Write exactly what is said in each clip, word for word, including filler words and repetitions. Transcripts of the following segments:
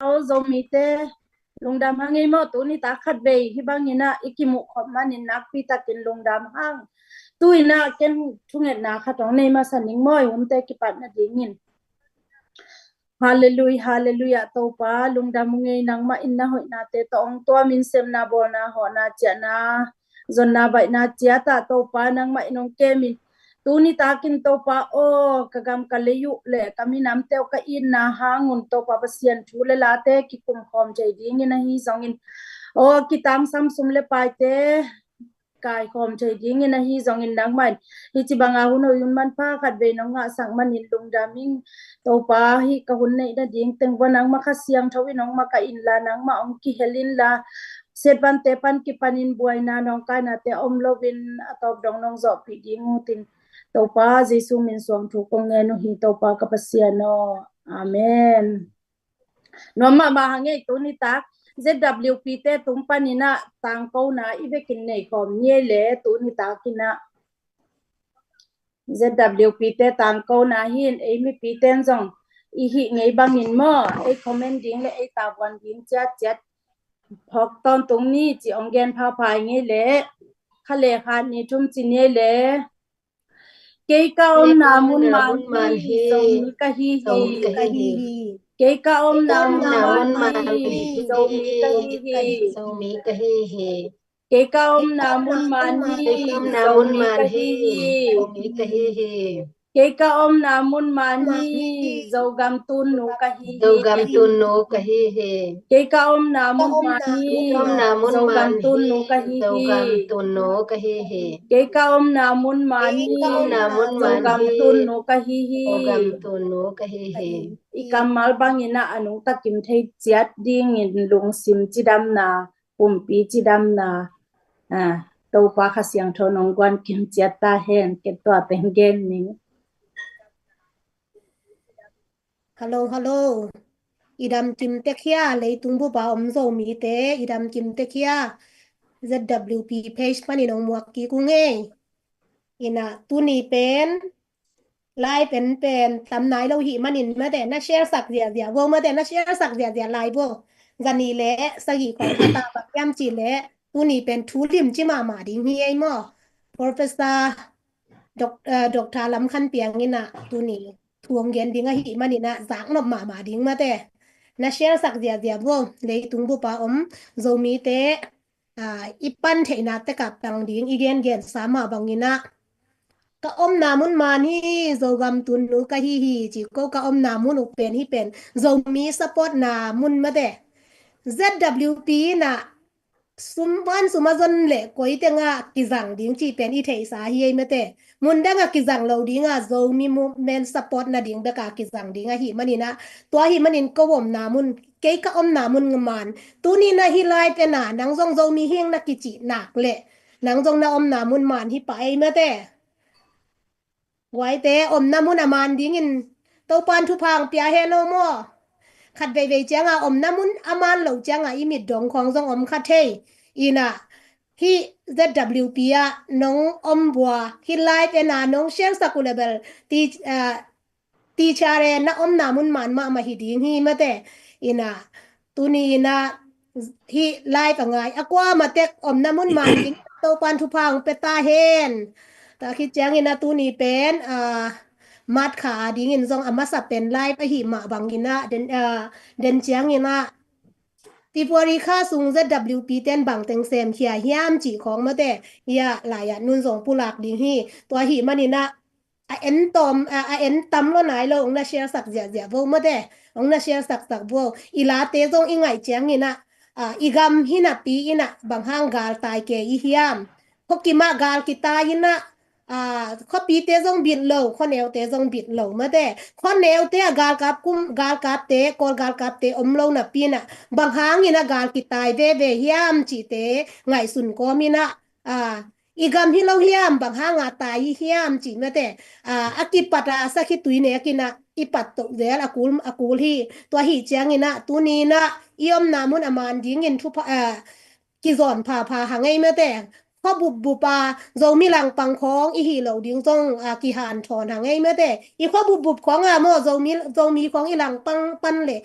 Aw, Zomite, lungdam hang ei maw, tuni tak khat vei hih bangin ah i kimuh khop manin nakpi takin lungdam hang. Tu-in ah ken thungetna khat hong nei masa ning maw, i hunte kipat nadingin. Halleluiah, halleluiah, Topa, lungdam ung ei. Nangmah in na hoihnate tawh hong tuamin, semna, bawlna, hawhna, ciahna, zonna, baihna ciat ah Topa, nangmah in hong kemin, tuni takin Topa aw, ka gam ka lei uh le ka minamte uh ka itna hang un Topa Pasian, thu le late kikum khawm thei dingin ahi zongin, aw, kitangsam sum le paite kaikhawm thei dingin ahi zongin, nangmah in hih ci banga hun hoih hun manpha khat vei nong ngahsak manin lungdam ing. Topa, hih ka hun neih nading teng vua nangmah Kha Siangtho in hong makaih inla, nangmah hong kihel inla, siatvante pan kipanin buaina nawngkainate om loin a tawp dong nong zawhpih ding uh tin, Topa Jesu min suang thu kong ngen uh hi, Topa ka Pasian aw. Amen. Nuam mahmah hang ei, tuni tak Z W P te tung panin ah tangkona i vekin nei khawm ni ei le, tuni takin ah Z W P te tangkona hi in, ei mipi ten zong i hih ngei bangin maw, ei comment ding le ei tavuan ding ciatciat phawk tawntung ni ci hong gen phapha ing ei le, kha le khat ni thum ci ni ei le. Kei ka omna mun man hi, Zomi ka hi hi. Kei ka omna mun man hi, Zomi ka hi hi. Kei ka omna mun man hi, Zomi ka hi hi. Kei ka omna mun man hi, Zogam tunnu ka hi hi. Kei ka omna mun man hi, Zogam tunnu ka hi hi. Kei ka omna mun man hi, Zogam tunnu ka hi hi. I kammal bangin ah a nungta kim thei ciat dingin lungsim cidamna, pumpi cidamna, ah, Topa Kha Siangtho nong guan kim ciat ta hen, ken tua teng gen ning. Hello, hello. I dam kim tek hia, leitung bupa om Zomite, i dam kim tek hia. Z W P page panin hong muak kik ung ei. Ina, tuni pen live pen pen tam nai lo hih manin mate, na share sak ziazia vo mate, na share sak ziazia live vo. Zani le sagih khawng kha ta bang hiam cih le, tuni pen thu limci mahmah ding hi ei maw. Professor Doc-, eh, Doctor Lam Khan Piang in ah tuni thu hong gen ding ahih manin ah zaknop mahmah ding mate. Na share sak ziazia vo, leitung bupa om Zomite, ah, i pan theihna tek a pang ding i gengensa mah bangin ah, ka omna mun man hi, Zogam tunnu ka hi hi ci ko, ka omna mun uh pen hih pen Zomi supportna mun mate. Z W P in ah sum, van sum a zon le koi teng ah kizang ding cih pen i theihsa hi ei mate. Mun dang ah kizang lo ding ah, Zomi movement support nading bek ah kizang ding ahih manin ah, tua ahih manin ko omna mun, kei ka omna mun man. Tuni na hih live en ah nang zong Zomi hi ing na kicih nak leh, nang zong na omna mun man hi pah ei mate. Guaite, omna mun a man dingin Topan thupha hong pia hen aw maw. Khat veivei cianga omna mun a man lo cianga i mit dong khawng zong om kha thei. Ina, hih Z W P ah nong om bua, hih live en a nong share sak uh le bel, ti, ah, teacher e, na omna mun man mahmah hi ding hi mate. Ina, tuni ina hih live a ngai a kuamah tek omna mun man ding Topan thupha hong pia ta hen. Tua khit ciangin ah tuni pen, ah, March kha a dingin zong a masa pen live ahih mah bangin ah, den, ah, den ciangin ah February kha sung Z W P ten bangteng semkhia hiam cih khawng mate, hia lai-ah nun zong pulak ding hi. Tua ahih manin ah a en tawm, a, a en tam lo nai lo, hong na share sak ziahziah vo mate, hong na share saksak vo. I late zong i ngaih ciangin ah, a, i gam hi napi in ah bang hang galtai kei i hiam? Khuakim ah gal kitai in ah, a, khuapite zong bit lo, khuaneute zong bit lo mate. Khuaneute ah galkap kum, galkapte, Kawl galkapte om lo napi in ah bang hangin ah gal kitai veve hiam cihte ngaihsun kawmin ah, a, i gam hi lo hiam, bang hanga tai i hiam cih mate, a, a kipat a sakhi tui nekin ah i pat toh zel a kul, a kul hi. Tua ahih ciangin ah tuni in ah i omna mun a man dingin thupha, a, kizawn phapha hang ei mate. Khua bupbup a Zomi langpang khawng i hih loh ding zong, a, kihanthawn hang ei mate. I khua bupbup khawng a maw, Zomi, Zomi khawng i langpang pan le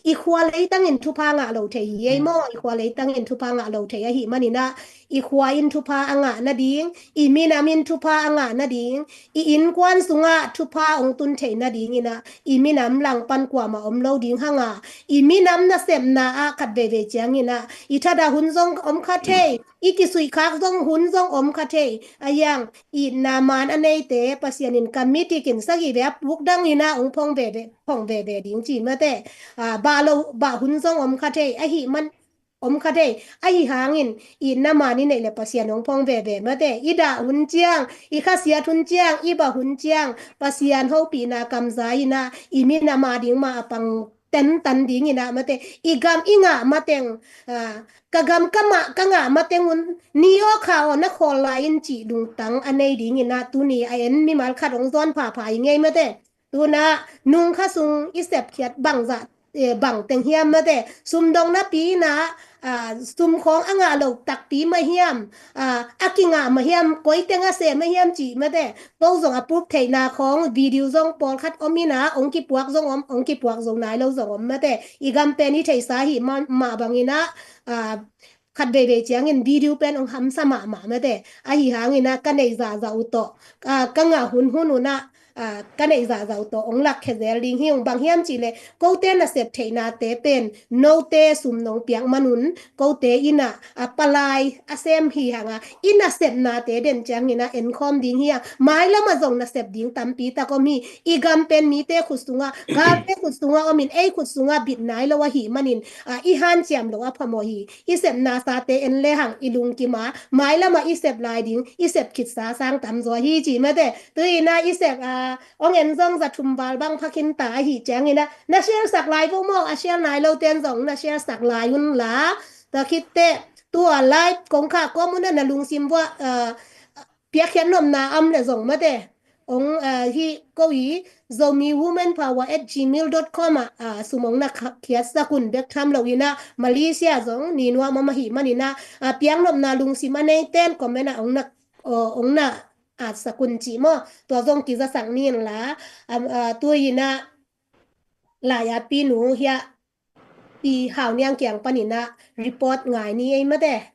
i khua leitangin thupha ngah lo thei hi ei maw? I khua leitangin thupha ngah lo thei ahih manin ah i khua in thupha a ngah nading, i minam in thupha a ngah nading, i innkuan sungah thupha hong tun theih nadingin ah i minam langpan kuamah om lo ding hanga, i minam nasepna ah khat veivei ciangin ah i thadah hun zong om kha thei, i kisuihkhak zong hun zong om kha thei. A hiang itna man a neite Pasian in ka mitikin sagih ve a puk dangin ah hong phong veve, phong veve ding ci mate. A, bah lo, bah hun zong om kha thei, ahih man om kha thei. Ahi hangin itna man i neih le Pasian hong phong veve mate. I dah hun ciang, i khasiat hun ciang, i bah hun ciang Pasian hopihna kamza in ah i minam a ding mah a pang tentan dingin ah mate. I gam i ngah mateng, a, ka gam ka mah ka ngah mateng un ni aw kha aw na khawl lai in cih lungtang a nei dingin ah tuni a en mimal khat hong zawn phapha i ngei mate. Tuna nung kha sung i sepkhiat bangzah, eh, bangteng hiam mate, sumdong napi in ah, a, sum khawng a ngah lo takpi mah hiam, a, a kingah mah hiam, koiteng a sem mah hiam cih mate. Ko zong a pup theihna khawng video zong pawlkhat om in ah, hong kipuak zong om, hong kipuak zo nai lo zong om mate. I gam pen i theihsa hi mah, mah bangin ah, a, khat veivei ciangin video pen hong hamsa mahmah mate. Ahi hangin ah ka neih zahzah uh tawh, a, ka ngah hunhun un ah, a, ka neih zahzah uh tawh hong lakkhia zel ding hi ung. Bang hiam cih leh kote nasep theihnate pen note sum nong piak man un kote in ah, a, palai a sem hi hanga i nasepnate den ciangin ah enkhawm ding hi a, mailam ah zong nasep ding tampi tak om hi. I gam pen mite khut sungah, galte khut sungah om in ei khut sungah bit nai lo ahih manin, a, i hanciam lo a phamawh hi. I sepna sate en lehang i lungkim a, mailam ah i sep lai ding, i sep khitsa sang tamzaw hi ci mate. Tu in ah i sep, a, hong en zong za thum val bang pha khin ta ahih ciangin ah na share sak lai vo maw, a share nai lo ten zong na share sak lai un la. Tua khit teh tua live kong khah kawm un ah na lungsim vuah, a, piakkhiat nopna om leh zong mate. Hong, a, hih ko i Zomi Women Power at gmail dot com ah, a, sum hong na kha-, khiatsak un bek tham lo in ah Malaysia zong ni nuam om ahih manin ah, a, piaknopna lungsim a nei ten comment ah hong na, o, hong na atsak un cih maw. Tua zong kizasak ni in la, a, a, tu in ah lai-a pinu hiah Pi Hau Niang kiang panin ah report ngai ni ei mate.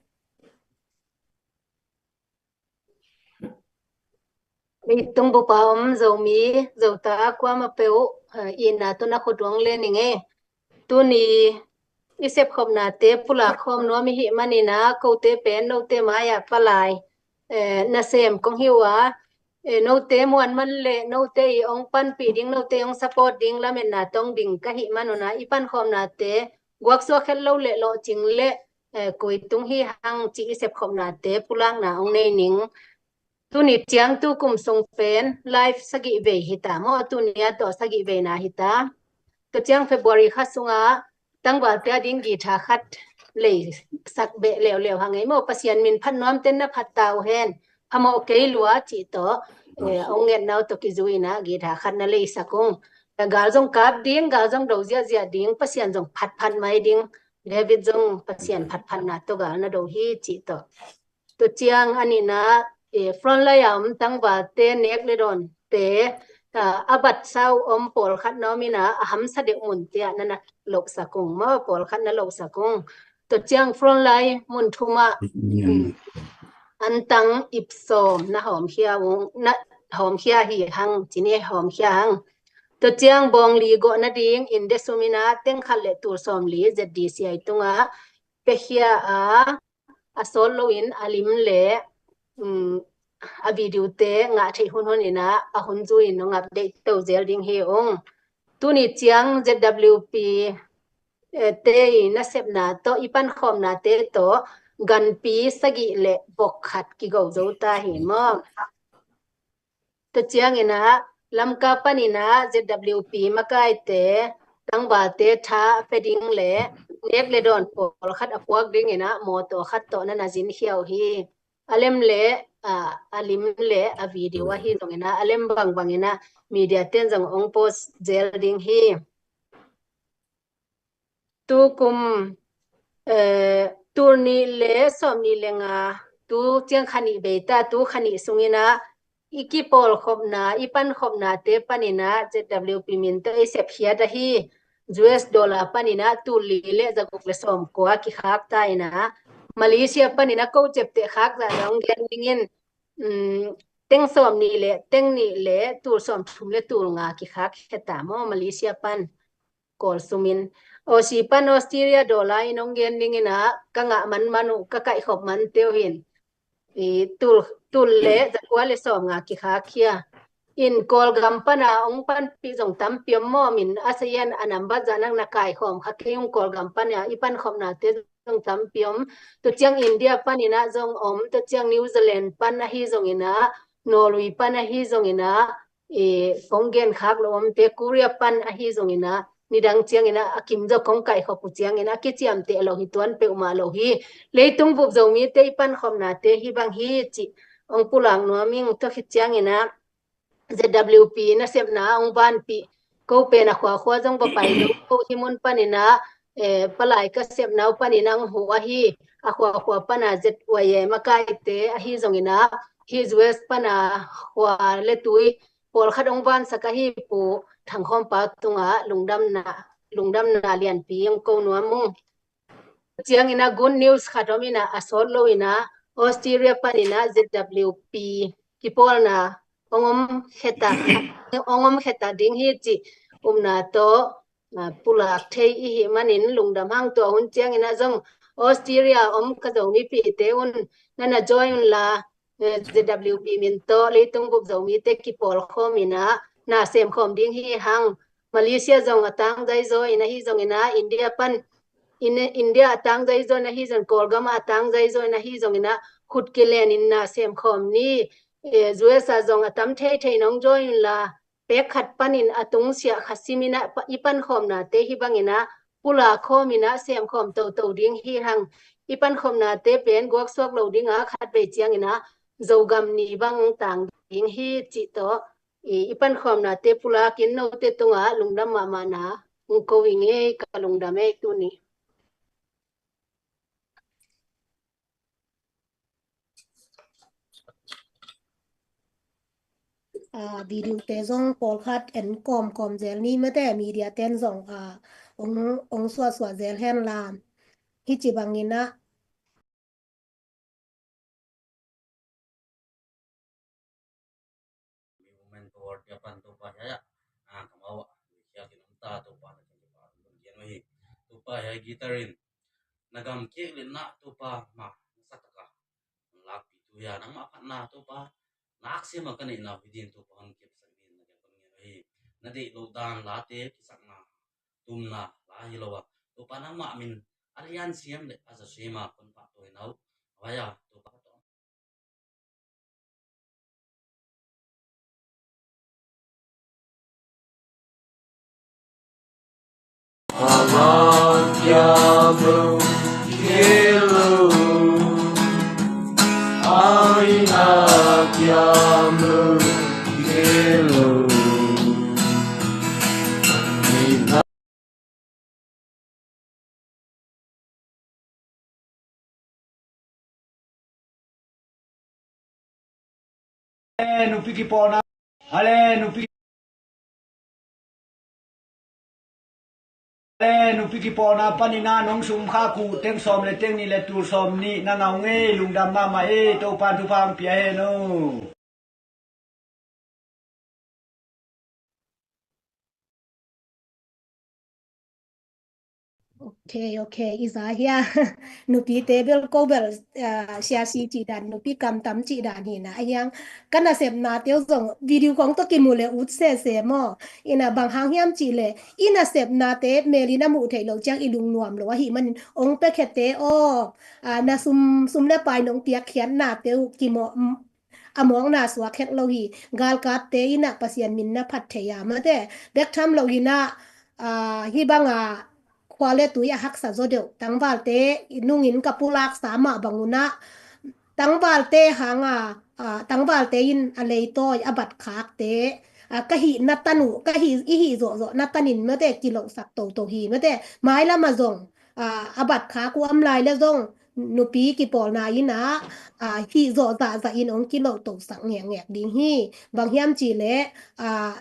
Leitung bup a om Zomi, Zota kuamah peuh, eh, itna tawh na khut hong len ing ei. Tuni i sepkhopnate pulak khawm nuam i hih manin ah kote pen note mai-ah palai, eh, nasem kong hi uh a, eh, note muan man leh note i hong panpih ding, note hong support ding lametna tong ding ka hih man un ah i pankhawmnate guaksuak het lo leh lawhcing leh, eh, koi tung hi hang cih i sepkhopnate pulakna hong nei ning. Tuni ciang tu kum sung pen live sagih vei hi ta maw, tuni a tawh sagih veina hi ta. Tua ciang February kha sungah tangvalte a ding guitar khat leisak beh leuleu hang ei maw, Pasian min phat nuam ten na phat ta uh hen, phamawh kei lua cih tawh, eh, hong ngetna uh tawh kizui in ah guitar khat na leisak ung. Gal zong kap ding, gal zong do ziahziah ding, Pasian zong phatphat mai ding. David zong Pasian phatphatna tawh gal na do hi cih tawh. Tua ciang a nihna, eh, frontline a om tangvalte nek le dawnte, ah, a batsa uh om pawlkhat na om in ah, a hamsa deuh munte ah na na lohsak ung maw, pawlkhat na lohsak ung. Tua ciang frontline mun thum ah, mm, antang ip sawm na hawmkhia ung, na hawmkhia hi hang, ci ni, hawmkhia hang. Tua ciang bawng li gawh nading in de sum in ah teng khat le tul sawm li Z D C I tungah piakhia a, a sawt loin a lim le, um, a video te ngah theih hunhun in ah a hun zui in hong update to zel ding hi ung. Tuni ciang Z W P, eh, te i nasepna tawh, i pankhawmnate tawh ganpi sagih le vok khat kigo zo ta hi maw. Tua ciangin ah Lamka panin ah Z W P makaite tangvalte tha a pia ding le nek le dawn pawlkhat a puak dingin ah mawtaw khat tawh na na zinkhia uh hi. A lem le, a, a lim le a video ahi zongin ah, a lem bangbangin ah media ten zong hong post zel ding hi. Tukum, eh, tul nih le sawm nih le nga, tu ciang kha nih bei ta, tu kha nih sungin ah i kipawlkhopna, i pankhopnate panin ah Z W P min tawh i sepkhiat ahi. U S dollar panin ah tul li le za guk le sawm kua kikhak ta in ah, Malaysia panin ah ko ciapteh khak zah dong gen dingin, um, teng sawm nih le, teng nih le tul sawm thum le tul nga kikhak khia ta maw, Malaysia pan Kawl sumin. Aussie pan Australia dollar in hong gen dingin ah, ka ngah manman uh, ka kaihkhop man teuh hin. I tul, tul le za kua le sawm nga kikhak khia. In Kawlgam pana hong panpih zong tampi om maw, min a sayan a nambat zah nang na kaikhawm kha kei ung, Kawlgam pana i pankhopnate zong tampi om. Tua ciang India panin ah zong om, tua ciang New Zealand pan ahi zongin ah, Norway pan ahi zongin ah, eh, kong gen khak lo omte, Korea pan ahi zongin ah, nidang ciangin ah a kim zaw kong kaihkhop uh ciangin a kiciamteh lo hi, tuan peuhmah lo hi. Leitung bup Zomite i pankhopnate hih bang hi cih hong pulak nuam ing. Tua khit ciangin ah Z W P nasepna hong vanpih ko pen a khuakhua zong va pai lo, ko hih mun panin ah, eh, palai ka sepna uh panin ah hong huh ahi. A khuakhua pana Z Y A makaite ahi zongin ah, hih U S pana khua le tui pawlkhat hong vansak ahi Pu Thang Khawm Pau tungah lungdamna, lungdamna lianpi hong ko nuam ung. Ciangin ah good news khat om in ah, a sawt lo in ah Australia panin ah Z W P kipawlna hong om khia ta, hong om khia ta ding hi cih upna tawh, ah, pulak thei i hih manin lungdam hang. Tua hun ciangin ah zong Australia om ka Zomipihte un na na join un la, eh, Z W P min tawh leitung bup Zomite kipawlkhawm in ah na semkhawm ding hi hang. Malaysia zong a tangzai zaw in ahi zongin ah, India pan, in, India a tangzai zaw in ahi zong, Kawlgam a tangzai zaw in ahi zongin ah, khut kilen in na semkhawm ni. Eh, U S a zong a tam theithei nong join un la, pek khat panin a tungsiah kha simin ah, pa, i pankhawmnate hih bangin ah pulak khawm in ah semkhawm toto ding hi hang. I pankhawmnate pen guaksuak lo ding a, khatvei ciangin ah Zogam ni bang tang ding hi cih tawh, i, i pankhawmnate pulakin note tungah lungdam mahmahna hong ko ing ei, ka lungdam ei tuni. Ah, video te zong pawlkhat en kawmkawm zel ni mate, media ten zong, ah, ong, ong suahsuah zel hen la. Hih ci bangin ah, Women Power te pan Topa hiai ah, ah, kamau ah, hiai kin om ta Topa na kin kipa kin kian hi. Topa hiai guitar in na gam kek le na Topa ma na sa taka lakpi tu hiai nangmah phatna Topa, nak siama ka neihna uh hi din Topa hon kep sak din na kin kon ngen hi. Na deih lo dan late kisakna, tumna la hi lo a, Topa nangmah min a lian siam le a za siama kon pah to hi nau. Vai a Topa ka tawh. Hale nupi kipawlna. Hale nupi. Eh, nupi kipawlna panin ah nong sum khak uh teng sawm le teng nih le tul sawm nih na ngau ngei, lungdam mahmah ei, Topa'n thupha hong pia hen o. Ok, ok, i za hia. Nupite bel ko bel, ah, siasi cih dan, nupi kamtam cih dan hi na, a hiang ka nasepnate uh zong video khong tawh kimu le ut sese maw. Ina bang hang hiam cih le, i nasepnate mel in a muh theih loh ciang i lungnuam lo ahih manin ong piakhiate aw, ah, na sum, sum le pai nong piakkhiatnate uh kimawh, a mawkna suak het lo hi. Galkapte in ah Pasian min na phat thei a, mate bek tham lo in ah, ah, hih bang a khua le tui a haksa zaw deuh, tangvalte nungin ka pulaksa mah bang un ah, tangvalte hang a, ah, tangvalte in a leitawi a batkhakte, ah, ka hih na tan uh, ka hih, i hih zawhzawh na tanin mate kilohsak toto hi, mate mailam ah zong, ah, a batkhak uh om lai le zong nupi kipawlna in ah, ah, hih zawh zahzah in ong kilohtosak ngekngek ding hi. Bang hiam cih le, ah,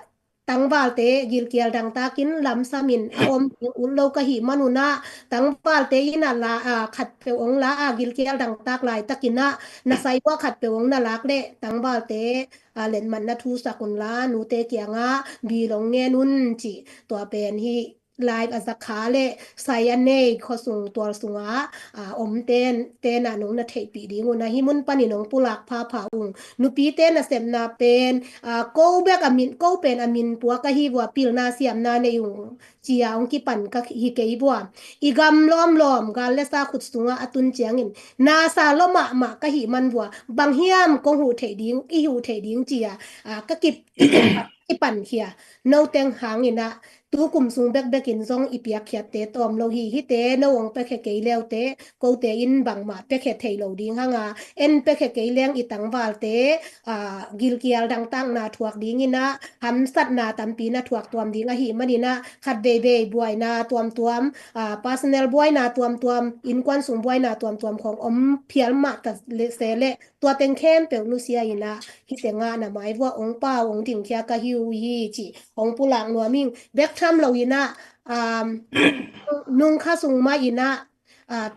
tangvalte gilkial dangtakin lamsamin a om ding ut lo ka hih man un ah, tangvalte in ah la, ah, khatpeuh ong la a, gilkial dangtak laitakin ah na sai ua khatpeuh ong na lak leh tangvalte, ah, letmat na thusak un la, nute kiangah bil ong ngen un ci. Tua pen hih live a za kha le sai a nei khuasung tual sungah, ah, om ten, ten ah nong na theihpih ding un ah, hih mun panin ong pulak phapha ung. Nupite nasepna pen, ah, ko bek a min, ko pen a min puak ahi vua, pilna siamna nei ung ci a ong kipan ka hi kei vua. I gam lawmlawm gal le sa khut sungah a tun ciangin nasa lua mahmah ka hih man vua, bang hiam kong huh theih ding, i huh theih ding ci a, ah, ka kip, kipan khia. Noteng hangin ah tu kum sung bekbekin zong i piakkhiatte tawm lo hi. Hihte no ong piakhia kei leute, kote in bangmah piakhia thei lo ding hang a, en piakhia kei leng i tangvalte, ah, gilkial dangtakna thuak dingin ah hamsatna tampi na thuak tuam ding ahih manin ah, khat veivei buaina tuamtuam, ah, personal buaina tuamtuam, innkuan sung buaina tuamtuam khong om phial mah ta le se le, tua teng khempeuh nusia in ah, hih tengah na mai vua ong pau ong dingkhia ka hi uh hi ci ong pulak nuam ing. Bek tham lo in ah, um, nung kha sung mah in ah, ah,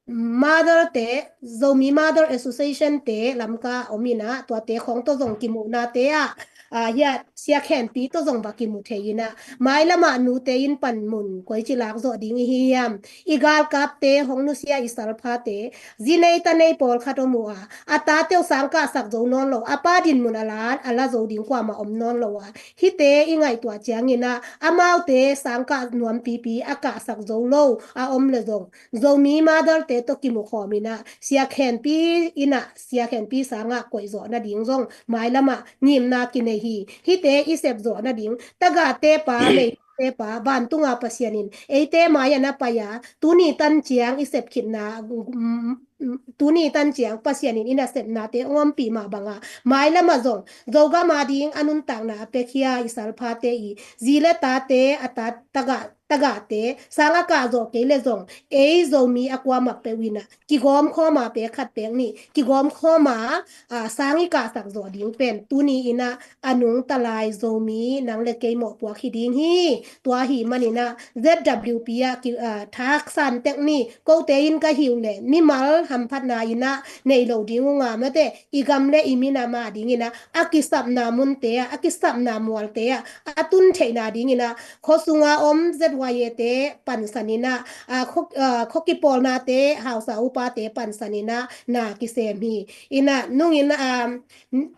mother te, Zomi Mother Association te Lamka om in ah, tuate khong tawh zong kimuhnate ah, ah, hia Sia Khenpi tawh zong va kimu thei in ah, mailam ah nute in panmun koici lak zawh ding i hi hiam? I galkapte hong nusia i salphate, zi nei ta nei pawlkhat om uh a, a tate uh sangkahsak zo nawn lo, a pa dinmun a la, a la zo ding kuamah om nawn lo a, hihte i ngaihtuah ciangin ah, amaute sangkah nuampipi a kahsak zo lo a om le zong, Zomi Mother te tawh kimukhawm in ah, Sia Khenpi in ah, Sia Khenpi sangah koihzawh nading zong mailam ah ngimna kinei hi. Hihte i sepzawh nading, tagahte pa, mei te pa, vantunga Pasian in eite mai-ah na pai a, tuni tan ciang i sepkhitna, mm, mm, tuni tan ciang Pasian in i nasepnate ong ompih mah bangah, mailam ah zong Zogam ading a nuntakna a piakhia i salphate i zi le tate, a ta, taga, tagahte sang a kahzawh kei le zong, ei Zomi a kuamah peuh in ah kigawm khawm a, pek khat pek nih kigawm khawm a, ah, sang i kahsak zawh ding pen tuni in ah a nungta lai Zomi nang le kei mawhpuak hi ding hi. Tua ahih manin ah Z W P ah ki, ah, thaksan tek ni, kote in ka hi uh le mimal hamphatna in ah nei lo ding uh nga mate, i gam le i minam adingin ah, a kisapna munte ah, a kisapna mualte ah a tun theihna dingin ah, khuasunga om Z Y A te pansan in ah, ah, khua, ah, khua kipawlnate, hausa upate pansan in ah na kisem hi. In ah nungin, ah, n-,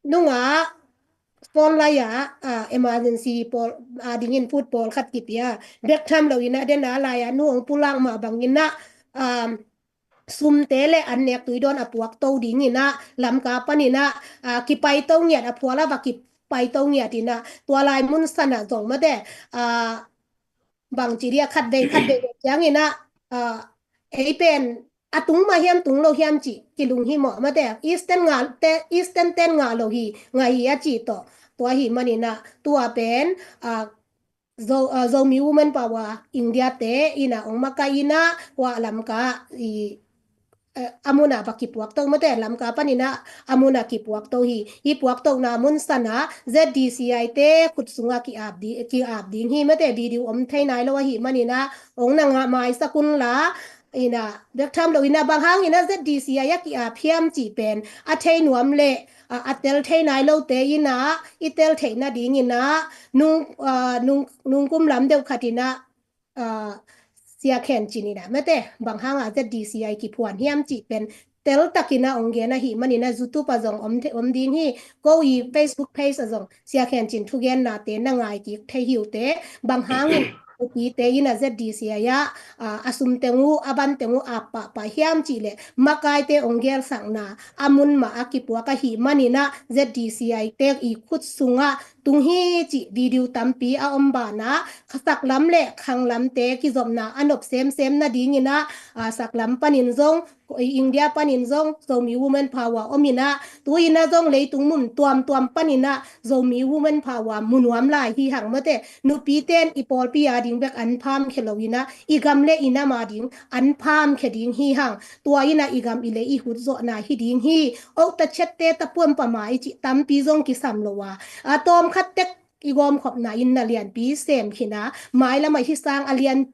nungah phone lai-ah, ah, emergency pawl, ah, dingin food pawlkhat kipia. Bek tham lo in ah, den a lai-ah nu ong pulak mah bangin ah, ah, sumte le an nek tui dawn a puak to dingin ah, Lamka panin ah, ah, kipaito ngiat, a phual ah va kipaito ngiat in ah, tua lai mun san ah zong mate, ah, bangci dia khat vei khat vei ciangin ah, ah, ei pen a tung mah hiam tung lo hiam cih kilung hi mawh mate, Eastern ngah te, Eastern ten ngah lo hi, ngah hi a cih tawh. Tua ahih manin ah tua pen, ah, Zo, ah, Zomi Women Power India te in ah ong makaih in ah, hua Lamka i eh, a munah va kipuakto mate, Lamka paninah a munah kipuakto hi. Hih puaktona mun sanah Z D C I te khut sungah ki-ap di, ki-ap ding hi mate, video om thei nai lo ahih maninah ong na ngah maisak unla, inah bek tham lo inah bang hanginah Z D C I a ki-ap hiam cih pen a thei nuam leh, a, a tel thei nai lote inah i tel theih nadinginah nung, a, nung, nungkum lam deuh khatinah, a, Sia Khen Cin inah mate, bang hangah Z D C I kiphuan hiam cih pen teltakinah ong gen ahih maninah YouTube ah zong om the-, om ding hi. Ko i Facebook page ah zong Sia Khen Cin thugennate na ngai kik thei hi uh teh, bang hangin nupite inah Z D C I ah, a, a sum teng uh, a ban teng uh ap pahpah hiam cih leh makaite ong gelsakna a mun mah a kipuak ahih maninah Z D C I te i khut sungah tung hi cih video tampi a om banah, kha saklam le khanglamte kizopna a nop semsem nadinginah, a, saklam panin zong, India panin zong Zomi Women Power ominah, tuinah zong leitung mun tuamtuam paninah Zomi Women Power mu nuam lai hi hang mate, nupite in i pawlpi ading bek an phamkhia loinah i gam le i nam ading an phamkhia ding hi hang. Tua inah i gam i lei i hutzawhna hi ding hi. Ota chette ta puampama i cih tampi zong kisam lo a, a tawmkhat tek i gawmkhopna in na lianpi sem khin a, mailamah hih sang a lian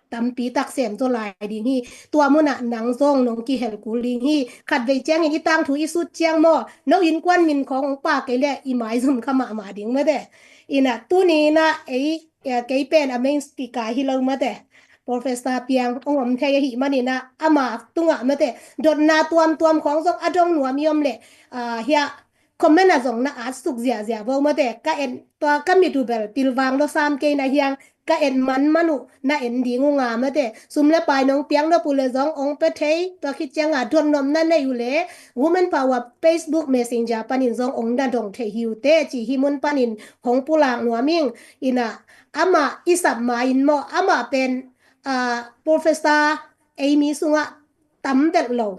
tampi tak sem zaw lai ding hi. Tua munah nang zong nong kihel kul ding hi. Khatvei ciangin i tangthu i sut ciang maw, no innkuan min khawng ong pha kei leh i maizum kha mahmah ding mate. Inah tuni inah ei, eh, kei pen a main speaker hi lo mate, Professor Piang ong om thei ahih maninah ama tungah mate, dotna tuamtuam khawng zong a dong nuam i om leh, a, hiah comment ah zong na at suk ziahziah vo mate. Ka en, tua ka mit uh bel pilvang lo sam kei na hiang, ka en manman uh na en ding uh nga mate. Sum le pai nong piang nop uh le zong ong pe thei, tua khit cianga dotnop na nei uh le Women Power Facebook Messenger panin zong ong na dong thei hi uh teh, ci hi mun panin hong pulak nuam ing. Inah amah i sap ma-in maw, amah pen, a, Professor ei mi sungah tam belh lo.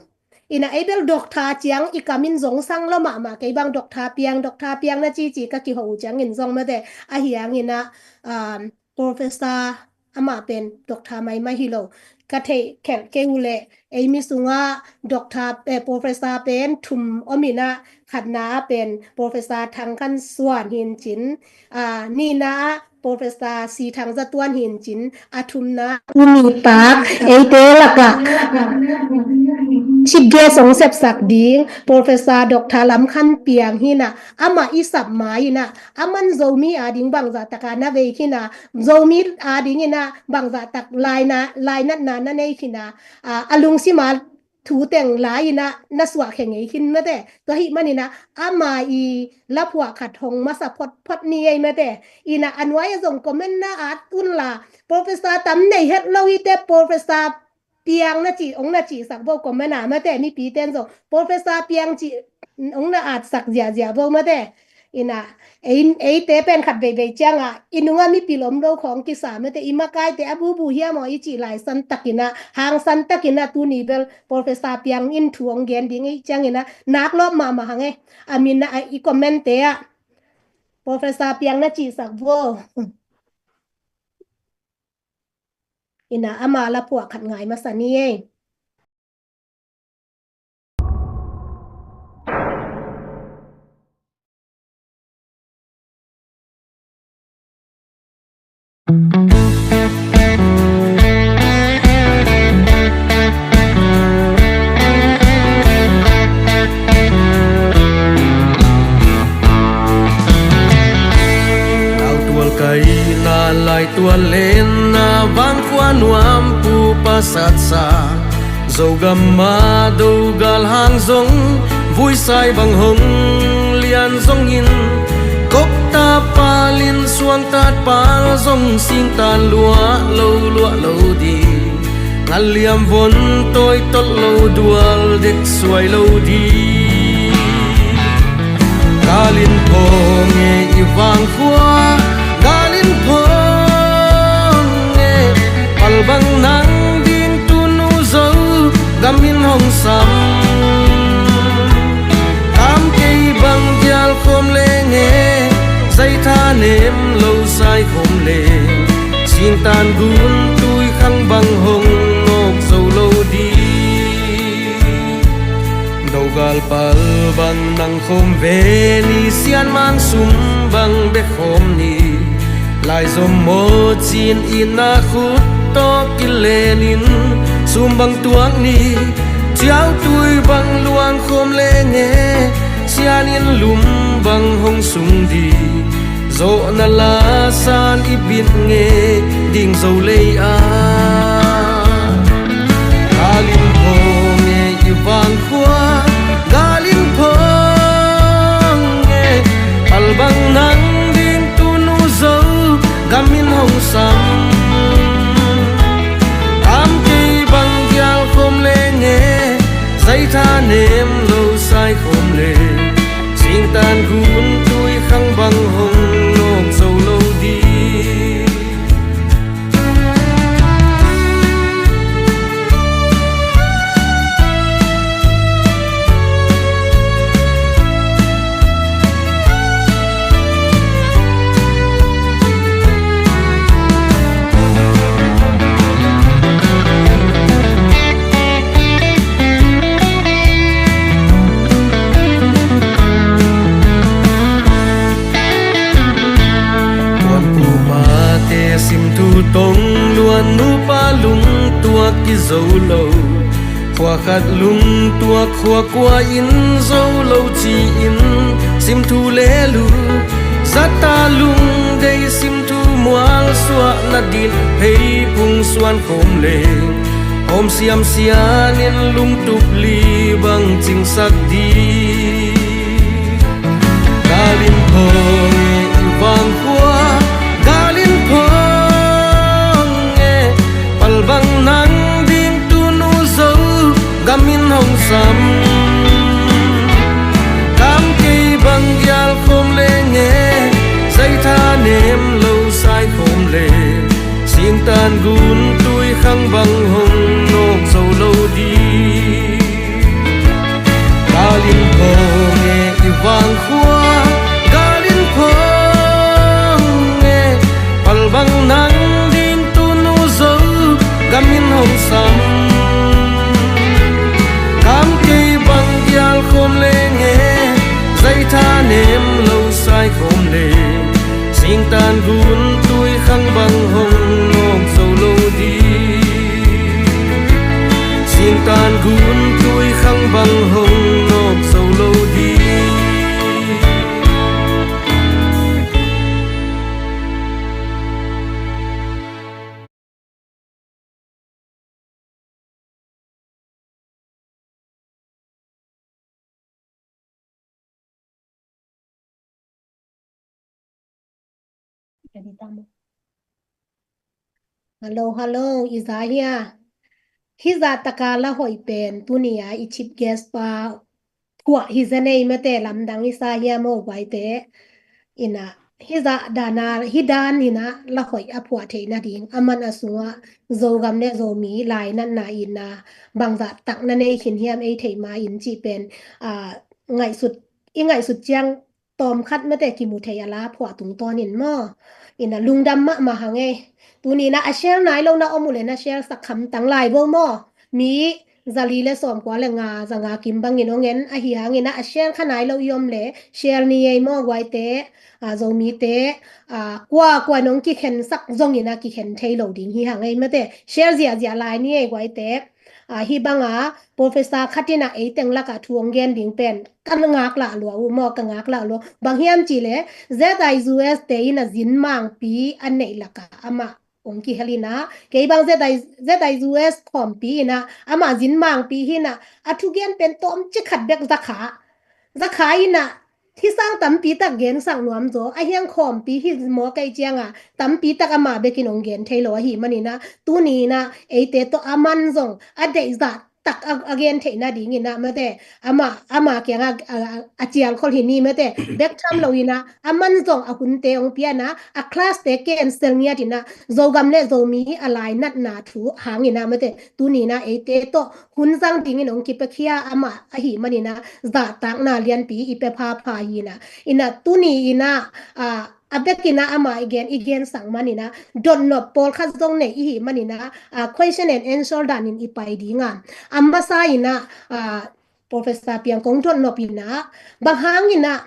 Inah ei bel Doctor ciang i kam in zong sang lo mahmah, kei bang Doctor Piang, Doctor Piang na cici ka kiho uh ciangin zong mate, ahi hanginah, um, Professor amah pen Doctor maimai hi lo. Ka theih khelh kei uh leh ei mi sungah Doctor, eh, Professor pen thum ominah, khatna ah pen Professor Thang Khan Suan hi in cin, a, nihna ah Professor Si Thang Za Tuan hi in cin, a thumna tuni tak eite lakah chief guest ong sepsak ding Professor Doctor Lam Khan Piang hi inah, amah i sap ma inah, aman Zomi ading bangzah taka na vei khin a, Zomi adinginah bangzah tak laina, lainatna na nei khin a, a, a lungsima thu teng la inah na suahkhia ngei khin mate. Tua ahih maninah ama i laphuah khat hong masa photphot ni ei mate. Inah a nuai-ah zong comment na at unla, Professor tam nei het lo hi teh, Professor Piang na ci, ong na cisak vo comment ah mate, mipite in zong Professor Piang ci ong na atsak ziahziah vo mate. Inah ei, eite pen khat veivei ciangah i nungah mipil om lo khawng kisa mate, i makaite a bubu hiam aw i cih lai santakinah, hang santakinah tuni bel Professor Piang in thu ong gen ding i cianginah nak lawp mahmah hang e. A min ah, i comment-te ah Professor Piang na cisak vo. Inah ama laphuah khat ngai masa ni ei. Lautual kaina laitual lenna vangkhua nuam pu pasatsa, Zogam ah dogal hang zong vuisai bang hong lian zongin, kok tapal in suang tatpal zong singtan luah lo luah lo ding. Ngalliam von toitolh lo dual dek suai lo ding. Galin phawng e i vangkhua, galin phawng e, palbang nang ding tunu Zogam in hong sam. Kam kei bang dial khawm leng e, zaitha nem lo sai khawm leng, singtan gun tui khang bang hong ngawk zo lo ding. Galpal bang nang khawm ve ni, sian mang sum bang bek khawm ni. Laizom maw cin i na khut tawh kilenin sum bang tuak ni. Ciautui bang luang khawm lenge, sian in lum bang hong sung di. Zawhna la san i bit nge ding zo lei a. Galin phawng e i vang khua, galin phawng e. Pal bang nang ding tunu Zogam in hong sam. Kam kei bang gial khawm lenge, zaitha nem lo sai khawm le. Singtan gun tui khang bang hong nawk zo lo di. Puan pumate simthu tong luan, nupa lungtuak kizo lo. Khua khat lungtuak khua kua in zo lo ci-in simthu lelu. Zata lungdei simthu mual suah nadin phei phung suan khawm le. Hawm siam sian in lungtup li bang cingsak di. Galin phawng e i vang khua, galin phawng e. Pal bang nang ding tunu Zogam in hong sam. Kam kei bang gial khawm lenge, zaitha nem lo sai khawm le. Singtan gun tui khang bang hong nawk zo lo di. Galin phawng e i vang khua, galin phawng e. Pal bang nang ding tunu Zogam in hong sam. Kam kei bang gial khawm lenge, zaitha nem lo sai khawm le. Singtan gun tui khang bang hong nawk zo lo di. Singtan gun tui khang bang hong nawk zo lo di. Hello, hello, i za hia? Hih zah taka la hoih pen tuni a i chief guest pa phuah hi zen ei mate, lamdang i sa hia maw guaite? Ina, hih zah dan a, hih dan ina la hoih a phuah theih nading, a man a sungah Zogam le Zomi lainatna ina bangzah takna nei khin hiam ei theih ma in cih pen, a, ngaihsut, i ngaihsut ciang tawm khat mate kimu thei a la phuah tungtawn in maw? Ina lungdam mahmah hang ei. Tuni na a share nai lo na om uh le na share sak khamtang lai vo maw? Mi zali le sawmkua le nga, za nga kim bangin ong en ahi hangin a share kha nai lo i om le share ni ei maw guaite, a, Zomite, a, kua kua nong kikhen sak zongin a kikhen thei lo ding hi hang ei mate. Share ziahziah lai ni ei guaite. A, hih banga Professor khat in a ei teng lakah thu hong gen ding pen ka ngak lah lua uh maw, ka ngak lah lua. Bang hiam cih leh Z I U S te in a zin mangpi a neih lakah amah hong kihel in a, kei bang Z I, Z I U S khawmpi in a, amah zin mangpi hi in a, a thugen pen tawmcik khat bek za kha, za kha in a, hi sang tampi tak gensak nuam zaw, a hiang khawmpi hi maw kei cianga tampi tak amah bekin hong gen thei lo ahi manin a, tuni in a eite tawh a man zong a deih zah tak a, a gen theih nadingin a mate, amah, amah kiangah a, a, a cial khol hi ni mate, bek tham lo in a, a man zong a hunte hong pian a, a class te cancel ngiat in a, Zogam le Zomi a lainatna thu hangin a mate, tuni in a eite tawh hun zang dingin hong kipiakhia amah ahi manin a, zahtakna lianpi i pia phapha hi in a, in a tuni in a, a, a bek in a amah i gen, i gensak manin a, dotnop pawlkhat zong nei i hi manin a, a, question and answer danin i pai ding a, a masa in a, a, Professor Piang kong dot nop in ah, bang hangin ah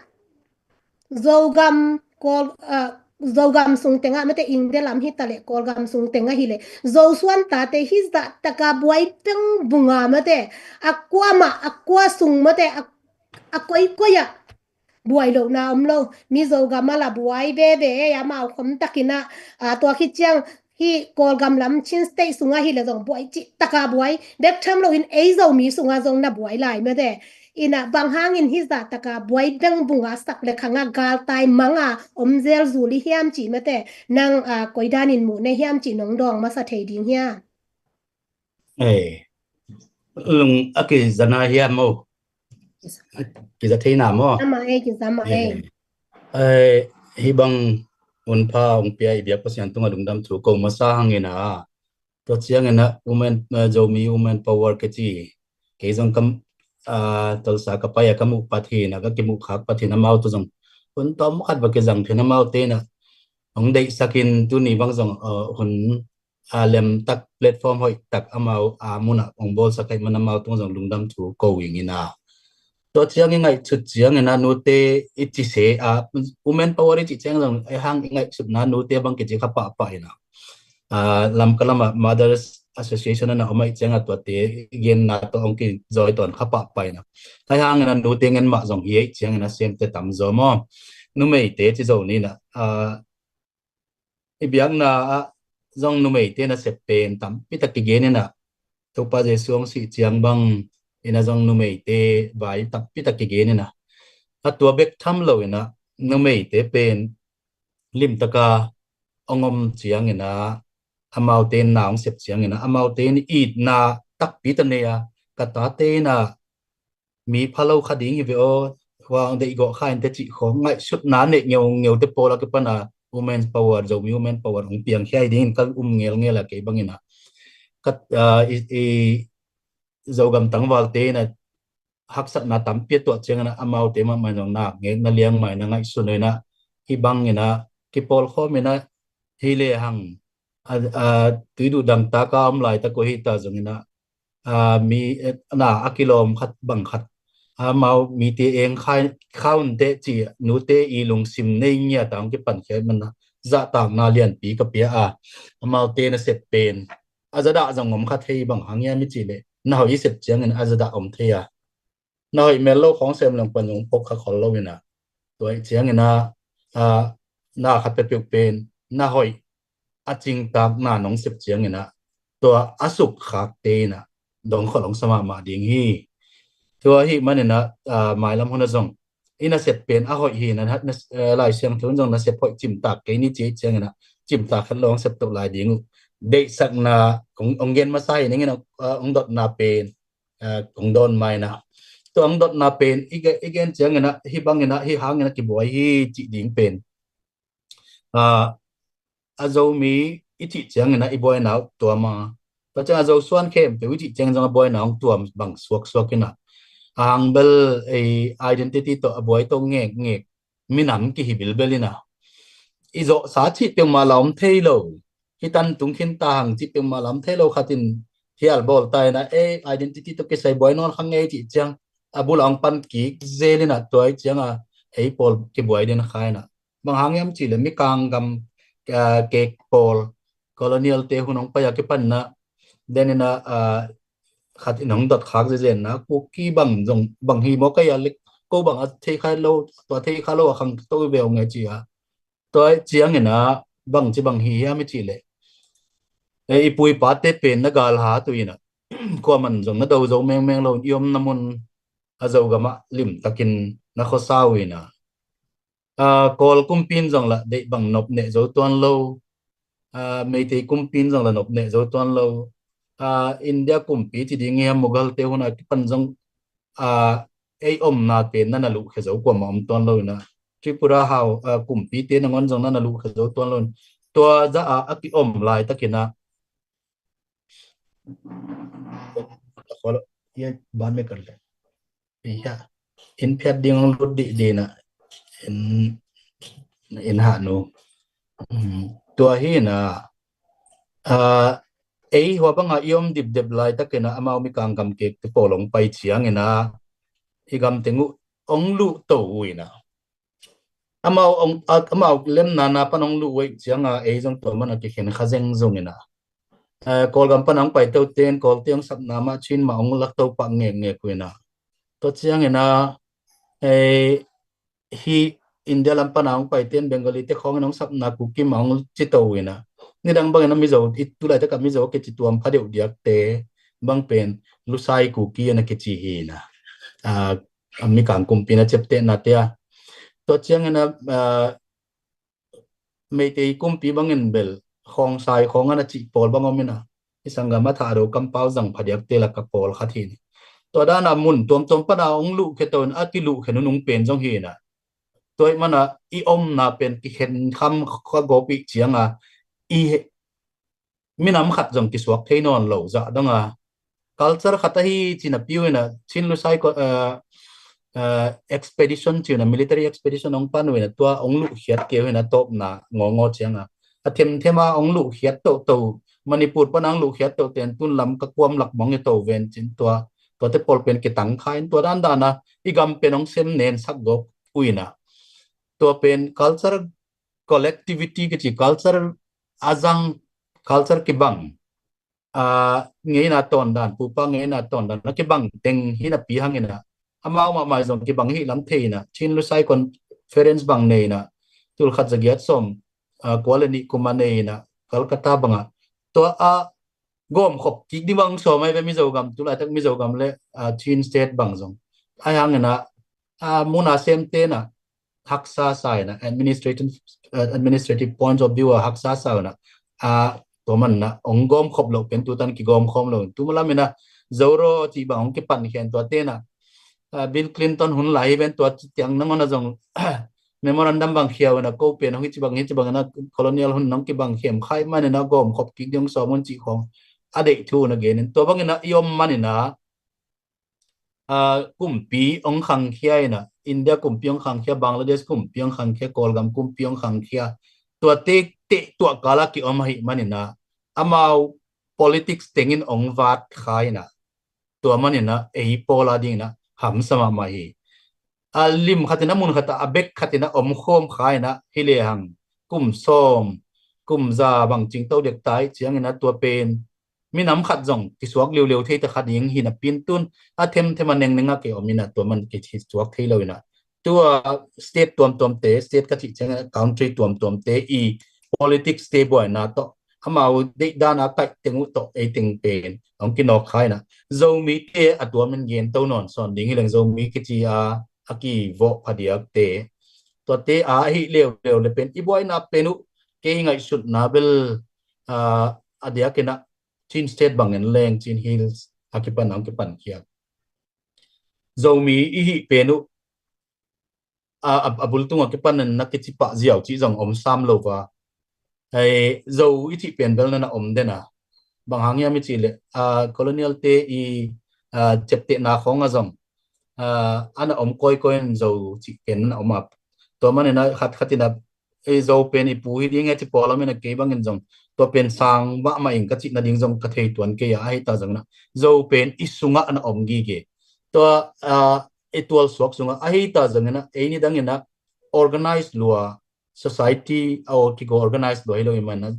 Zogam, Kawl, ah, Zogam sung tengah mate, India lam hi ta leh, Kawlgam sung tengah hi leh, Zosuan tate hi zah taka buai beng bunga mate, a kua mah, a kua sung mate, a, a koi koi ah buai lohna om lo. Mizo gam ah la buai veve ei, amau khom takin ah, ah, tua khit ciang hih Kawlgam lam Chin State sungah hi leh zong buai cih taka buai bek tham loin ei Zomi sungah zong na buai lai mate. In ah bang hangin hi zah taka buai beng bunga sak le khangah galtai manga om zel zul i hiam cih mate, nang, ah, koi danin muh na hiam cih nong dawng masa thei ding hiam? Ei, lung a kiza na hiam maw? Kiza thei na maw? Ama ei, kiza ma ei. Ei, hih bang hun pha hong pia i biak Pasian tungah lungdam thu ko masa hangin ah, tua ciangin ah women, eh, Zomi women power ka ci, kei zong kam, ah, Tulsa ka pai a ka muh pat hi in ah, ka kimuh khak pat hi in ah, amau tu zong hun tawm khat va kizang thei in ah, amaute in ah hong deihsak in tuni bang zong, ah, hun a lemtak, platform hoihtak amau a munah hong bawlsak ahih man amau tung zong lungdam thu ko ing in ah. Tua ciang i ngaihsut ciangin ah nute i ci se a, women power i cih ciang zong ei hang i ngaihsutna nute bang kici kha pahpah in ah. Ah, Lamka lamah Mothers Association ana om ahih ciang a tuate i genna tawh hong kizawi tawn kha pahpah in ah. Ei hangin ah nute ngen mah zong hi ahih ciangin ah semte tam zaw maw? Numeite ci zo ni in ah, ah, i biakna ah zong numeite nasep pen tampi tak kigen in ah, Topa Jesu hong sih ciang bang in ah zong numeite vai tampi tak kigen in ah, a tua bek tham lo in ah numeite pen limtaka hong om ciangin ah, amaute in na hong sep ciangin ah, amaute in itna takpi ta nei a, ka tate in ah mi pha lo kha ding hi ve aw, hua hong deih gawh kha in te cih khawng ngaihsutna neih ngeungeu te pawl a kipan a women power, Zomi women power hong piang khia hi dingin ka um ngelngel a kei bangin ah. Ka, ah, i, i Zogam tangvalte in ah haksatna tampi a tuah ciangin ah amaute mahmah in zong na ngekna liangmai na ngaihsun in ah, hih bangin ah kipawlkhawm in ah hi lehang, a, a, tuiduh dangtak a om laitak uh hi ta zongin ah, a, mi, eh, na a kilawm khat bang khat, amau mite eng khai, khaun te ci, nute i lungsim nei ngiat a hong kipan khia man a, zahtakna lianpi ka pia a, amaute nasep pen a zadah zong om kha thei, bang hang hiam i cih leh na hoih i sep ciangin a zadah om thei a, na hoih mel lo khawng sem leng pan zong pok kha khol lo in ah, tua ahih ciangin ah, a, na khat peuhpeuh pen na hoih a cingtakna nong sep ciangin ah, tua a sukkhakte in ah dongkhol hong sa mahmah ding hi. Tua ahih manin ah, a, mailam hun ah zong i nasep pen a hoih hi in ah, na, na, eh, Lai Siangtho in zong nasep hoih cimtak kei ni ci ahih ciangin ah cimtak khat lo hong sep toh lai ding uh. Deihsakna hong, hong gen masa hi ning in ah, a, hong dotna pen, a, hong dawn mai in ah, tua hong dotna pen i ge-, i gen ciangin ah hih bangin ah hih hangin ah kibuai hi cih ding pen, a, a Zomi i cih ciangin ah i buaina uh tuam a, tua ciang a Zosuan khempeuh i cih ciangin zong a buaina hong tuam bang suaksuak in ah, a hang bel ei identity tawh a buai tawh ngekngek minam kihi bilbel in ah, i zawhsa cih peuhmah la om thei lo, i tan tung khin ta hang cih peuhmah la om thei lo khat in hial bawl ta in ah, ei identity tawh kisai buai nawn kha ngei cih ciang a bul a hong pan kik zel in ah, tua ahih ciang a ei pawl kibuai den kha in ah, bang hang hiam cih leh Mikang gam, a, kek pawl, colonial te hun hong pai a kipan in ah, den in ah, a, khat in hong dot khak zezen na, Kuki bang zong bang hi maw, kei a lek ko bang a thei kha lo, tua thei kha lo a khangto ve hong e ci a. Tua ahih ciangin ah bang ci bang hi hiam i cih leh, e, i pu i pate pen na galhat uh in ah, kuaman zong na do zo mengmeng lo in i omna mun a Zogam ah limtakin na khuasa uh in ah, a, Kawl kumpi in zong la deih bang nop neh zo tuan lo, a, Meitei kumpi in zong la nop neh zo tuan lo, a, India kumpi ci ding hiam, Mughal te hun a kipan zong, a, ei omna pen na na luhkhia zo kuamah om tuan lo in ah, Tripura hau, a, kumpi te nangawn zong na na luhkhia zo tuan lo in, tua zah a a kiom laitakin ah, ban me kal le. Iya, in phiat ding hong lut dih dih na, in, in hah nu. Hmm, tua hi na, a, ei hua banga i om dipdep laitakin ah amau Mikang gam kek te pawl hong pai ciangin ah, i gam teng uh ong luh to uh ina, amau ong, a, amau lemna na pan ong luh uh ih cianga ei zong tua mana kikhen kha zengzong ina, eh, Kawlgam pana ong paito ten Kawlte ong sapna mah Chin mah ong lak to pah ngekngek uh ina. Tua ciang ina, eh, hi India lam pana ong paiten Bengali te khawng in ong sapna Kuki mah ong ci to uh ina. Nidang bang ina Mizo, i tulai taka Mizo kici tuam pha deuh diakte bang pen Lusai Kuki ana kici hi ina. Ah, a Mikang kumpi na ciaptehna te a. Tua ciang ina, ah, Meitei kumpi bangin bel Khongsai khawng ana cih pawl bang om ina, i sanggam a Thado kampau zang phadiakte laka pawl khat hi ni. Tua dana mun tuamtuam pana ong luhkhia to in a kiluhkhia nunung pen zong hi ina. Tua ih mana i omna pen kikhen kham kha gawp ih cianga i minam khat zong kisuak thei nawn lo zah dong a. Culture khat ahi cina piu ina Chin Lusai ko, eh, eh, expedition ci ina, military expedition ong pan uh ina tua ong luhkhiat keu ina tawpna ngawngaw cianga. A themthema ong luhkhiat toto, Manipur pana ong luhkhiat to ten tun lam ka kuam lak mong i to ven cin tua, tuate pawl pen kitang kha in tua dandana i gam pen ong sem nen sak gawp uh ina. Tua pen culture collectivity kici culture a zang, culture kibang, ah, ngeina tawndan, pupa ngeina tawndan a kibang teng hi napi hang ina. Amau mahmah zong kibang hi lam thei ina, Chin Lusai conference bang nei ina, tul khat za giat sawm, ah, kua le nih kuma nei ina, Calcutta banga. Tua a gawmkhop kik ding bang sawm ai ve Mizo gam, tulaitak Mizo gam le, ah, Chin State bang zong. Ai hang ina, ah, muna semte na haksa sa ina, administrative, eh, administrative point of view a haksa sa ina, ah, tua man na ong gawmkhop lo pen tutan kigawmkhawm lo. Tuma lam ina Zoro ci bang ong kipan khen tuate na, ah, Bill Clinton hun lai hi ven tua tiang nangon a zong memorandum bang khiau ina ko pen ong hici bang hici bang ina colonial hun nong kibang khem khai man ina gawmkhop kik ding sawm un ci khong a deih thu na gen in tua bang ina i om man ina, ah, kumpi ong khangkhia ina, India kumpi ong khangkhia, Bangladesh kumpi ong khangkhia, Kawlgam kumpi ong khangkhia. Tua te, te, tua kala ki om ahi man ina, amau politics tengin ong vat kha ina. Tua man ina, ei pawl a ding ina, hamsa mahmah hi. A lim khat ina, mun khat a, a bek khat ina, om khawm kha ina, hi le hang, kum sawm, kum za bang cing to dek tai, ciang ina tua pen, minam khat zong kisuak liuliu thei ta kha ding hi napi in tun a themthem a nengneng a kei om ina tua man kisuak thei lo ina. Tua state tuamtuamte, state ka cih ciang country tuamtuamte i politics te buaina tawh amau deihdan a kaih teng uh tawh ei teng pen ong kinawk kha ina. Zomite a tua min gen to nawn sawn ding hi leng Zomi kici a, a kivawh phadiakte. Tuate a ahi leuleu le pen i buaina pen uh kei ngaihsutna bel, ah, a diak ina Chin State bangin leng Chin Hills a kipan ang kipan khiak. Zomi i hih pen uh, a, a, a bul tung a kipan in na kici pah ziau cih zong om sam lo va. Hei, Zo i cih pen bel na na om den a. Bang hang hiam i cih le, ah, colonial te i, ah, ciaptehna khawng a zong, ah, a na om kawikawi in Zo cih pen na na om a. Tua man ina khat khat ina, ei Zo pen i pu hi ding e ci pawl om ina kei bangin zong tua pen sang mahmah ing ka cih nading zong ka thei tuan kei a, ahi ta zong ina Zo pen i sungah na om gige. Tua, ah, i tualsuak sungah ahi ta zong ina ei nidang ina organize lua, society a aw kigo organize lua hi lo i man ina,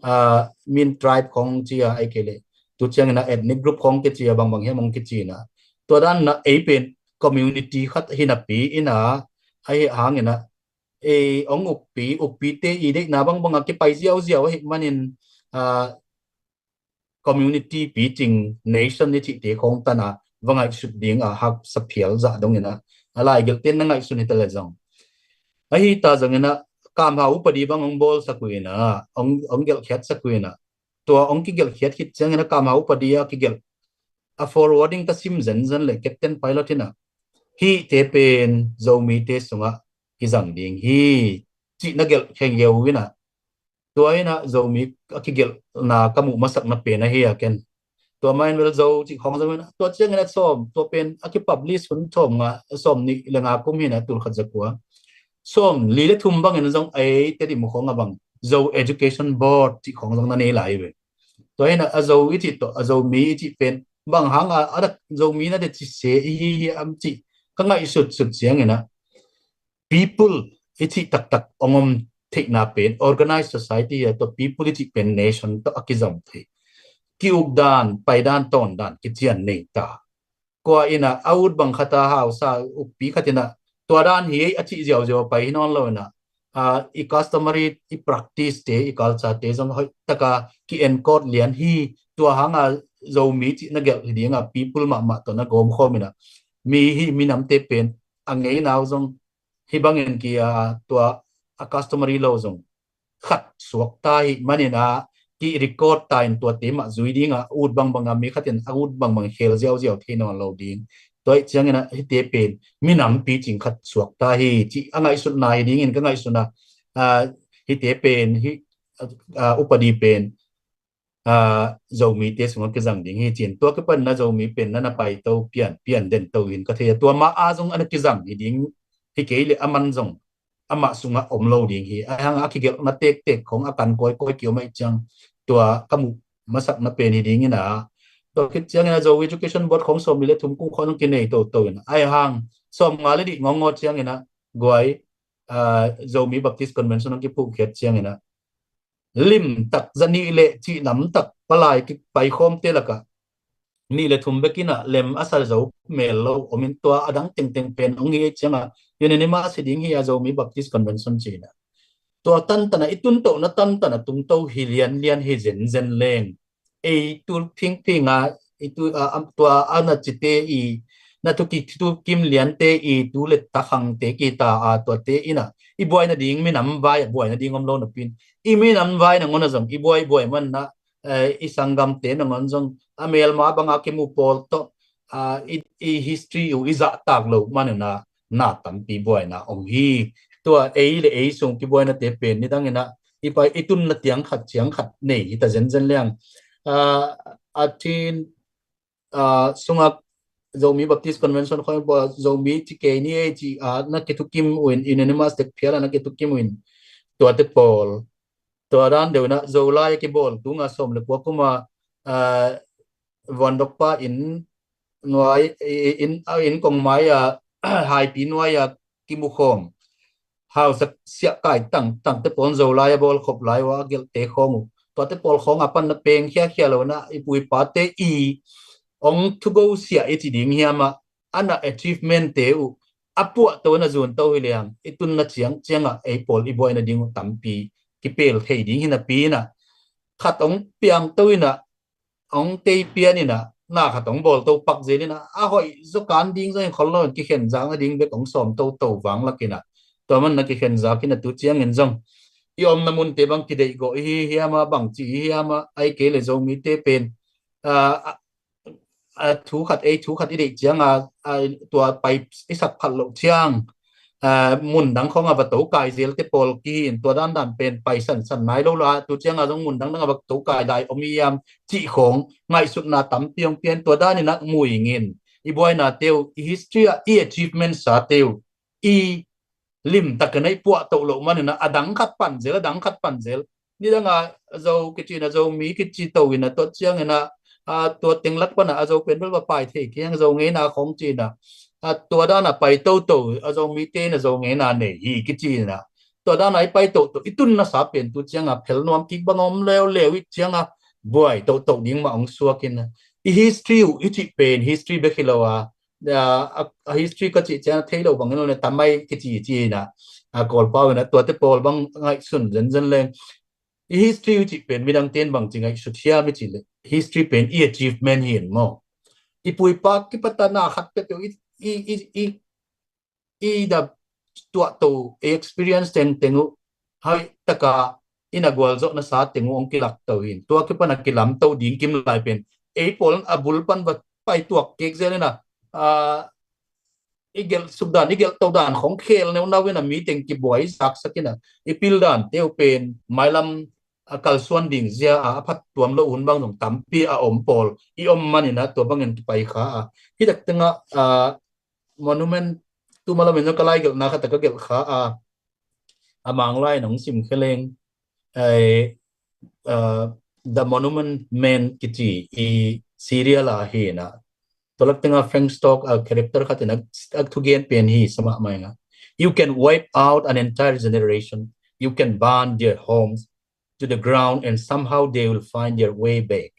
ah, min tribe khawng ci a ai kei le tu ciang ina ethnic group khawng kici a bangbang hiam ong kici ina. Tua dan ina ei pen community khat hi napi ina, ahi hang ina ei ong ukpi, ukpite i deihna bangbang a kipai ziauziau ahi manin, ah, community picing nation i cihte khawng tan a va ngaihsut ding a haksa phial zah dong ina, a laigelhte na ngaihsun hi ta le zong. Ahi ta zong ina kamha upadi bang ong bawlsak uh ina, ong, ong gelhkhiatsak uh ina. Tua ong kigelhkhiat khit ciang ina kamha upadi a kigelh a forwarding ka sim zenzen le Captain Pilot ina hihte pen Zomite sungah kizang ding hi cih na gelh khengeu ina. Tua ina Zomi a kigelhna ka muh masakna pen ahi a ken. Tua main bel Zo cih khawng zong ina tua ciang ina sawm, tua pen a kipublish hun sawm nga, sawm nih le nga kum hi ina tul khat za kua. Sawm li le thum bangin zong ei Tedim khawng a bang Zo Education Board cih khawng zong na nei lai ve. Tua ina a Zo i cih tawh, a Zomi i cih pen bang hang a, a dak Zomi na de ci se i hi hi am cih ka ngaihsutsut ciangin ah, people i cih taktak hong om theihna pen organized society a, tua people i cih pen nation tawh a kizom thei. Ki-uk dan, pai dan, tawn dan kician nei ta. Kua in ah a ut bang khat a hausa ukpi khat in ah tua dan hi ei a cih ziauziau a pai hi nawn lo in ah, ah, i customary, i practice te, i culture te zong hoih taka ki-encode lian hi. Tua hanga Zomi cih na gelh hi ding a, people mahmah tawh na gawm khawm in ah, mi hi, minamte pen a ngeinau zong hih bangin ki, ah, tua a customary lo zong khat suak ta hi manin ah, ki-record ta in tuate mah zui ding a, a ut bangbang a mi khat in a ut bangbang khel ziauziau thei nawn lo ding. Tua hi ciangin ah hihte pen minam picing khat suak ta hi cih a ngaihsutna hi dingin ka ngaihsun a, ah, hihte pen hi, ah, upadi pen, ah, Zomite sungah kizang ding hi ci-in, tua kipan na Zomi pen na na paito pian pian den to in ka thei a, tua mah a zong a na kizang hi ding hi kei leh a man zong amah sungah om lo ding hi. Ahi hang a kigelhna tektek khong a kan kawikawi ki-om ahih ciang tua ka muh masakna pen hi dingin ah, tua khit ciangin ah Zo Education Board khong sawm li le thum kum khong zong kinei toto in ah, ahi hang sawm nga le dih ngawngaw ciangin ah guai, ah, Zomi Baptist Convention hong kiphuhkhiat ciangin ah limtak, za nih le cih lamtak palai kipai khawmte lakah nih le thum bekin ah lem a sa zo mel lo om in, tua a dang tengteng pen hong hi ei ciangah unanimous hi ding hi a, Zomi Baptist Convention ci-in ah. Tua tantan a i tuntohna tantan a tungto hi lianlian hi zenzen leng, ei tu phingphing a, i tu, a, am, tua a na cite i, na tu ki, tu kim liante i tu le takhangte kita a, tuate in ah i buai nading minam vai a buai nading om lo napi in, i minam vai nangawn a zong i buai buai man ah, eh, i sanggamte nangawn zong a melma banga kimu pawl tawh, ah, i, i history uh i zahtak loh man in ah na tampi buaina om hi. Tua ei le ei sung kibuainate pen nidang in ah i pai i tunna tiang khat ciang khat nei hi ta zenzen leng. Ah, a thin, ah, sungah Zomi Baptist Convention khong bawh Zomi ci kei ni ei ci, ah, na kithukim uh in, unanimous tek phial ah na kithukim uh in, tuate pawl, tua dan deuh in ah Zolai a kibawl tunga sawm le kua kum a, ah, Vuandokpa inn nuai, i, i, inn, a inn kong mai a, haipi nuai a kimukhawm hausa siah kai tangtangte pawl, Zolai a bawlkhop lai uh a gelhte khawng uh, tuate pawl khawng a pan na peng khiakhia lo in ah i pu i pate i hong thugo siah i ci ding hiam ah, a na achievement te uh a puahto na zunto hi leng i tunna ciang ciangah ei pawl i buai nading uh tampi kipel thei ding hi napi in ah, khat hong piangto in ah, hong tei pian in ah, na khat hong bawlto pak zel in ah, a hoih zaw kan ding zong hi khol lo in kikhenzak nading bek hong sawm toto vang lak in ah, tua man na kikhenzak in ah tu ciangin zong i omna munte bang kideih gawh i hi hiam ah, bangci i hi hiam ah, ahih kei leh Zomite pen, ah, a, a, thu khat, ei thu khat i deih ciang a, a, tua pai i sak phat loh ciang, ah, mundang khawng a va to kai zelte pawl kihi in, tua dandan pen pai sansan nai lo la, tu ciang a zong mundang dang a va to kai lai om i hiam cih khawng ngaihsutna tampi hong pian, tua dan in ah mu ing in, i buainate uh, i history ah i achievement sate uh i limtak in ah i puahtoh loh man in ah, a dang khat pan zel, a dang khat pan zel. Nidang a Zo kici in ah, Zomi kici to in ah, tua ciang in ah, a, tua teng lak pan ah a Zo pen bel va pai thei kei hang, Zo ngeina khawng ci in ah, a, tua dan a pai toto, a, Zomite in ah Zo ngeina nei hi kici in ah, tua dan a i pai toto, i tunna sa pen tu ciang a phel nuam kik bang om leuleu i ciang a buai toto ding mah hong suak in ah, i history uh i cih pen history bek hi lo a, a, a, a history ka cih ciang thei lo bang in lo ne, tamai kici ci in ah, a, Kawlpau in ah tuate pawl bang ngaihsun zenzen leng. I history uh cih pen midang ten bang ci ngaihsut hiam i cih leh, history pen i achievement hi in maw. I pu i pa kipatna khat peuhpeuh i, i, i, i, i da tuahto, i experience tengteng uh hai taka i na gualzawhna sa teng uh hong kilakto hi in, tua kipan a kilamto ding kim lai pen ei pawl a bul pan va pai tuak kek zel in ah, a, i gelh suk dan, i gelh to dan khong khel neunau in ah mi teng kibuai zaksak in ah, i pil dante uh pen mailam a kalsuan ding zia a, a phat tuam lo hun bang zong tampi a om pawl i om man in ah, tua bangin kipai kha a. Hi tak tengah, a, monument, tu malam in zong ka lai gelhna khat a ka gelh kha a, a Manglai in hong sim kheleng, ai, a, The Monument Men kici i serial a hi in ah, Tua lak tengah Frank Stock a character khat in a, a thugen pen hi sa mahmah ing a. You can wipe out an entire generation. You can burn their homes to the ground and somehow they will find their way back.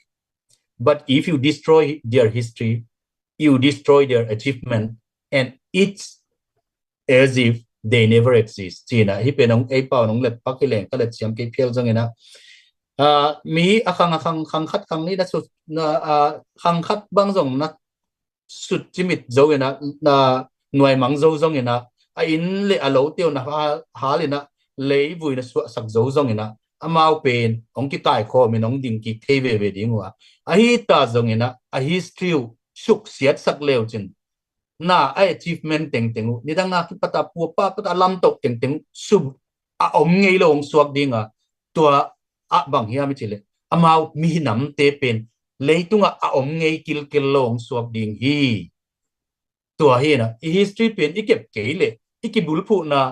But if you destroy their history, you destroy their achievement, and it's as if they never exist. Ci-in a, hih pen hong, ei pau in hong let pak hi leng ka let siam kei phial zongin a, ah, mi a khang, a khang, khang khat, khang nih na sut, na, ah, khang khat bang zong na sut cimit zo in a, na nuaimang zo zongin a, a inn le a lote uh na hal, hal in a, leivui na suahsak zo zongin a, amau pen hong kitaikhawm in hong ding kik thei veve ding uh a. Ahi ta zongin a, a history uh suksiatsak leu cin, na a achievement tengteng uh, nidang a kipat a, pua pa pat a lamtoh tengteng uh sum a om ngei lo hong suak ding a. Tua ah bang hiam i cih leh, amau mihinamte pen leitungah a om ngei kilkel lo hong suak ding hi. Tua hi in a, i history pen i kep kei leh, i kibulphuhna,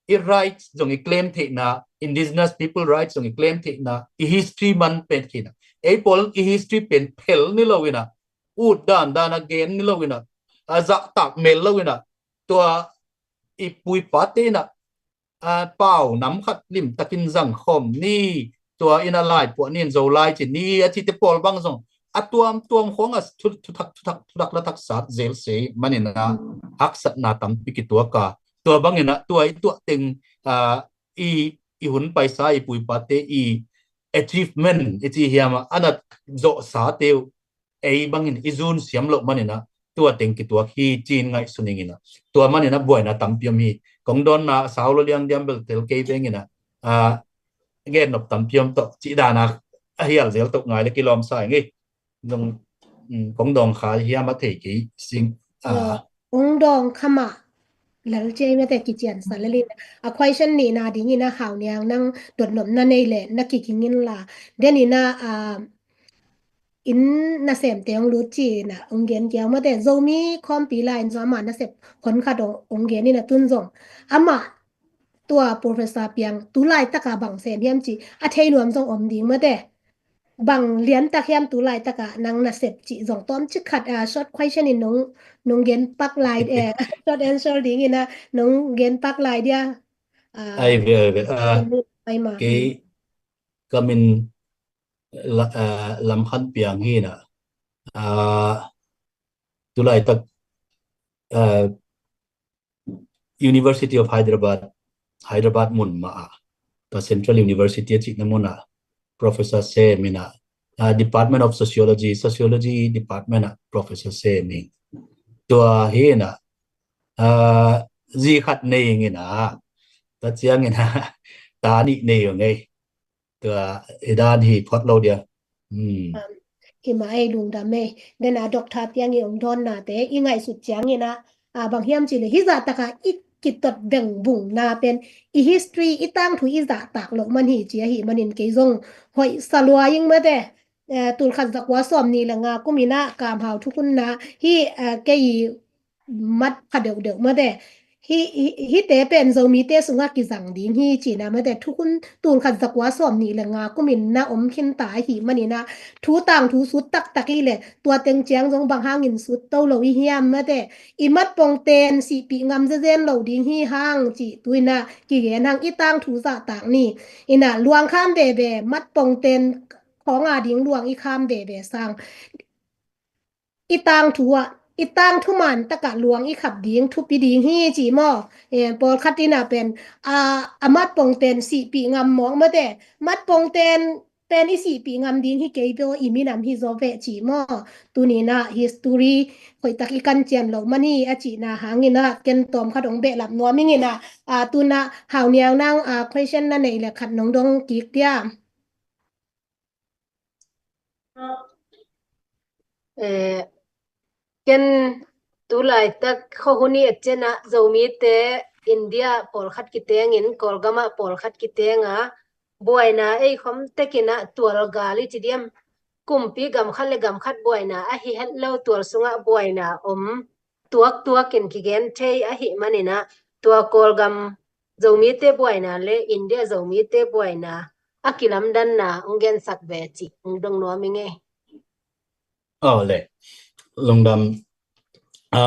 i rights zong i claim theihna, indigenous people rights zong i claim theihna, i history man pen hi in a, ei pawl i history pen phel ni lo in a, ut dandan a gen ni lo in a, a zahtak mel lo in a, tua i pu i pate in a, a, pau nam khat limtakin zang khawm ni, tua in a laipuah ni in Zolai ci ni a cite pawl bang zong a tuamtuam khawng a thu, thuthak, thuthak, thuthak latak sat zel se manin a, haksatna tampi kituak a. Tua bangin a, tua i tuah teng, a, i, i hun paisa i pu i pate i achievement i ci hiam a, a na zawhsate uh ei bangin i zun siam loh manin a, tua teng kituak hi ci-in ngaihsun ing in a. Tua manin a buaina tampi om hi. Kong dawnna a sau lo liang diam bel tel kei veng in a, a, gen nop tampi om tawh cih dan a, a hial zel tawh ngai le kilawm sa ing ei. Nung, mm, kong dawng kha hiam a thei kei sing. A, ong dawng kha mah lal ciai mate kician sa lel in. A question nihna dingin a Hau Niang nang dotnop na nei leh na kiking inla. Den in a, a, inn nasemte hong lut ci-in a hong gen kiau mate, Zomi khawmpi lai in zong amah nasep hon khat hong, hong gen in a tun zong amah tua Professor Piang tu laitak a bang sem hiam ci a thei nuam zong om ding mate. Bang liantak hiam tu laitak a nang nasep cih zong tawmcik khat, a, short question in nong, nong gen pak lai, eh, short answer dingin a nong gen pak lai dia. A, ai ve, ai ve. A, ai ma. Kei ka min la, a, Lam Khan Piang hi in a, a, tu laitak, a, University of Hyderabad, Hyderabad mun mah a, tua Central University a cihna mun a professor sem in a, a, Department of Sociology, Sociology Department a professor sem ing. Tua hi in a, a, zi khat nei ing in a, tua ciangin a, ta nih nei ung ei. Tua i dan hi phot lo dia. Hmm. Um, hi mah ei, lungdam ei. Den a Doctor Piang i ong dawnnate i ngaihsut ciangin a, a, bang hiam cih leh hih zahtak a i kitot beng bungna pen i history, i tangthu i zahtak loh man hi ci ahih manin kei zong hoih sa lua ing mate. Eh, tul khat za kua sawm nih le nga kum in a Kam Hau thukhunna hi, eh, kei i mat pha deuhdeuh mate. Hi, hi, hihte pen Zomite sungah kizang ding hi cihna mate, thukhun tul khat za kua sawm nih le nga kum in na om khinta ahih manin a, thu tangthu sut taktak i leh tua teng ciang zong bang hangin sut to lo i hiam mate. I matpongten sihpih ngam zezen lo ding hi hang cih tu in a kigen hang, i tangthu zahtak ni. In a luang kham veve, matpongten khawng a ding luang i kham veve sang. I tangthu ah, i tangthu man takah luang i khap ding thupi ding hi ci maw? Eh, pawlkhat in a pen, a, a matpongten sihpih ngam mawk mate. Matpongten pen i sihpih ngam ding hi kei peuh, i minam hi zaw veh ci maw? Tuni in a history hoihtak i kan cian loh man hi a cihna hangin a ken tawm khat ong behlap nuam ing in a, a, tu in a Hau Niang nang, a, question na neih leh khat nong dong kik dia. Eh, ken tu laitak khuahun i et ciangin a Zomite India pawlkhat kitengin, Kawlgam ah pawlkhat kiteng a, buaina ei khawm tekin a tual gal i ci diam, kumpi gam khat le gam khat buaina ahi het lo, tual sungah buaina om tuaktuak in kigen thei ahih manin a, tua Kawlgam Zomite buaina le India Zomite buaina a kilamdanna ong gensak ve cih ong dong nuam ing ei. Aw le, lungdam a,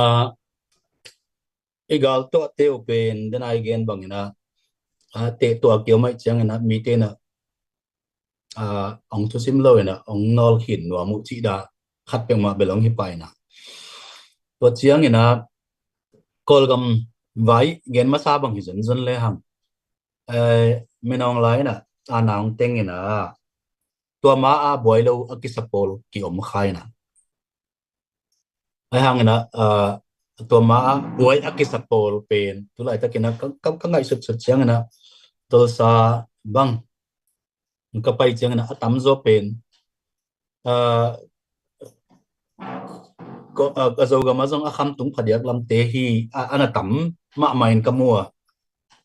i gal tuahte uh pen dena i gen bangin a, a, teh tuah kiom aih ciangin a, mite in a, a, hong thusim lo in a, hong nawl khin nuam uh cih dan khat peuhmah bel hong hi pah in a. Tua ciangin a, Kawlgam vai gen masa bang hi zonzon le hang. Eh, Min Aung Hlaing in a, a na hong teng in a, tua ma a buai lo a kisa pawl kiom kha in a. Ahi hangin a, ah, tua ma a buai a kisa pawl pen, tu laitakin a ka, ka, ka ngaihsutsut ciangin a, Tulsa bang ka pai ciangin a, a tamzaw pen, ah, ko, ah, a Zogam ah zong a khamtung phadiak lamte hi, a, a na tam mahmah in ka mu a.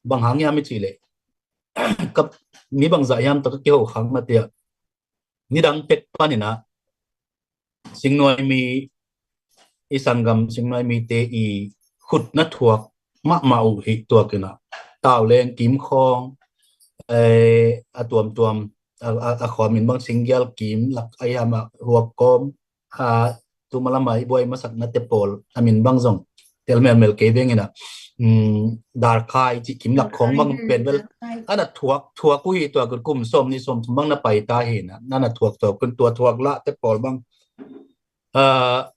Bang hang hiam i cih leh, ka, mi bangzah hiam tawh ka kiho khak na tiah, nidang pek panin a, Singnuai mi, i sanggam Singnuai mite i khut na thuak mahmah uh hi tuak in a, Tauleng kim khawng, eh, a tuamtuam, a, a, a khuamin bang Singgial kim lak a hiam a, Huap kawm, a, tuma lam a i buai masak na te pawl a min bang zong tel melmel kei veng in a, um, Darkhai cih kim lak khawng bang pen bel a na thuak, thuak uh hi tuak un, kum sawm nih sawm thum bang na pai ta hi in a, na na thuak tuak un, tua thuak lah te pawl bang, ah,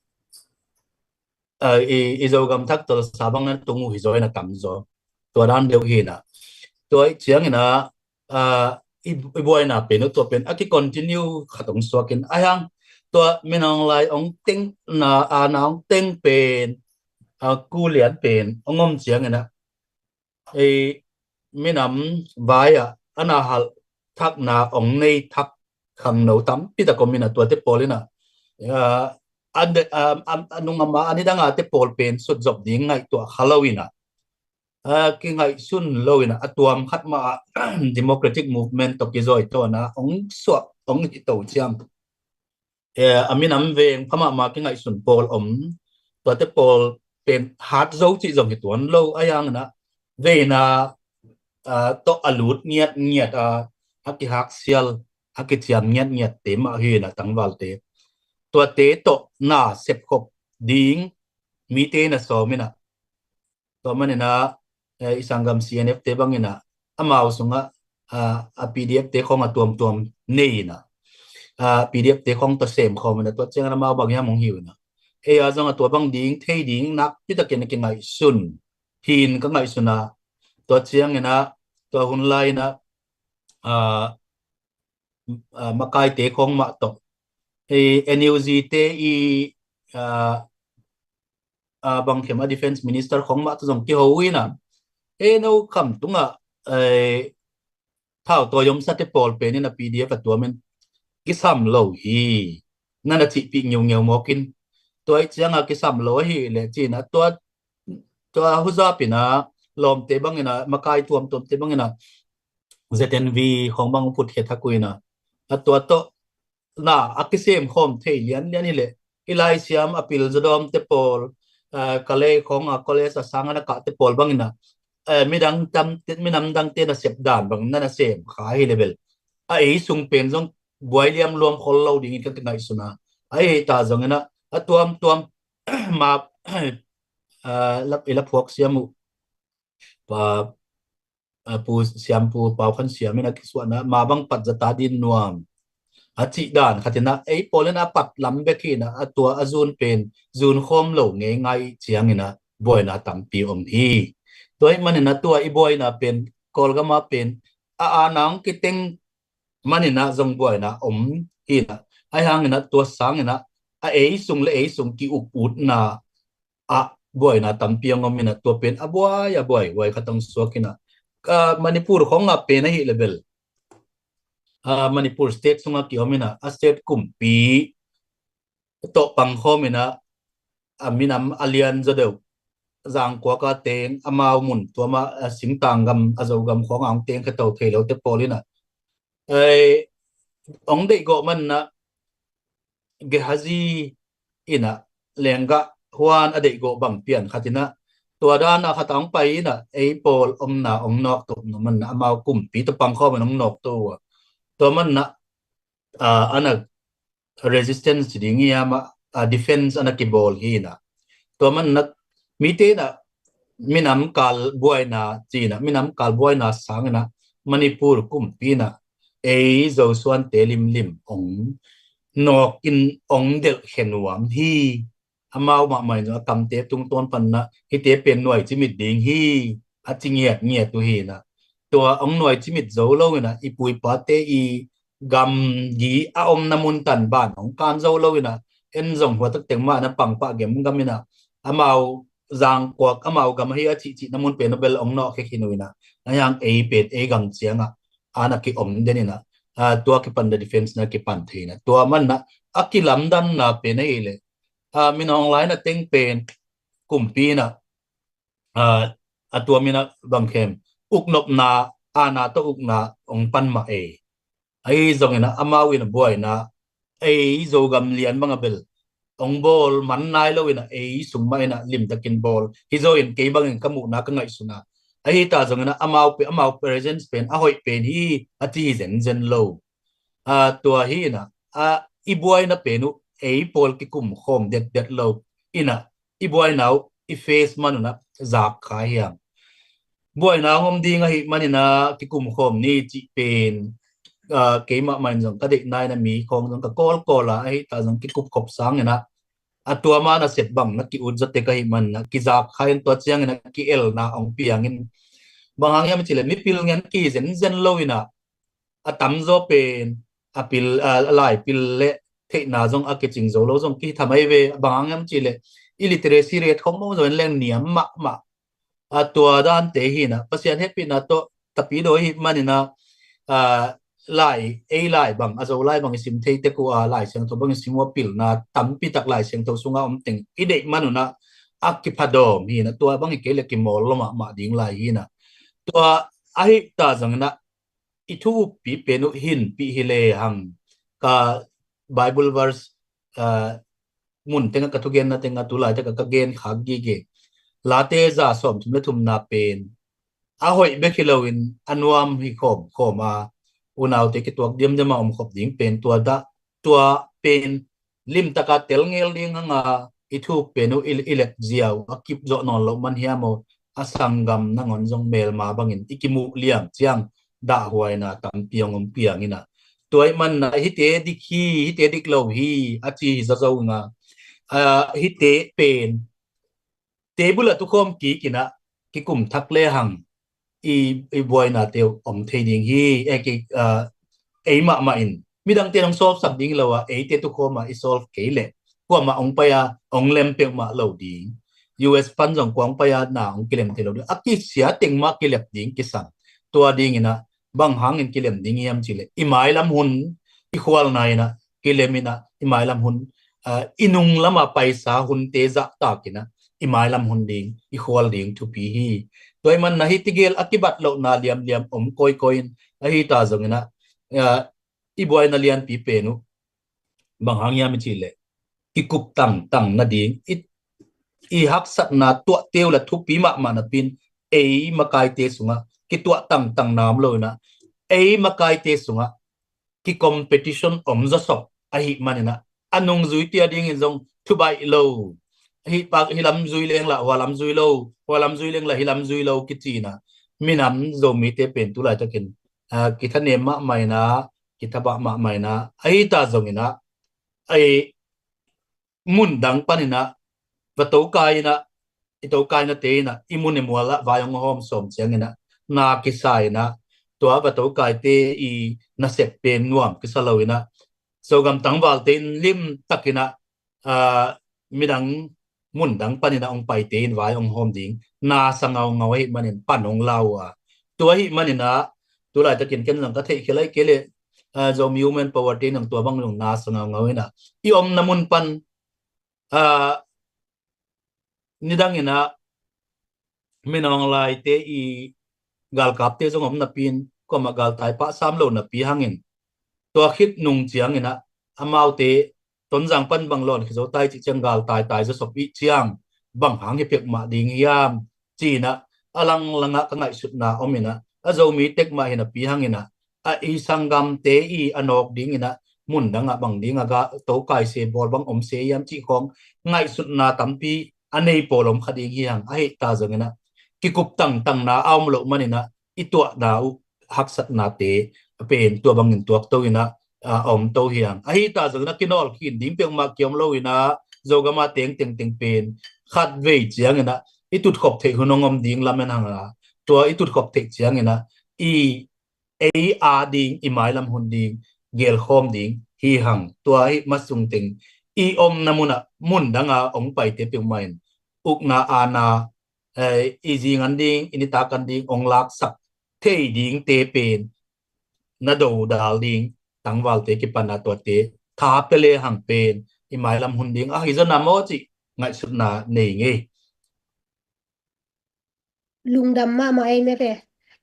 ah, i, i Zogam thak Tulsa bang na tung uh hi zaw in a, tamzaw. Tua dan deuh hi in a. Tua i ciangin a, ah, i, i buaina pen uh tua pen a ki continue khat hong suak in, ahi hang tua Min Aung Hlaing hong teng na, a na hong teng pen, a, Ku Lian pen hong om ciangin a, ei, minam vai ah a na halh thakna hong nei thak khangno tampi tak om in a, tuate pawl in a, ah, a, a, a, a nung a ma a nidang a te pawl pen sutzop ding ngaihtuah kha lo in a, a, kingaihsun lo in a, a tuam khat mah ah democratic movement tawh kizawi tawn a hong suak, hong hi to ciang, eh, a minam veng pha mahmah kingaihsun pawl om, tuate pawl pen hat zo cih zong hi tuan lo, ahi hangin a veina, ah, tawh a lut ngiatngiat a, a kihaksial, a kician ngiatngiatte mah hi in a, tangvalte, tuate tawh na sepkhop ding mite na sawm in a, tua manin a, eh, i sanggam C N F te bangin a, amau sungah, ah, a P D F te khawng a tuamtuam nei in a, ah, P D F te khawng tawh sem khawm in a, tua ciangin amau bang hiam hong hi uh in a, ei a zong a tua bang ding thei ding nakpi takin a kingaihsun hi in ka ngaihsun a, tua ciangin a, tua hun lai in a, ah, ah, makaite khawng mah tawh, eh, N U G te i, ah, ah, bang khem a defense minister khawng mah tawh zong kiho uh in a, eh, no kham tungah, eh, thau tawi omsa te pawl pen in a P D F a tuam in kisam lo hi, na na cihpih ngeungeu mawk in, tua i ciang a kisam lo ahi leh ci in a, tua, tua huzap in a lawmte bangin a, makai tuamtuamte bangin a Z N V khawng bang phutkhia thak uh in a, a tua tawh na a kisem khawm thei lianlian hi leh, i laisiam a pil zawdawm te pawl, eh, kalei khawng a college a sang a na kah te pawl bangin a, eh, midang tam, minam dangte na sep dan bang na na sem kha hi leh bel, a ei sung pen zong buai liam luam khol lo dingin ka kingaihsun a, a ei ta zongin a, a tuamtuam ma, eh, la, i la phuak siam uh pa, a, Pu Siam, Pu Pau Khan Siam in a kisuahna, ma bang pat zata din nuam a cih dan khat in a, ei pawl in a pat lam bek hi in a, a tua a zun pen zun khawm lo ngeingai ciangin a buaina tampi om hi. Tua ahih manin a tua i buaina pen Kawlgam ah pen a, a nang kiteng manin a zong buaina om hi in a, ahi hangin a tua sangin a, a ei sung le ei sung ki-uk utna ah buaina tampi hong om in a, tua pen a buai, a buai, buai khat hong suak in a, ka Manipur khawng ah pen ahih leh bel, a, Manipur state sungah kiom in a, a state kumpi tawh pangkhawm in a, a minam a lian zaw deuh, Zangkuak a teng, amau mun tuam a, a singtang gam, a Zogam khawng a hong teng kha to thei lo te pawl in a, ei, hong deihgawh man in a, Gehazi in a, lenggah huan a deihgawh bang pian khat in a, tua dan a khat a hong pai in a, ei pawl omna hong nawk to, tua man in a, amau kumpi tawh pangkhawm in hong nawk to uh a, tua man in a, a, a na resistance ci ding hiam a, a, defense a na kibawl hi in a, Tua man na mite na minam kal buaina cina, minam kal buaina sangina Manipur kumpi na ei Zosuante limlim ong nawk in ong delh khe nuam hi. Amau mahmah in zong a kamte tungtawn panna hite pen nuai cimit ding hi, a ci ngiat ngiat uh hi na. Tua ong nuai cimit zo lo ina i pu i pate i gamgi a omna mun tan ban ong kan zo lo ina en zong hua taktek mah na pangpah gemgam ina amau zangkuak amau gam ahi a cihcih na mun pen a bel ong nawh khe khin uh ina a hiang ei pen ei gam cianga ana ki om den ina tua kipan the defense na kipan thei na tua man na a kilamdanna pen ahi le Minawng Lai na teng pen kumpi na a tua mina bangkhem uknopna ana tawh ukna ong pan mah ei. Ahi zongina amau ina buaina ei Zogam lian banga bel ong bawl man nai lo ina ei sung mah ina limtakin bawl hi zo in kei bangin ka muhna ka ngaihsuna ahi ta zongina amau pe amau presence pen a hoih pen hi a ci hi zenzen lo. Tua hi ina i buaina pen uh ei pawl kikum khawm detdet lo ina i buaina uh i face man una zak kha hiam? Buaina hong om ding ahi manina kikum khawm ni cih pen keimah main zong ka deih naina mi khawng zong ka kawlkawl a ahi ta zong kikup khop sangina a tua mana sep bang na ki-ut zatek ahi manina kizak kha in tua ciangina ki-elna hong piangin bang hang hiam cih le mipil ngen ki zenzen lo ina a tamzaw pen a pil a laipil le theihna zong a kicing zo lo zong kitham ahi ve. Bang hang hiam cih le illiteracy rate khong mawng zo in leng niam mahmah a tua dante hina Pasian hehpihna tawh tapidaw ahi manina lai ei lai bang a zo lai bang i sim thei tek uh a Lai Siangtho bang i sim uh a pilna tampi tak Lai Siangtho sunga om teng i deih man una a kiphadawm hina tua bang i kei le kimawl lo mahmah ding lai hina tua ahi ta zongina i thu uppi pen uh hinpih hi le hang ka Bible verse mun tenga ka thugenna tenga tu laitak ka gen khak gige Late za sawm thum le thumna pen a hoih bek hi loin a nuam hi khawm khawm a unaute kituak diamdiam a om khop ding pen tua dah tua pen limtaka tel ngel ding hanga i thuk pen uh i let ziau a kip zawh nawn loh man hiam aw a sanggam nangawn zong melma bangin i kimuh liam ciang dahhuaina tampi hong om piangina tua ih manna hite dik hi hite dik lo hi a ci hi zazo nga hite pen table a tukhawm kik ina kikum thak le hang i buainate uh om thei ding hi. Ei mahmah in midangte hong solve sak ding lo a eite tukhawm a i solve kei leh kuamah hong pai a hong lem peuhmah lo ding. U S pan zong kua hong pai a na hong kilem thei lo ding a kisia teng mah kilep ding kisam. Tua dingina bang hangin kilem ding hiam cih leh i mailam hun i khualna ina kilem ina i mailam hun i nung lama paisa hunte zahtak ina i mailam hun ding i khual ding thupi hi. Tua ih manna hi tigel a kibat lohna liamliam om koikoi in ahi ta zongina i buaina lianpi pen uh bang hang hiam i cih leh kikup tangtang nading i haksatna tuahteu la thupi mahmah napin ei makaite sungah kituah tangtang na om lo ina ei makaite sungah ki competition om zawsop ahi manina a nungzuite a dingin zong thubaih lo hi pak hi lam zui leng lah hua lam zui lo hua lam zui leng lah hi lam zui lo kicina minam Zomite pen tu laitakin kithanem mahmah ina kithabah mahmah ina ahi ta zongina ei mundang panina va tokai ina i tokaina te ina i mun i mual ah vai hong hawm sawm ciangina na kisa ina tua va tokaite i nasep pen nuam kisa lo ina Zogam tangvalte in lim takina midang mundang panina hong paite in vai hong hawm ding na sangaungau ahi manin pan hong lau a tua ahi manina tu laitakin ken zong ka theih khia lai kei leh Zomi Women Power te in hong tua bang zong na sangaungau ina i omna mun pan nidangina Minawng Laite i galkapte zong om napi in kuamah galtai pah sam lo napi hangin tua khit nung ciangina amaute Tonzang pan bang lawn khi zo tai cih ciang galtai tai zawsop ih ciang bang hang hi pek mah ding hiam cina a langlangah ka ngaihsutna om ina a Zomi tek mah hi napi hangina a i sanggamte i a nawk dingina mundangah bang dinga ga tokaise bawl bang omse hiam cih khawng ngaihsutna tampi a nei pawl om kha ding hi hang. Ahi ta zongin ah kikup tangtangna a om loh manin ah i tuahna uh haksatnate a pen tua bangin tuakto in ah a om to hi hang. Ahi ta zongin ah kinawl khin ding peuhmah kiom lo in ah Zogam a teng tengteng pen khat vei ciangin ah i tutkhop theih hun hong om ding lamen hang a, tua i tutkhop theih ciangin ah i ei a ding, i mailam hun ding, gelkhawm ding hi hang. Tua hi masung teng i omna mun ah mun dang a hong paite peuhmah in ukna aana, eh, i zingan ding, i nitak an ding hong laksak thei dingte pen na dodal ding, tangvalte kipan a tuate tha pia le hang pen i mailam hun ding ahi zaw na maw cih ngaihsutna nei ngei. Lungdam mahmah ei mete.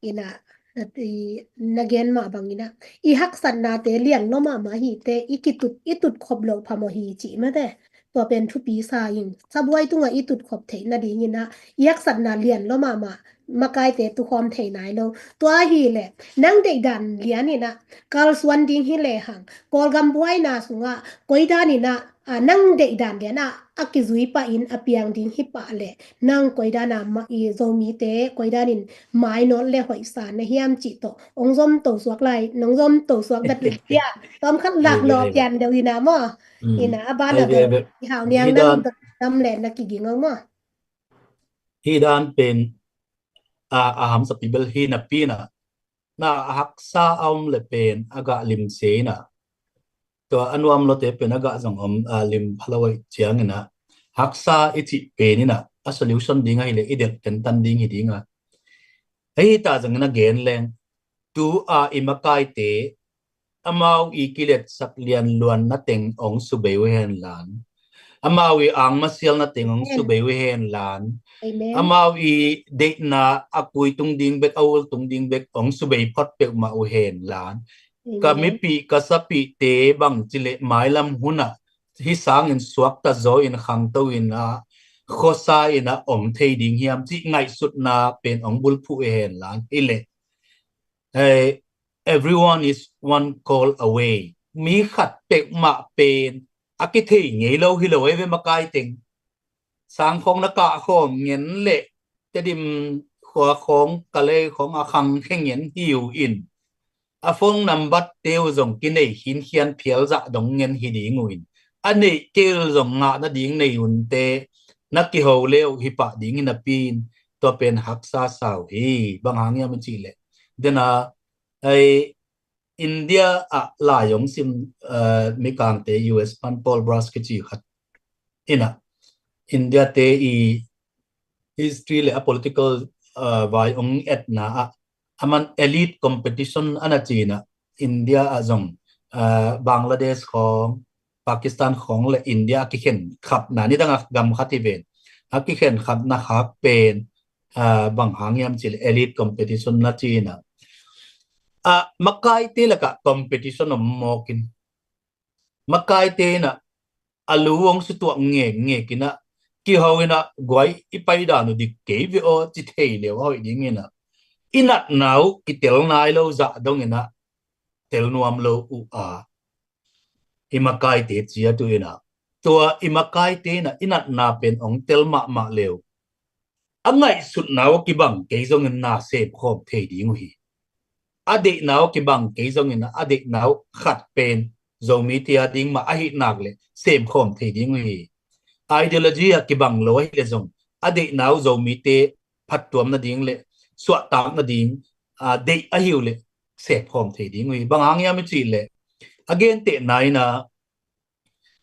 Ina, na, i, na gen mah bang ina, i haksatnate lian lo mahmah hi te, i kitut, i tutkhop loh phamawh hi cih mete. Tua pen thupi sa ing. Sabuai tungah i tutkhop theih nading ina, i haksatna lian lo mahmah, makaite tukhawm thei nai lo. Tua hi leh nang deihdan lian ina kalsuan ding hi le hang, Kawlgam buaina sungah koidan ina, a, nang deihdan lian ah a kizui pah in a piang ding hi pah leh nang koidan a ma, i Zomite koidan in mainawt le hoihsa na hiam cih tawh hong zom to suak lai, nong zom to suak dat lai. Tawm khat lak naw pian deuh ina maw. Ina a ban a i hau niang na lungdam le na kiging ong maw. Hi dan pen a, a hamsapi bel hi napi ina, na a haksa a om le pen a gah limsia ina, tua a nuam lote pen a gah zong om, a, lim phalo aih ciang ina, haksa i cih pen ina a solution ding ahi le i delh tentan ding hi ding a. Ahi ta zongin a gen leng, tu a i makaite amau i kiletsak lianluanna teng hong subei uh hen lan, amau i angmasialna teng hong subei uh hen lan, amau i deihna a kui tung ding bek, a ul tung ding bek hong subei phot peuhmah uh hen lan, ka mipih ka sapihte bang ci le mailam hun ah hi sangin suakta zaw in khangto in a, khuasa in a om thei ding hiam cih ngaihsutna pen hong bulphuh uh hen lan hi le. Hey, everyone is one call away. Mi khat peuhmah pen a kithei ngei lo hi lo ei ve makai teng. Sang khawng na kah khawm ngen le Tedim khua khawng, Kalay khawng a khang khe ngen hi uh in, a phone number te uh zong kinei khinkhian phial zah dong ngen hi ding uh in, a neih kei uh zong ngah nading nei unte na kiho le uh hi pah ding hi napi in, tua pen haksa sa uh hi. Bang hang hiam i cih leh, dena, ei, India ah lai hong sim, eh, mikangte U S pan Paul Brass kici khat ina, India te i history le a political, eh, vai hong etna ah, aman elite competition ana ci ina, India ah zong, eh, Bangladesh khawng, Pakistan khawng le India a kikhen khapna, nidang a gam khat hi ven, a kikhen khapna khak pen, ah, bang hang hiam cih le elite competition na ci ina, ah, makaite lakah competition om mawk in, makaite ina a lu hong sutuak ngekngek ina, kiho ina guai i paidan uh dik kei ve aw ci thei le uh a hoih ding ina, i natna uh kitel nai lo zah dong ina tel nuam lo uh a, i makaite ciat uh ina, tua i makaite ina i natna pen hong tel mahmah le uh, a ngaihsutna uh kibang kei zongin na semkhawm thei ding uh hi. A deihna uh kibang kei zongin a deihna uh khat pen Zomite a ding mah ahi nak le semkhawm thei ding uh hi. Ideology a kibang lo ahi le zong a deihna uh Zomite phattuam nading le suahtak nading, a, deih ahi uh le semkhawm thei ding uh hi. Bang hang hiam i cih le, a gentehna ina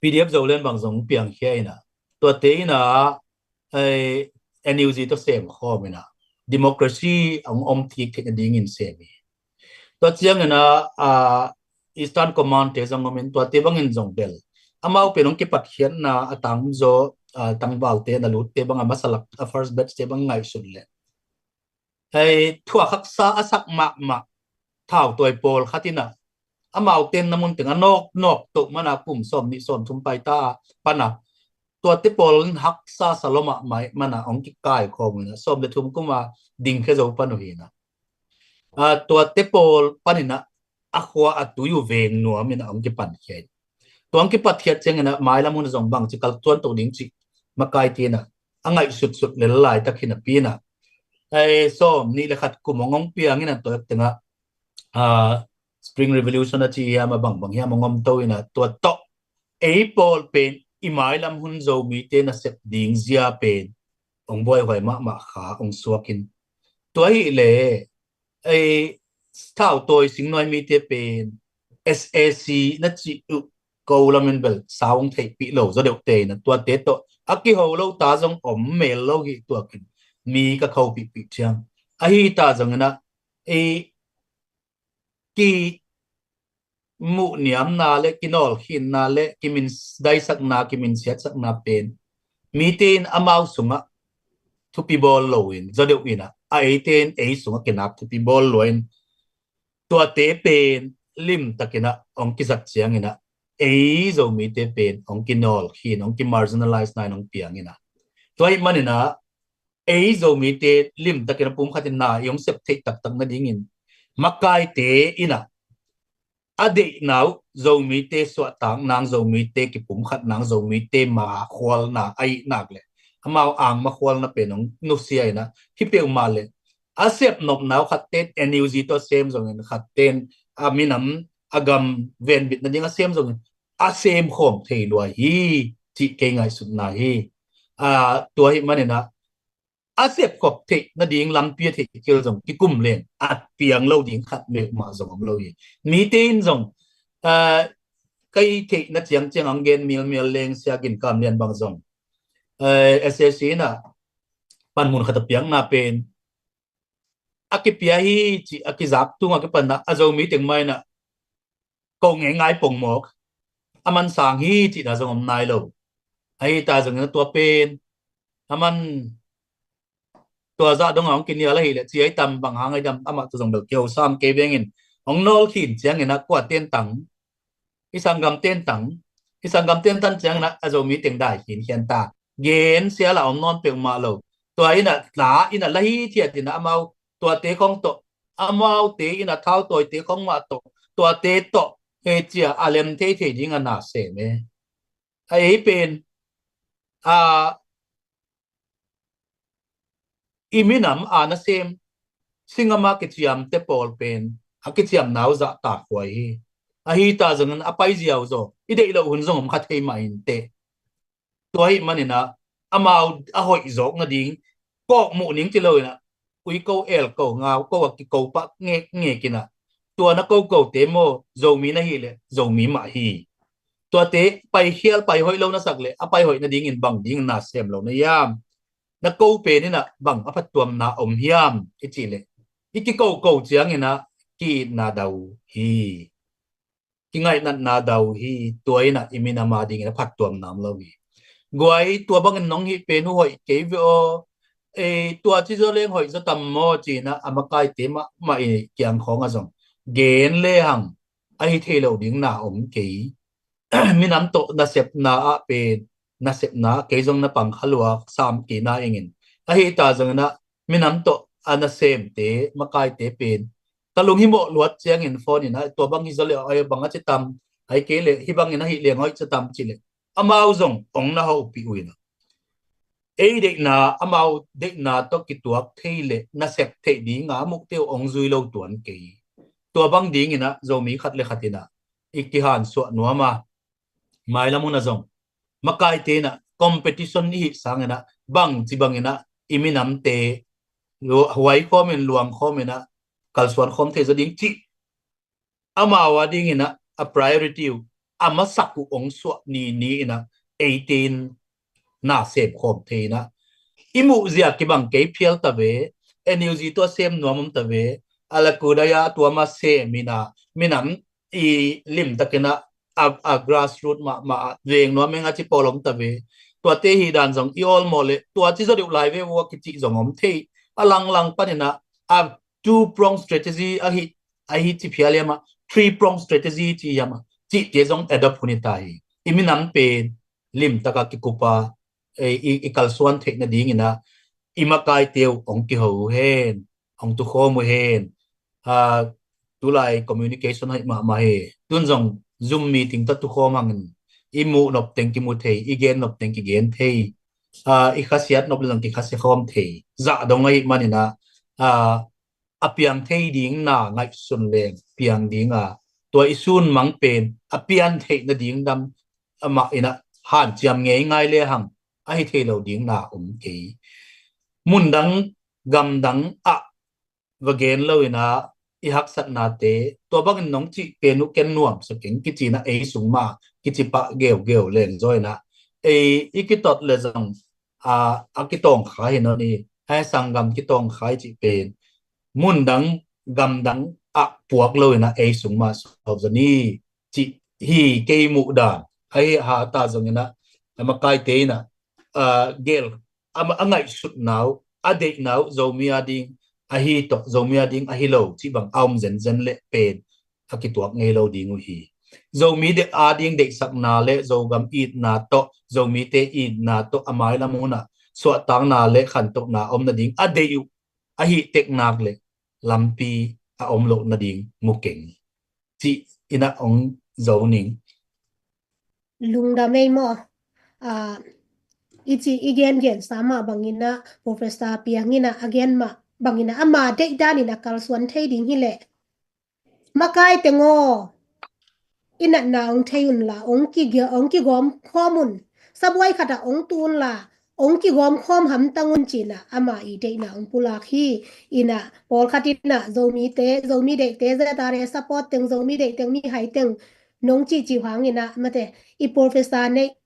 P D F Zoland bang zong piangkhia ina, tuate ina, eh, N U G tawh semkhawm ina, democracy a hong om thik theih nadingin sem hi. Tua ciang ina, ah, Eastern Command te zong om in, tuate bangin zong bel amau pen hong kipatkhiatna a tangzaw, ah, tangvalte na lutte bang a masa lak a first batch te bang ngaihsun le, hei, thuak haksa a sak mahmah thautuai pawl khat ina, amau ten na mun teng a nawk nawk toh mana kum sawm nih sawm thum paita pana, tuate pawl in haksa sa lo mahmah mana hong kikai khawm ina, sawm le thum kuma dingkhia zo pan uh hi ina, ah, tuate pawl pan ina a khua a tui uh veng nuam ina hong kipankhia in, tua hong kipatkhiat ciang ina mailam hun zong bang ci kalsuan to ding cih makaite ina a ngaihsutsut lel laitak hi napi in ah, ei, sawm nih le khat kum hong hong piang in ah, tua tengah, ah, Spring Revolution a ci hiam, a bangbang hiam hong om to in ah, tua tawh ei pawl pen i mailam hun Zomite nasep ding zia pen hong buaihuai mahmah kha hong suak in. Tua hi leh ei, thautawi singnuai mite pen S A C na cih uh ko lamin bel sau hong theihpih lo zaw deuhte in ah, tuate tawh a kiho lo ta zong om mel lo hi tuak in, mi ka khopihpih ciang. Ahi ta zong in ah, ei, kimuhniamna le kinawlkhinna le kimindaisakna, kiminsiatsakna pen mite in amau sungah thupi bawl lo in, zaw deuh in ah, a eite in ei sungah kinak thupi bawl lua in, tuate pen limtak in ah hong kizat ciang in ah, ei Zomite pen hong kinawlkhin, hong kimarginalize na in hong piang in ah. Tua ahih man in ah, ei Zomite limtak in ah pumkhat in na i hong sep theih taktak nading in, makaite in ah a deihna uh Zomite suahtak nang, Zomite kipumkhat nang, Zomite makhualna ahih nak leh, amau angmakhualna pen hong nusia in ah, hi peuhmah leh a sepnopna uh, khatte in N U G tawh a sem zong in, khatte in a minam, a gam venbit nading a sem zong in, a sem khawm thei lua hi cih kei ngaihsutna hi. Ah, tua ahih man in ah, a sepkhop theih nading lampi a theih kei zong kikum leng a piang lo ding khat meuhmah zong om lo hi. Mite in zong, ah, kei theihna ciangciang hong gen mialmial leng, Sia Gin Kam Lian bang zong, eh, S A C in ah panmun khat a piakna pen a kipia hi cih a kizak tung a kipan ah, a Zomi teng mah in ah ko ngeingai pongmawk, a man sang hi cihna zong om nai lo. Ahi ta zong in ah tua pen, a man, tua zah dong a hong kinial ahih leh ci a i tam, bang hang a i dam, amah tawh zong bel kiho sam kei veng in, hong nawlkhin ciang in ah kua tentang, i sanggam tentang, i sanggam tentan ciang in ah a Zomi teng dai khinkhian ta. Gen sial a om nawn peuhmah lo. Tua in ah la, in ah la hithiat in ah amau tuate khawng tawh, amaute in ah thautawite khawng mah tawh, tuate tawh, eh, ci a a lem theithei ding a na sem e. A ei pen, a, i minam a nasem, singam a kiciamte pawl pen a kiciamna uh zahtakhuai hi. Ahi ta zong in a pai ziau zaw, i deih loh hun zong om kha thei mah inteh. Tua ahih man in ah, amau a hoih zawk nading, kawkmuh ning ci lo in ah, ui ko, el ko, ngau ko a kiko pah ngekngek in ah, tua na kokote maw, Zomi na hih leh Zomi mah hi. Tuate paikhial, paihoih lo na sak leh, a paihoih nading in bang ding na sem lo na hiam? Na ko pen in ah bang a phattuamna om hiam i cih leh, i kikoko ciang in ah ki-itna dau hi. Kingaihnatna dau hi. Tua in ah i minam a ding in a phattuamna om lo hi. Guai, tua bang in nong hih pen uh hoih kei ve aw. Ei, tua ci zaw leng hoih zaw tam maw ci in ah a makaite mahmah i kiang khawng ah zong gen lehang, a hi thei lo ding na om kei. Minam tawh nasepna ah pen, nasepna kei zong na pang kha lua, sam kei na ing in. Ahi ta zong in ah minam tawh a nasemte, makaite pen ka lunghimawh luat ciang in phone in ah, tua bang hi zaw leh, ai, bang a ci tam, ai, kei leh hih bang in a hih leng hoih ci tam ci leh, amau zong hong na hopih uh in ah, ei deihna, amau deihna tawh kituak thei leh nasep theih ding a muhte uh hong zui lo tuan kei. Tua bang ding in ah Zomi khat le khat in ah i kihansuah nuam a, mailam hun ah zong makaite in ah competition i hih sang in ah, bangci bang in ah i minamte lu-, huai khawm in, luang khawm in ah, kalsuan khawm thei zaw ding cih, amau a ding in ah a priority uh, a masak uh hong suah ni ni in ah, eite in na sem khawm thei in ah, i muh zia kibang kei phial ta ve, N U G tawh a sem nuam om ta ve, a lakudaya tua mah sem in ah, minam i limtak in ah, a, a grassroot mahmah ah veng nuam eng a ci pawl om ta ve. Tuate hih dan zong i awlmawh leh, tua ci zaw deuh lai ve uh a kicih zong om thei. A langlang pan in ah, a two prong strategy ahi, ahi ci phial hiam ah, three prong strategy ci hiam ah, cihte zong adopt hun hi ta hi. I minam pen limtak a kikup a, ei, i, i kalsuan theih nading in ah i makaite uh hong kiho uh hen, hong tukhawm uh hen. Ah, tulai communication hoih mahmah hi. Tun zong Zoom meeting tawh tukhawm hang in, i muh nop teng kimu thei, i gen nop teng kigen thei. ah, i khasiat nop le zong kikhasiat khawm thei zah dong ahih manin ah, ah, a piang thei ding na ngaihsun leng piang ding a, tua i sun mang pen a pian theih nading dam amah in ah hanciam ngeingai le hang ahi thei lo ding na om kei. Mundang gamdang ah va gen lo in ah i haksatnate tua bangin nong cih pen uh ken nuam sa keng kici in ah ei sung mah kici pah geugeu leng zaw in ah ei i kitot le zong a, a kitawng kha hi nawn i, a sanggam kitawng kha i cih pen mundang gamdang ah puak lo in ah ei sung mah sawp zaw ni cih hi kei muh dan. Ahi hata zong in ah a makaite in ah, a, gel a, a ngaihsutna uh a deihna uh Zomi a ding ahi tawh Zomi a ding ahi lo cih bang a om zenzen leh pen a kituak ngei lo ding uh hi. Zomi deih a ding deihsakna le Zogam itna tawh Zomite itna tawh a mailam hun ah suahtakna le khantohna a om nading a deih uh ahi teknak le lampi a om loh nading mu keng cih in ah ong zo ning. Lungdam ei maw? Ah, i ci i gen gen sa mah bangin ah Professor Piang in ah a gen mah bangin ah ama deih danin a kalsuan thei ding hi leh. Makai teng aw, i natna ong thei un la, ong ki, ong kigawm khawm un. Sabuai khat ah ong tu un la, ong kigawm khawm hamtang un ci in ah ama i deihna ong pulak hi. In ah pawlkhat in ah Zomite, Zomi deihte, Z R A support teng, Zomi deih teng, mihai teng nong cihcih hang in ah mate i Professor neih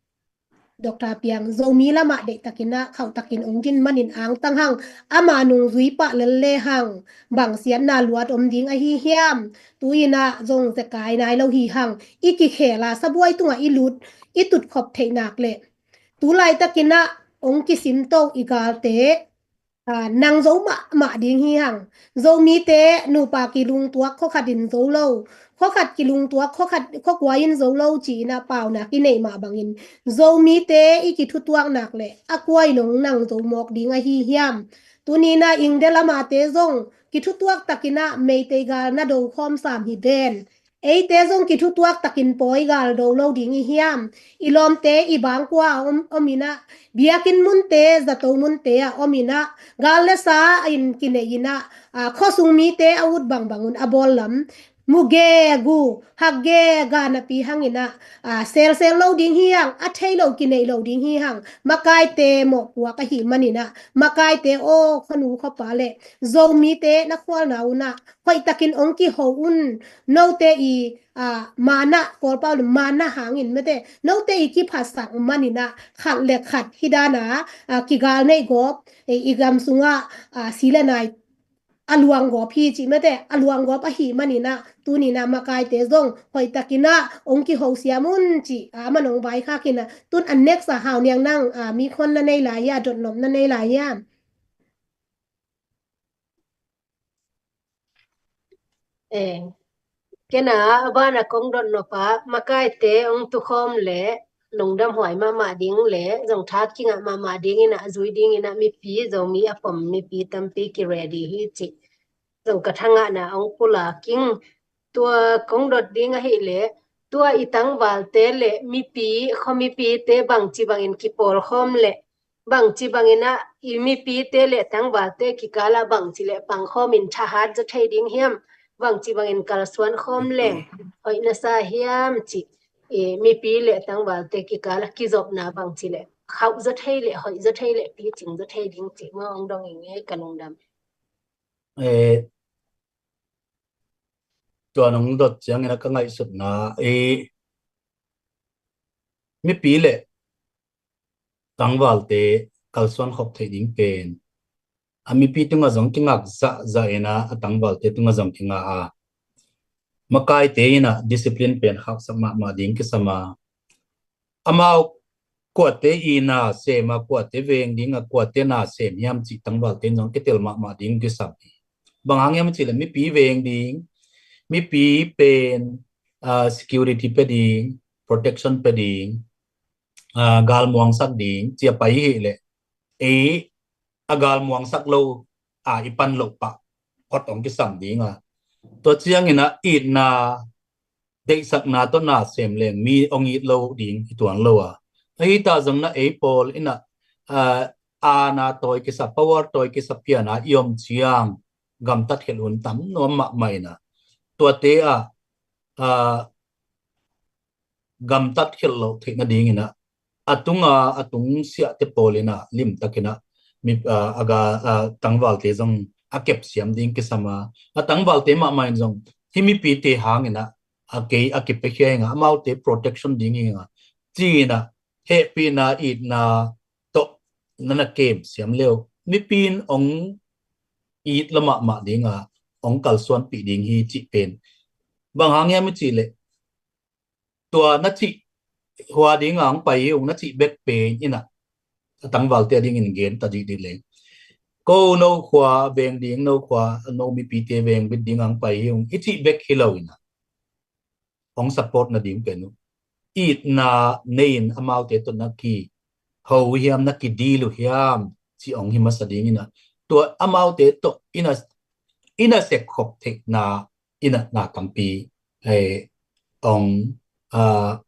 Doctor Piang Zomi lamah deihtakin ah khauhtakin ong din manin angtang hang, ama nungzui pah lel le hang bang siatna luat om ding ahi hiam? Tu in ah zong zekai nai lo hi hang, i kikhel a sabuai tungah i lut i tutkhop theih nak le tu laitakin ah ong kisim to i galte, ah, nang zo mahmah ding hi hang. Zomite nupa kilungtuak khuakhat in zo lo, khuakhat kilungtuak khuakhat, khuakua in zo lo ci in ah paunak i neih mah bangin Zomite i kithutuak nak le a kua in ong nang zo mawk ding ahi hiam? Tuni in ah India lamate zong kithutuak takin ah Meitei gal na do khawm sam hi ven. Eite zong kithutuak takin pawi gal do lo ding i hiam? I lawmte i bangkua om, om in ah, biakinn munte, zato munte ah om in ah, gal le sa in kinei in ah, ah, khuasung mite a ut bangbang un a bawl lam mu gegu, hak gega napi hang in ah, ah, selsel lo ding hi hang, a thei lo kinei lo ding hi hang. Makaite mawhpuak ahih manin ah, makaite aw, khuanu khuapa le Zomite na khualna un ah hoihtakin ong kiho un. Note i, ah, mana, Kawlpau le mana hangin mate, note i kiphatsak manin ah khat le khat hi dan a, ah, kigal neih gawp, eh, i gam sungah, ah, si le nai a luang gawp hi cih mate, a luang gawp ahih manin ah tuni in ah makaite zong hoihtakin ah ong kiho siam un cih, ah, a man ong vaikhak in ah tun a next ah Hau Niang nang, ah, mi khon na nei lai hia, dotnop na nei lai hia? Eh, kena a bana kong dotnop a makaite ong tukhawm le lungdam huai mahmah ding le zong tha kingah mahmah ding in ah, a zui ding in ah mipi, Zomi a pom mipi tampi ki ready hi cih zong ka thangahna ong pulak ing. Tua kong dot ding ahih le tua i tangvalte le mipi, khuamipite bangci bangin kipawlkhawm le bangci bangin ah i mipite le tangvalte kikal ah bangci le pangkhawm in thahat zaw thei ding hiam? Bangci bangin kalsuan khawm leng hoih na sa hiam cih, i mipi le tangvalte kikal ah kizopna bangci le khauh zaw thei le hoih zaw thei le picing zaw thei ding cih maw ong dong ing ei, ka lungdam. Eh, tua nong dot ciangin a ka ngaihsutna, eh, mipi le tangvalte kalsuan khop theih ding pen a mipi tungah zong kingak zahzah in a, a tangvalte tungah zong kingah a, makaite in a discipline pen khauhsak mahmah ding kisam a, amau kuate i na sem a, kuate veng ding a, kuate na sem hiam cih tangvalte in zong kitel mahmah ding kisam hi. Bang hang hiam cih leh mipi veng ding, mipi pen, ah, security pe ding, protection pe ding, ah, galmuangsak ding ci a pai hi leh, ei a galmuangsak lo a i pan loh pah hot hong kisam ding a, tua ciangin a itna deihsakna tawh na sem leng mi hong it lo ding hi tuan lo a, ahi ta zong na ei pawl in a, ah, aana tawi kisa, power tawi kisa piana i om ciang gamtat khelh hun tam nuam mahmah ina. Tuate ah, ah, gamtat khelh loh theih nadingina a tunga a tung siahte pawl ina limtakina mi, ah, a ga, ah, tangvalte zong a kepsiam ding kisama a tangvalte mahmah in zong hi mipite hangina a kei a kipekhia hinga amaute protection ding hinga cina hehpihna itna tawh nana kem siam leo mipin ong it la mahmah dinga ong kalsuanpih ding hi cih pen bang hang hiam i cih leh tua na cih hua dinga ong pai hi ung na cih bek pen ina a tangvalte a dingin gen ta dih dih leng ko no khua veng ding no khua no mipite veng bit dinga ong pai hi ung i cih bek hi lo ina ong support nading pen uh itna nei in amaute tawh na ki ho hiam na kidil uh hiam ci ong hi masa ding ina tua amaute tawh ina ina sep khop theihna ina na tampi eh, ong ah,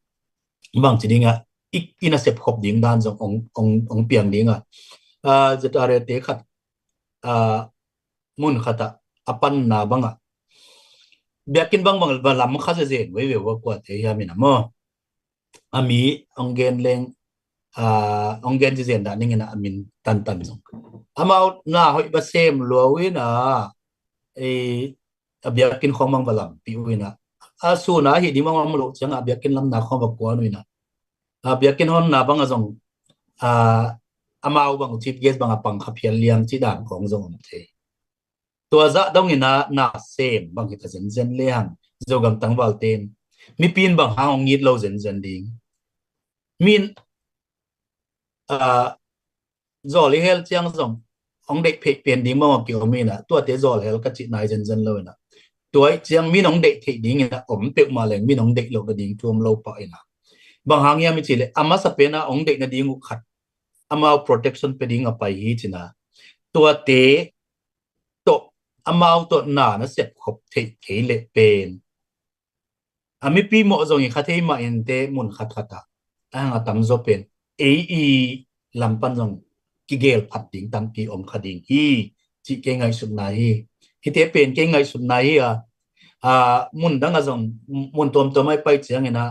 bang ci dinga ina sep khop ding dan zong ong ong ong piang dinga ah, ZRA te khat ah, mun khata a panna banga biakin bang bang ba lam kha zezen veve va kuate hiam ina maw a mi ong gen leng ah, ong gen zezen dan dingina a min tantan zong amau na hoih ba sem lua uina eh, a biakin khong bang va lampi uina a suna hi ding bang bang lo ciang a biakin lam na khong va kuan uina a biakin hon na bang a zong ah, amau bang chief guest bang a pang kha phial liang ci dan khong zong om thei tua zah dongina na sem bang hita zenzen le hang Zogam tangval ten mipin bang hang ong it lo zenzen ding min ah, zawl i hel ciang zong ong deih phei pen ding bang a ki om ina tuate zawl hel ka cih nai zenzen lo ina tua i ciang min ong deih theih ding ina om peuh mah leng min ong deih lo na ding tuam lo pah ina bang hang hiam i cih leh a masa pena ong deih nading uh khat amau protection pe ding a pai hi cina tuate tawh amau tawh na na sep khop theih kei leh pen a mipi mawh zong i kha thei mah inte mun khat khat ah a hang a tam zaw pen ei i lam pan zong kigel phat ding tampi om kha ding hi cih kei ngaihsutna hi hite pen kei ngaihsutna hi a a mun dang a zong mun tuamtuam ai pai ciangin a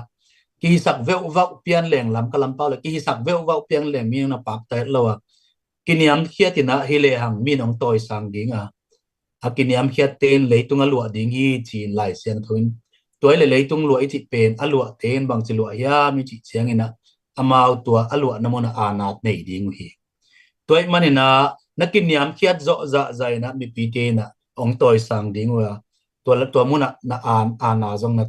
kihisak veuh vauh pian leng lam ka lam pau le kihisak veuh vauh pian leng mi na pak ta het lo a kiniam khiat ina hi le hang mi nong tawi sang ding a a kiniam khiat ten leitung a luah ding hi ci in Lai Siangtho in tuai le leitung luah i cih pen a luah ten bang ci luah hiam i cih ciangin a amau tua a luah na mun a aana nei ding uh hi tuai manin a na kiniam khiat zawh zah zah ina mipi ten a ong tawi sang ding uh a tua tua mun a na aan aana zong na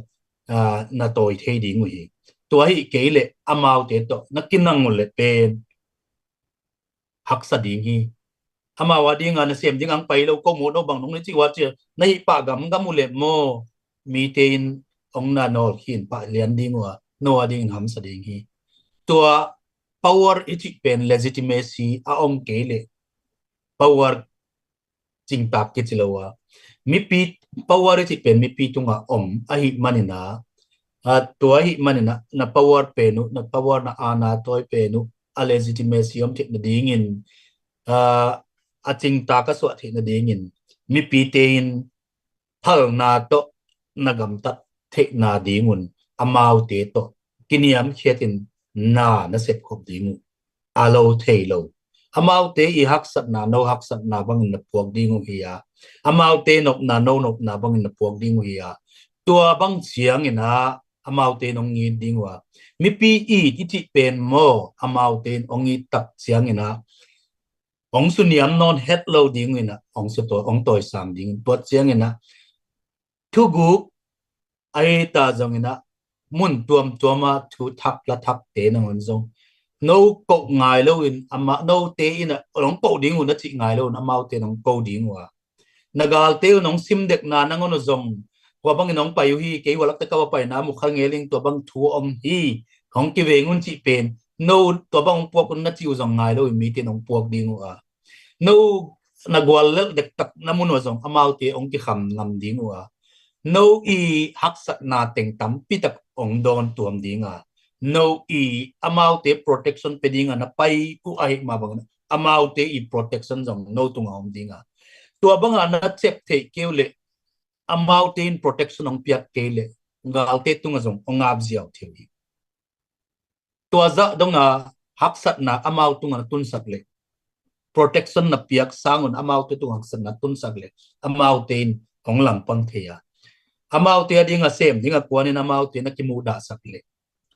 ah, na tawi thei ding uh hi tua hi kei le amaute tawh na kinang uh le pen haksa ding hi amau a dinga na sem ding ang pai lo ko mu no bang nong ni ci wa ci na hi pah gam gam uh le maw mite in ong na nawl khin pah lian ding uh a no a dingin hamsa ding hi tua power i cih pen legitimacy a ong kei le power cingtak kici lo a mipi power i cih pen mipi tunga om ahi manina a tua ahi manina na power pen uh na power na aana tawi pen uh a legitimacy om theih nadingin a a cingtak a suah theih nadingin mipite in phalna tawh na gamtat theihna dingun amaute tawh kiniam khiatin na na sepkhop ding uh a lo thei lo. Amaute i haksatna no haksatna bangin na puak ding uh hi a, amaute nopna no nopna bangin na puak ding uh hi a, tua bang ciangin a amaute nong it ding uh a, mipi it i cih pen maw amaute in ong it tak ciangin a ong suniam nawn het lo ding uh in a ong sutawi ong tawisang ding uh in tua ciangin a thuguk a hita zongin a mun tuamtuama thu thak la thakte nangawn zong no koh ngai loin ama note in a nong koh ding uh na cih ngai loin amaute nong koh ding uh a na galte uh nong simdekna nangawn uh zong kua bangin nong pai uh hi kei hua lakte ka va paina mukhal ngeling tua bang thu om hi hong kiveng un cih pen no tua bang hong puak un na cih uh zong ngai loin mite nong puak ding uh a no na gual lelh dektak na mun uh a zong amaute hong kikham ngam ding uh a no i haksatna teng tampi tak hong dawn tuam ding a no i amaute protection pe dinga na pai uh ahih mah bangin amaute i protection zong no tunga om dinga. Tua banga na sep theih kei uh leh amaute in protection hong piak kei leh galte tunga zong hong ap ziau thei uh hi. Tua zah donga haksatna amau tunga na tunsak leh protection na piak sangun amaute tunga haksatna tunsak leh amaute in hong langpang thei a, amaute a dinga sem dinga kuanin amaute na kimuhdahsak leh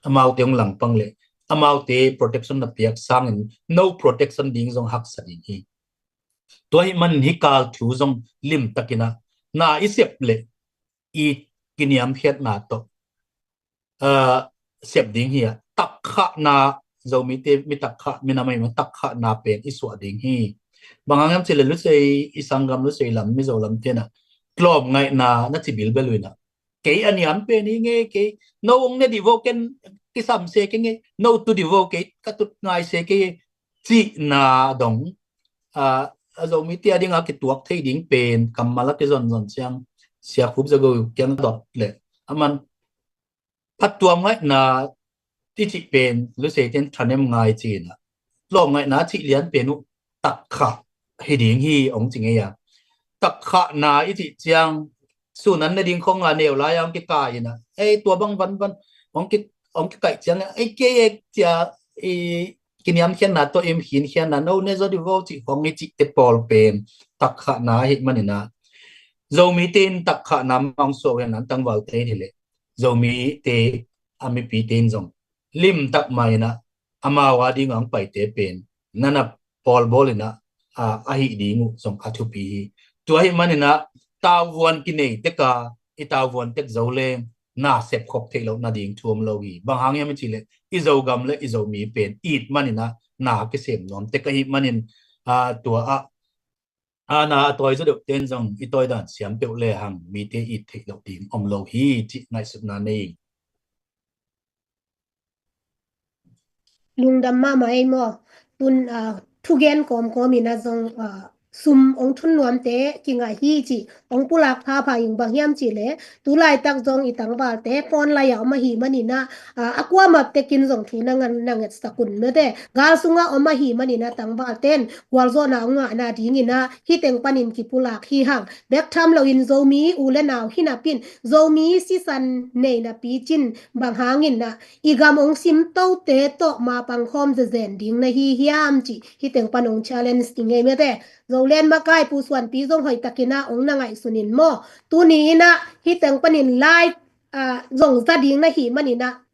amaute hong langpang leh amaute protection na piak sangin no protection ding zong haksa ding hi. Tua hih manin hih kal thu zong limtakin ah na i sep leh i kiniamkhiatna tawh sep ding hi a, takkhahna, Zomite mi takkhah, minam ahih man takkhahna pen i suah ding hi. Bang hang hiam cih leh Lusei, i sanggam Lusei lam, Mizo lam tenah tlawm ngaihna na ci bilbel uh inah, kei a niam pen hi ngei, kei no hong ne dih vo, ken kisam se kei ngei, no tu dih vo, kei ka tut ngai se kei, cihna dong a Zomite a dinga kituak thei ding pen kammal a kizonzon ciang Sia Khup Za Go kiang dot leh aman phattuam ngaihna i cih pen Lusei ten thanem ngai cinah, tlawm ngaihna cih lian pen uh takkhah hi ding hi hong ci ngei a. Takkhahna i cih ciang sunan ne ding khong a neu lai a hong kikai inah, ei tua bang vanvan hong ki, hong kikaih ciang ei kei ek cia i kiniamkhiatna tawh im khinkhiatna no ne zaw dih vo cih khong i cihte pawl pen takkhahna ahih maninah, Zomite in takkhahna mah hong suah uh hian an tangvalte in hileh Zomite a mipite in zong limtak mah inah amau a dinga hong paite pen nana pawlbawl inah a, a hih ding uh zong a thupi hi. Tua ahih maninah tauvuan kinei teka i tauvuan tek zo leng na sepkhop theih loh nading thu om lo hi. Bang hang hiam i cih leh i Zogam le i Zomi pen it maninah na kisem nuam tek ahih manin a, tua ah a na a tawi zaw deuh ten zong i tawi dan siam peuh lehang mite it theih loh ding om lo hi cih ngaihsutna nei. Lungdam mahmah ei maw. Tun a, thugen kawmkawm inah zong a, sum hong thun nuamte kingah hi cih hong pulak phapha ing. Bang hiam cih leh tu laitak zong i tangvalte phone lai-ah om ahih maninah a, a kuamah tekin zong thu na ngan na ngetsak un mete. Gal sungah om ahih maninah tangvalte in gualzawhna hong ngahna dinginah hih teng panin kipulak hi hang. Bek tham loin Zomi u le nau hi napi in Zomi sisan nei napi cin bang hangin ah i gam hong simtote tawh mapang khawm zezen ding na hi hiam cih hih teng pan hong challenge i ngei mete. Zoland makai Pu Suanpi zong hoihtakin ah hong na ngaihsun in maw. Tuni inah hih teng panin lai a, zong za ding na hih maninah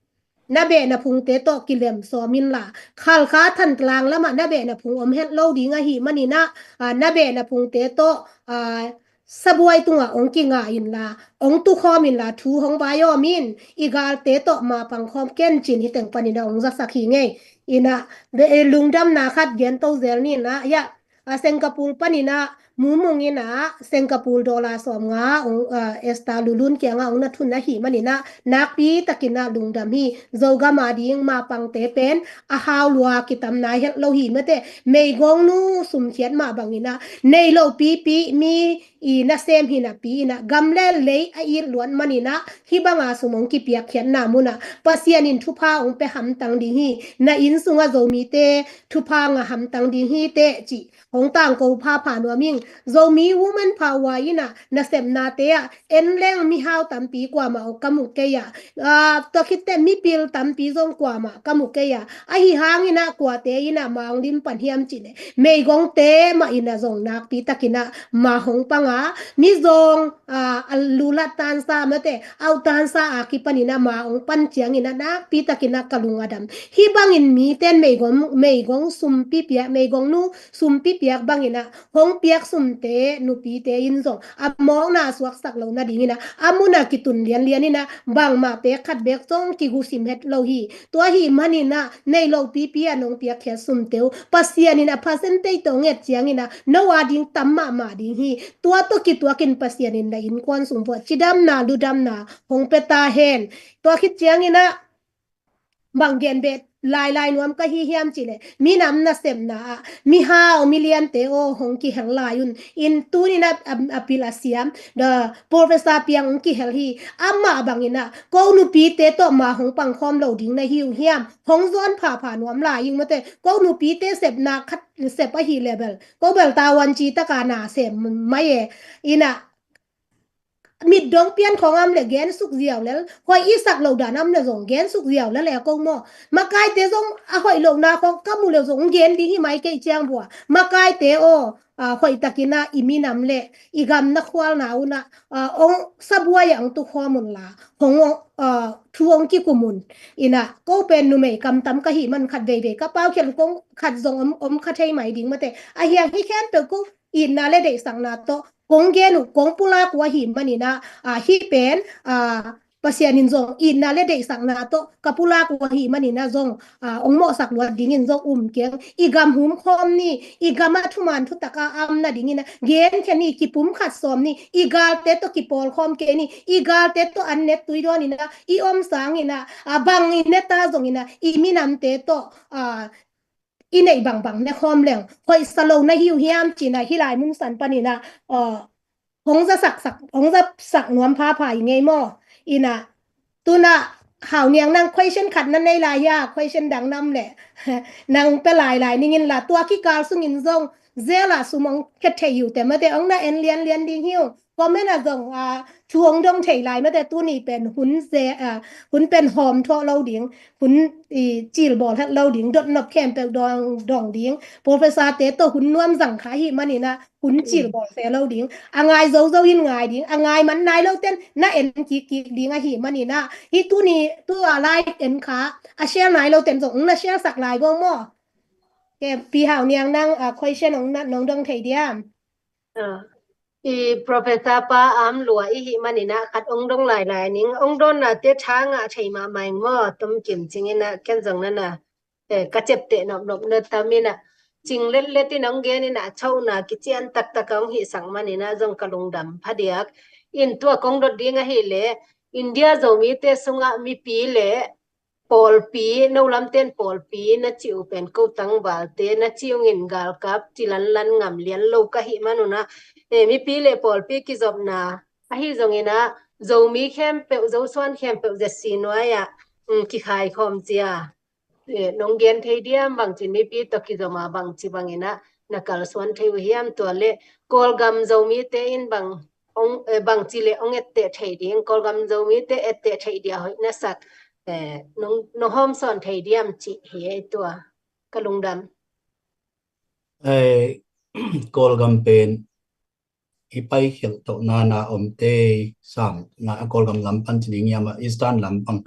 na behna phungte tawh kilem sawm inla, Khalkha Thantlang lamah na behna phung om het lo ding ahih maninah a, na behna phungte tawh a, sabuai tungah hong kinga inla, hong tukhawm inla, thu hong vai awm in, i galte tawh mapang khawm ken cin hih teng paninah hong zasak hi ngei. Inah be, lungdamna khat gen to zel ninah, ya a, Singapore paninah Mumung inah Singapore dollar sawmnga hong a, Esther Lulun kiangah hong na thun ahih maninah nakpi takinah lungdam hi. Zogam a ding mapangte pen a hau lua kitam nai het lo hi mete. Meigongnu sumkhiat mah banginah nei lo pipi mi i nasem hi napi inah gam le lei a it luat maninah hih banga sum hong kipiakkhiatna munah Pasian in thupha hong pia hamtang ding hi. Na inn sungah Zomite thupha ngah hamtang ding hi teh cih hong tangko phapha nuam ing. Zomi Women Power inah nasepnate ah en leng mihau tampi kuamah aw ka mu kei a, a, tua khitteh mipil tampi zong kuamah ka mu kei a, ahi hanginah kuate inah ma hong lim pan hiam cih leh meigongte mah inah zong nakpi takinah ma hong pang a, mizawng a, a lulat tansa mate, au tansa a kipaninah ma hong pan cianginah nakpi takinah ka lung a dam. Hih bangin mite in meigong, meigong sumpi piak, meigongnu sumpi piak banginah hong piak sumte nupite in zong a mawkna a suaksak lo nadinginah a munah kitun lianlian inah bangmah pek khat bek zong kigusim het lo hi. Tua ahih maninah nei lo pipi a nong piakkhiat sumte uh Pasian in a percentage tawh hong et cianginah no a ding tam mahmah ding hi. Tua tawh kituakin Pasian in na innkuan sung vuah cidamna ludamna hong pia ta hen. Tua khit cianginah bang gen beh lailai nuam ka hi hiam cih leh, minam nasepna ah mihau miliante aw hong kihel lai un. In tunin a, a, a pil a siam, the Professor Piang hong kihel hi. Amah bangin ah ko nupite tawh ma hong pangkhawm lo ding na hi uh hiam? Hong zawn phapha nuam lai ing mate. Ko nupite sepna khat sep ahi level, ko bel tavuan ci taka na sem mai e. In ah mit dong pian khawng am le gen suk ziau lel, hoih i sak lo dan am le zong gen suk ziau lel e ko maw. Makaite zong a hoih lohna khawng ka mu le zong gen ding hi mai kei ciang bua. Makaite aw, a, hoih takin ah i minam le i gam na khualna un ah, a, ong sabuai ah ong tukhawm un la, hong ong, a, thu ong kikum un. In ah ko pen numei kamtam ka hih man khat veivei ka pau khian kong khat zong om, om kha thei mai ding mate. A hiang hi khempeuh ko itna le deihsakna tawh kong gen uh, kong pulak uh ahih manin ah, a, hih pen, a, Pasian in zong itna le deihsakna tawh ka pulak uh ahih manin ah zong, a, ong mawhsak luat dingin zong um keng. I gam humkhawm ni, i gam a thuman thutak a am nadingin ah genkhia ni, kipumkhat sawm ni, i galte tawh kipawlkhawm kei ni, i galte tawh an ne tui dawn in ah i om sangin ah, a, bang i ne ta zongin ah i minamte tawh, a, i neih bangbang ne khawm leng hoihsa lo na hi uh hiam cih in ah hih lai mun san panin ah, a, hong zasak sak, hong zasak nuam phapha i ngei maw. In ah tun ah Hau Niang, nang question khat na nei lai hia, question dang nam le nang pia lailai ning in la, tua kikal sungin zong jail ah sum ong khe thei uh te mate, ong na en lianlian ding hi uh. Comment ah zong, a, thu ong dong thei lai mate, tuni pen hun ze, a, hun pen hawm thuah lo ding, hun i cilbawl het lo ding, dotnop khempeuh dong, dong ding. Professor te tawh hun nuam zang kha ahih manin ah hun cilbawl se lo ding. A ngai zozo in ngai ding, a ngai man nai lo ten na en kikkik ding ahih manin ah, hih tuni tua live en kha a share nai lo ten zong na share sak lai vong maw. Ke Pi Hau Niang, nang, a, question ong na, nong dong thei diam? A, i Professor pa am lua i hih manin ah khat ong dong lailai ning, ong dawnna te tha ngah thei mahmah ing maw, tom kim cingin ah ken zong na na, e, ka ciapteh nopnop na tam in ah, cing letlet in ong gen in ah, a chauhna kician taktak a ong hihsak manin ah zong ka lungdam phadiak. In tua kong dot ding ahih leh, India Zomite sungah mipi le pawlpi, no lamten pawlpi na cih uh pen ko tangvalte na cih ung in, galkap ci lanlan ngam lian lo ka hih man un ah, e, mipi le pawlpi kizopna ahi zongin ah, Zomi khempeuh, Zosuan khempeuh zetsi nuai ah, um, kikhai khawm cia, e, nong gen thei diam, bangci mipi tawh kizom a bangci bangin ah na kalsuan thei uh hiam, tua le Kawlgam Zomite in bang ong, e, bangci le ong etteh thei ding, Kawlgam Zomite etteh thei dia hoih na sak, e, nong, nong hawmsawn thei diam cih hi ei tua. Ka lungdam. E, Kawlgam pen i paikhialh tawh nana omte sang na, a Kawlgam lam pan ci ding hiam, a Eastern lam pan.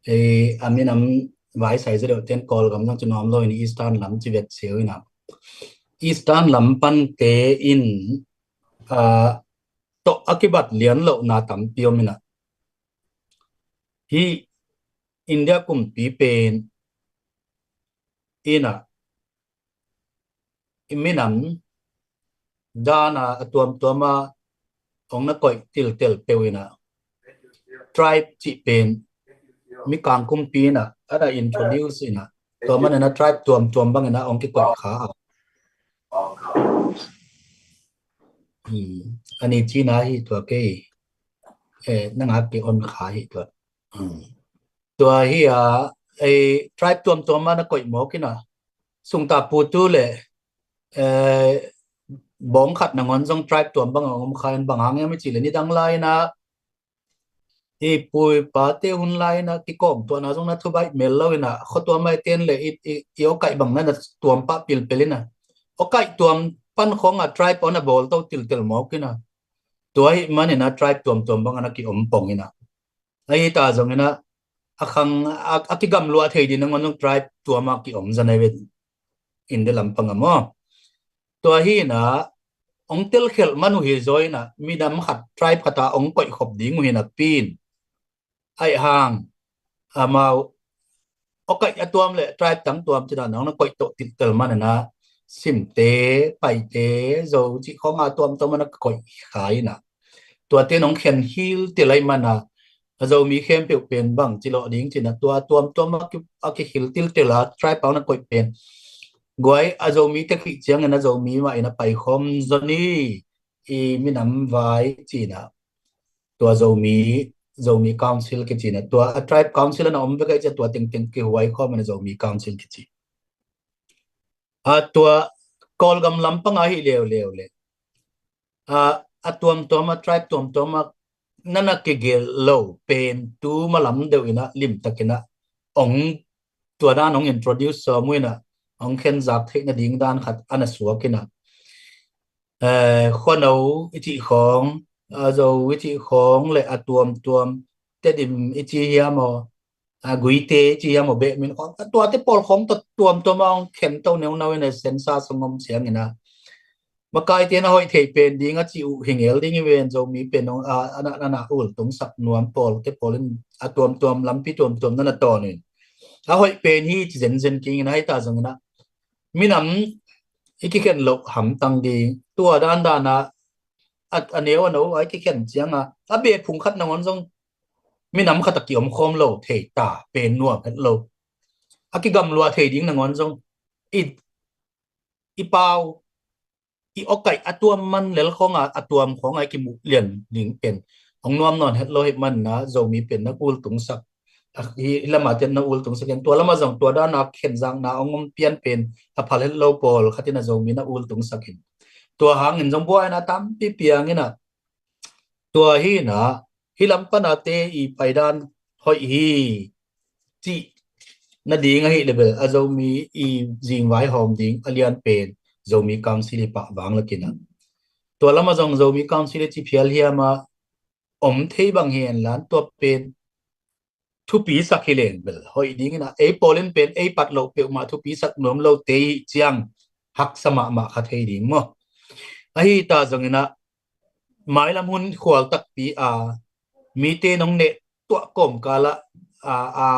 E, a minam vaisai zedeuh ten Kawlgam zong ci nuam lo in Eastern lam ci vet siau in ah. Eastern lam pante in, a, tawh a kibat lian lohna tampi om in ah. Hih India kumpi pen in ah, i minam dan a, a tuamtuam a ong na koih tiltel peuh in ah, tribe cih pen Mikang kumpi in ah a na introduce in ah, tua manin ah tribe tuamtuam bangin ah ong kikoih kha a. Hmm. A ni cina hi tua kei, e, nang a ki on kha hi tua. Hmm. Tua hi a, e, tribe tuamtuam a na koih mawk in ah, sungta putu le, e, bawng khat nangawn zong tribe tuam bang a ong om kha in, bang hang hiam i cih leh nidang lai in ah i pu i pate hun lai in ah kikawmtuahna zong na thubaih mel lo in ah, khuatuam ahi ten le i, i, i awkaih bang na na tuam pah pilpel in ah, awkaih tuam pan khawng a tribe a na bawl to tiltel mawk in ah, tua ahih manin ah tribe tuamtuam bang a na ki om pong in ah, ahi ta zongin ah, a khang a, a kigamluah thei ding nangawn zong tribe tuam a ki om zan ahi ve, India lam pang a maw. Tua hi in ah, ong telkhialh man uh hi zaw in ah, minam khat, tribe khat a ong koih khop ding uh hi napi in, aih hang amau awkaih a tuam le tribe tang tuam ci dan a ong na koih tawh tiltel man in ah, Simte, Paite, Zo cih khawng a tuamtuam a na koih kha in ah, tuate nong khen hiltil ahi man a, a Zomi khempeuh pen bang ci lawh ding cina tua tuamtuam a ki, a kikhil tiltel a tribe pau na koih pen guai a Zomi te khih ciangin a Zomi mah in a paikhawm zoni i minam vai cina tua Zomi, Zomi Council kicina tua a tribe council ana om vek a i cia tua tengteng kihuai khawm ana Zomi Council kici. A tua Kawlgam lampang a hi leuleu le a, a tuamtuam a tribe tuamtuam a nana kigelh lo pen tu malam deuh ina limtakin a ong tua dan ong introduce sawm uh ina ong khenzak theih nading dan khat ana suak ina khuano i cih khawng a Zo i cih khawng le a tuamtuam Tedim i ci hiam aw a Guite i ci hiam aw Behmin khawng a tuate pawl khawng ta tuamtuam a ong khen to neunau ina sensa song om siang ina makaite na hoih thei pen ding a ci uh hingel ding i ven Zomi pen ong a na na ul tungsak nuam pawl te pawl in a tuamtuam lampi tuamtuam na na tawn in a hoih pen hi ci zenzen king ina hi ta zong ina minam i kikhen loh hamtang ding tua dandan a a neu a no a i kikhen cianga a be phung khat nangon zong minam khat a kiom khawm lo thei ta pen nuam het lo a kigamlua thei ding nangon zong i i pau i awkaih a tuam man lel khawnga a tuam khawnga i kimuh lian ding pen ong nuam nawn het lo hih manna Zomi pen na ul tungsak hi lama tian na ul tungsak in tua lama zong tua dana khenzakna ong om pian pen a phal het lo pawl khatin a Zomi na ul tungsak in tua hangin zong buaina tampi piang ina tua hi ina hi lam pana te i paidan hoih hi cih nading ahi lebel a Zomi i zingvai hawm ding a lian pen Zomi Council i pah vang lakina tua lama zong Zomi Council i ci phial hiama om thei bang hi en lan tua pen thupi sak hi leng bel hoih ding ina ei pawl in pen ei pat loh peuhmah thupi sak nuam lo te i ciang haksa mahmah kha thei ding maw ahi ta zong ina mailam hun khual takpi a mite nong neh tuah kawmkal ah a a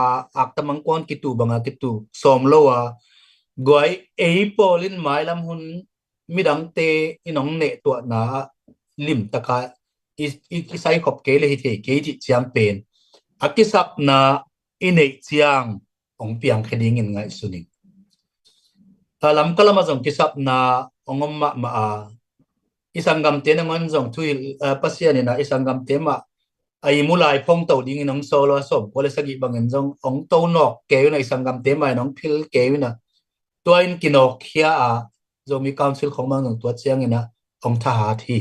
aktamang kuan kitu banga kitu sawm lo a guai ei pawl in mailam hun midangte i nong neh tuahna ah limtaka i i i sai khop kei le hi thei kei cih ciang pen a kisapna i neih ciang ong piang khe dingin ngaihsun ing. A lam ka lama zong kisapna ong om mahmah a i sanggamte nangon zong thuhilh Pasian ina i sanggamte mah a i mulai phongto dingin ong solo a sawm kua le sagih bangin zong ong to nawk kei una i sanggamte mah in ong phil kei una tua in kinawkkhia a Zomi Council khong mang zong tua ciangina ong thahat hi.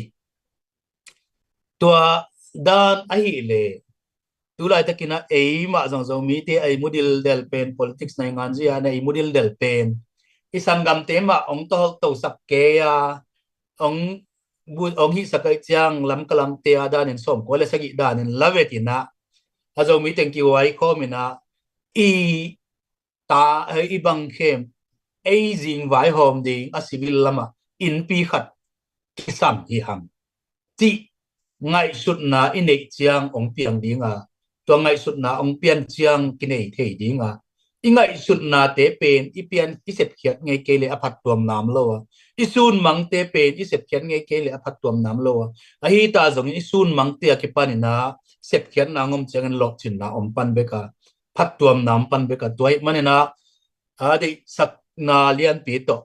Tua dan ahi le tulaitakina ei mah zong Zomite ei mudil del pen politics na i nganzia na ei mudil del pen i sanggamte mah ong tohol tosak kei a ong ong hihsak aih ciang lam ka lamte a danin sawm kua le sagih danin lavetina a Zomi tengkiuai khawmina i ta i bang khem ei zingvai hawm ding a civil lama innpi khat kisam hi hang cih ngaihsutna i neih ciang ong piang dinga tua ngaihsutna ong pian ciang kinei thei dinga i ngaihsutnate pen i pian i sepkhiat ngei kei le a phattuam nam lo a i sunmangte pen i sepkhiat ngei kei le a phattuam nam lo a ahi ta zongin i sunmangte a kipanina sepkhiatna ngom ciangin lawhcinna om pan beka phattuamna om pan beka tua hih manina a deihsakna lianpi tawh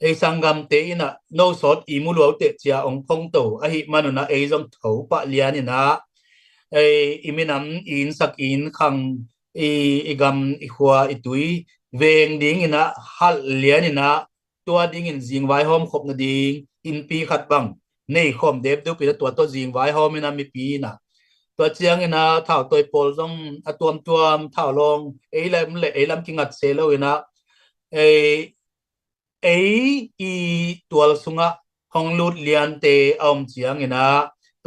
ei sanggamte ina no sawt i muluaute cia ong phongto ahi manuna ei zong thopah lianina ei i minam i innsak i innkhang i i gam i khua i tui veng dingina halh lianina tua dingin zingvai hawm khop nading innpi khat bang nei khawm depdupina tua tawh zingvai hawmina mipi ina tua ciangina thau tawi pawl zong a tuamtuam thau lawng ei lam le ei lam kingat se loina ei ei i tual sungah hong lut liante a om ciangina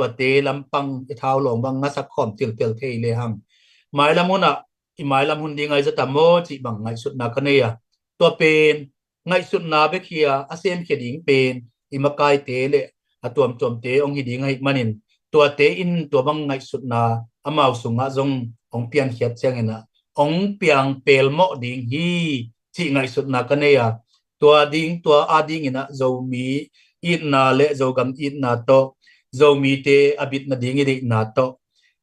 tuate lampang i thau lawng bang ngasak khawm tiltel thei le hang mailam hunah i mailam hun ding aizata maw cih bang ngaihsutna ka nei a tua pen ngaihsutna bek hi a a semkhia ding pen i makaite le a tuamtuamte hong hi ding ahih manin tuate in tua bang ngaihsutna amau sungah zong hong piankhiat cianginah hong piang pelmawh ding hi cih ngaihsutna ka nei a tua ding tua a dinginah Zomi itna le Zogam itna tawh Zomite a bit nading i deihna tawh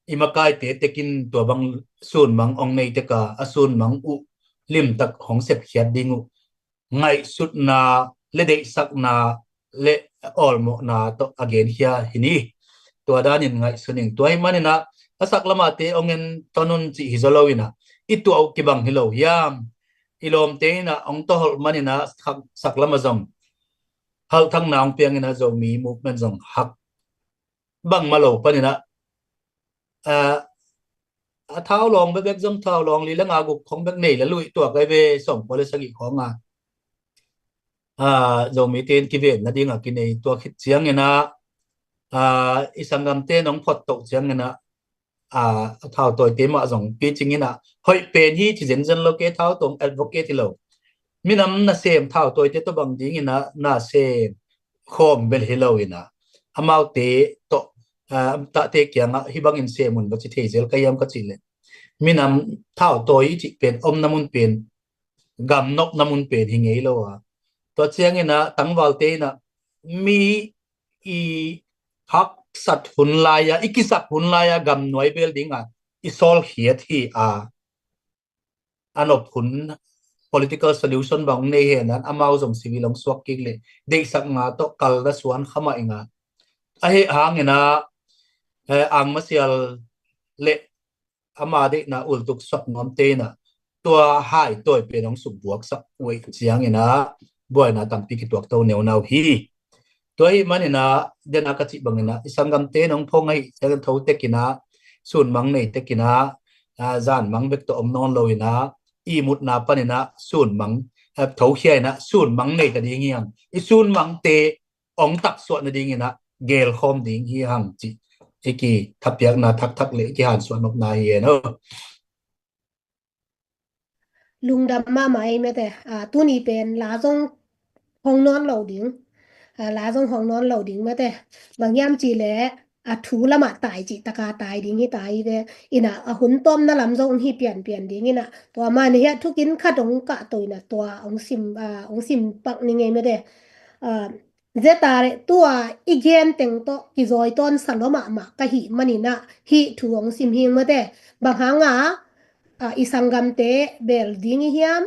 i makaite tekin tua bang sunmang ong nei teka a sunmang uh limtak hong sepkhiat ding uh ngaihsutna le deihsakna le awlmawhna tawh a genkhia hi ni. Tua danin ngaihsun ing. Tua hi maninah a saklamate ong en ton un cih hi zaw loinah i tuah uh kibang hi lo hiam? I lawmte inah ong tawholh maninah sak, saklama zong halthakna ong pianginah Zomi movement zong hak bangmah lo paninah a, a thau lawng bekbek zong thau lawng li le nga guk khong bek nei le luih tuak ai ve sawmkua le sagih khawng a, a, Zomite in kiven nading a kinei tuak khit cianginah a, i sanggamte nong phot toh cianginah a, a thau tawite mah zong picing inah hoih pen hi ci zenzen lo ke thau tawng advocate hi lo. Minam nasem thau tawite tawh bang dinginah nasem khawm bel hi loinah amaute tawh a, tahte kiangah hih bangin sem un va ci thei zel ka hiam ka cih leh minam thau tawi i cih pen omna mun pen gam nopna mun pen hi ngei lo a. Tua cianginah tangvalte inah mi i haksat hun lai-a i kisak hun lai-a gam nuai bel dingah i sawlkhiat hi a, a nop hun political solution bang nei henan amau zong civil ong suak kik le deihsakna tawh kalna suan khamah inga. A heh hanginah eh, angmasial le ama deihna ultuk suak nuamte inah tua hai tawi pen ong sukbuaksak uh ei cianginah buaina tampi kituakto neunau hi. Tua hi maninah dena ka cih banginah i sanggamte nong phong ahi ciangin tho tekinah sunmang nei tekinah a, zanmang bek tawh om nawn loinah i mutna paninah sunmang a, thokhia inah sunmang nei ta ding hi hang. I sunmangte ong taksuah nadinginah gelkhawm ding hi hang cih i kithapiakna thakthak le i kihansuah nopna hi e no. Lungdam mahmah ei mete. A, tuni pen la zong hong nawn lo ding, a, la zong hong nawn lo ding mete. Bang hiam cih leh a thu lamah tai cih taka tai ding hi ta hi ve. Inah a hun tawmna lam zong hi pianpian ding inah tua mah ni hia thukin khat ong kah to inah tua ong sim, a, ong sim pak ni ngei mete. A, Zeta le tua i gen teng tawh kizawi tawn sa lua mahmah ka hih maninah hih thu ong sim hing mate. Bang hanga a, i sanggamte bel ding i hiam?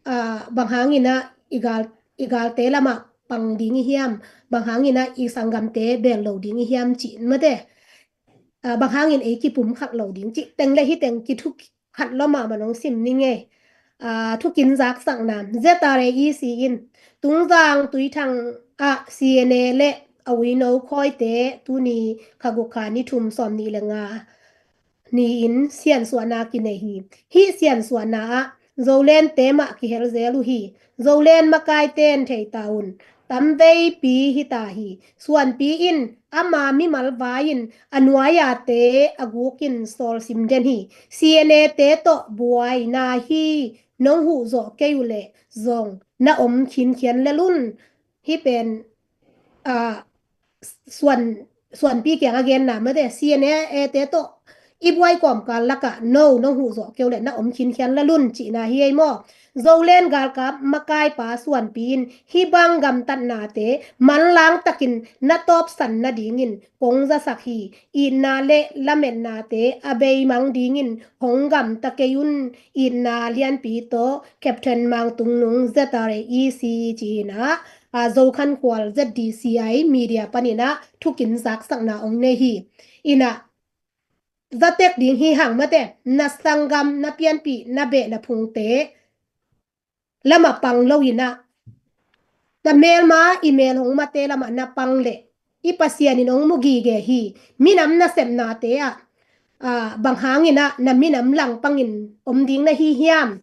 A, bang hanginah i gal, i galte lamah pang ding i hiam? Bang hanginah i sanggamte bel lo ding i hiam cih mate. A, bang hangin ei kipum khat lo ding cih teng le hih teng kithu khat lua mahmah nong sim ni ngei. A, thukin zaksakna Z R A E C in Tungzang Tuithang ah C N A le a uino khawite tuni kha guk kha ni thum sawm nih le nga ni-in siansuahna kinei hi. Hih siansuahna ah Zolente mah kihel zel uh hi. Zolen makaite in thei ta un. Tam veipi hi ta hi. Suanpi in ama mimal vai-in a nuai-ate a gukin sawlsim den hi. C N A te tawh buaina hi nong huh zawh kei uh leh zong na om khinkhian lel un. Hih pen, a, suan, suanpi kiang a genna mate, C N A te tawh i buai kawmkal lakah no nong huh zawh kei uh leh na om khinkhian lel un cihna hi ei maw? Zolen galkap makaipa suanpi in hih bang gamtatnate manlang takin na tawpsan nadingin kong zasak hi. Itna le lametnate a beimang dingin hong gamta kei un. Itna lianpi tawh Captain Mang Tung Nung Z R A E C ci-in ah, a, Zokhankhual Z D C I media panin ah thukin zaksakna ong nei hi. In ah zatek ding hi hang mate, na sanggam, na pianpih, na beh, na phungte lamah pang lo in ah, na melma i mel hong mate lamah na pang leh i Pasian in hong mu gige hi. Minam nasepnate ah, a, bang hangin ah na minam langpangin om ding na hi hiam?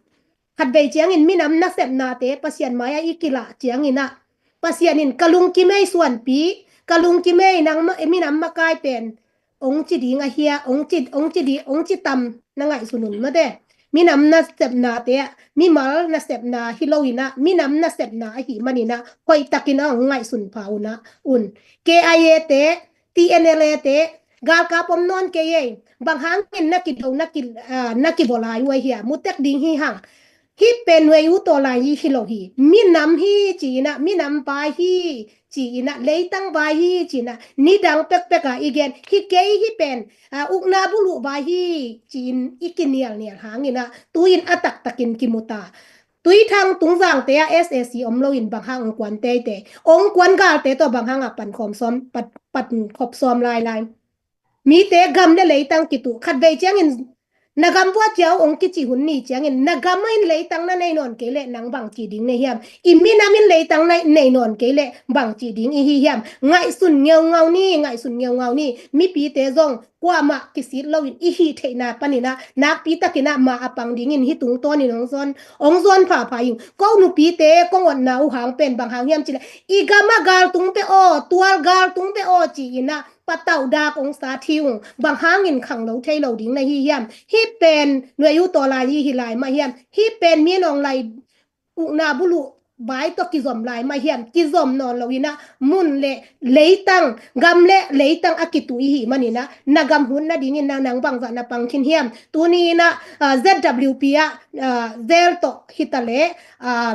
Khatvei ciangin minam nasepnate Pasian mai-ah i kilah ciangin ah Pasian in ka lungkim ei suanpi, ka lungkim ei nang ma-, minam makai pen ong ci ding a hia, ong ci, ong ci di, ong ci tam na ngaihsun un mate. Minam nasepnate ah, mimal nasepna hi lo in ah, minam nasepna ahi manin ah hoihtakin a ong ngaihsun pha un ah un. K I A te, T N L A te galkap om nawn kei ei. Bang hangin na kido, na ki, a, na kibolai uh a hia? Mutek ding hi hang. Hih pen Nuai U Taw Lai Yi hi lo hi. Minam hi ci-in ah, minam vai hi ci-in ah, leitang vai hi ci-in ah, nidang pekpek a i gen hi. Kei hih pen a, ukna buluh vai hi ci-in i kinialnial hangin ah, tu-in a taktakin kimu ta. Tuithang Tungzangte ah S A C om loin bang hang ong kuan teitei, ong kuan galte tawh bang hang a pan khawm sawm, pan, pan khop sawm lailai. Mite gam le leitang kituh, khatvei ciangin na gam vua ciau ong kici hun ni ciangin, na gam in leitang na nei nawn kei leh nang bang ci ding na hiam? I minam in leitang na nei nawn kei leh bang ci ding i hi hiam? Ngaihsun ngeungau ni, ngaihsun ngeungau ni. Mipite zong kuamah kisit loin i hih theihna panin ah, nakpi takin ah ma a pang dingin hih tungtawnin ong zawn, ong zawn phapha ing. Ko nupite kong otna uh hang pen bang hang hiam cih leh, i gam ah galtung pe aw, tual galtung pe aw ci-in ah, patauh dak ong sat hi ung. Bang hangin khanglo thei lo ding na hi hiam? Hih pen Nuai U Taw Lai Yi hi lai mah hiam? Hih pen Min Aung Hlaing ukna buluh vai tawh kizom lai mah hiam? Kizom nawn loin ah, mun le leitang, gam le leitang a kituh i hih manin ah, na gam hun nadingin nang, nang bangzah na pang khin hiam? Tuni-in ah, ah, Z W P ah, ah, zel tawh hi ta leh, ah,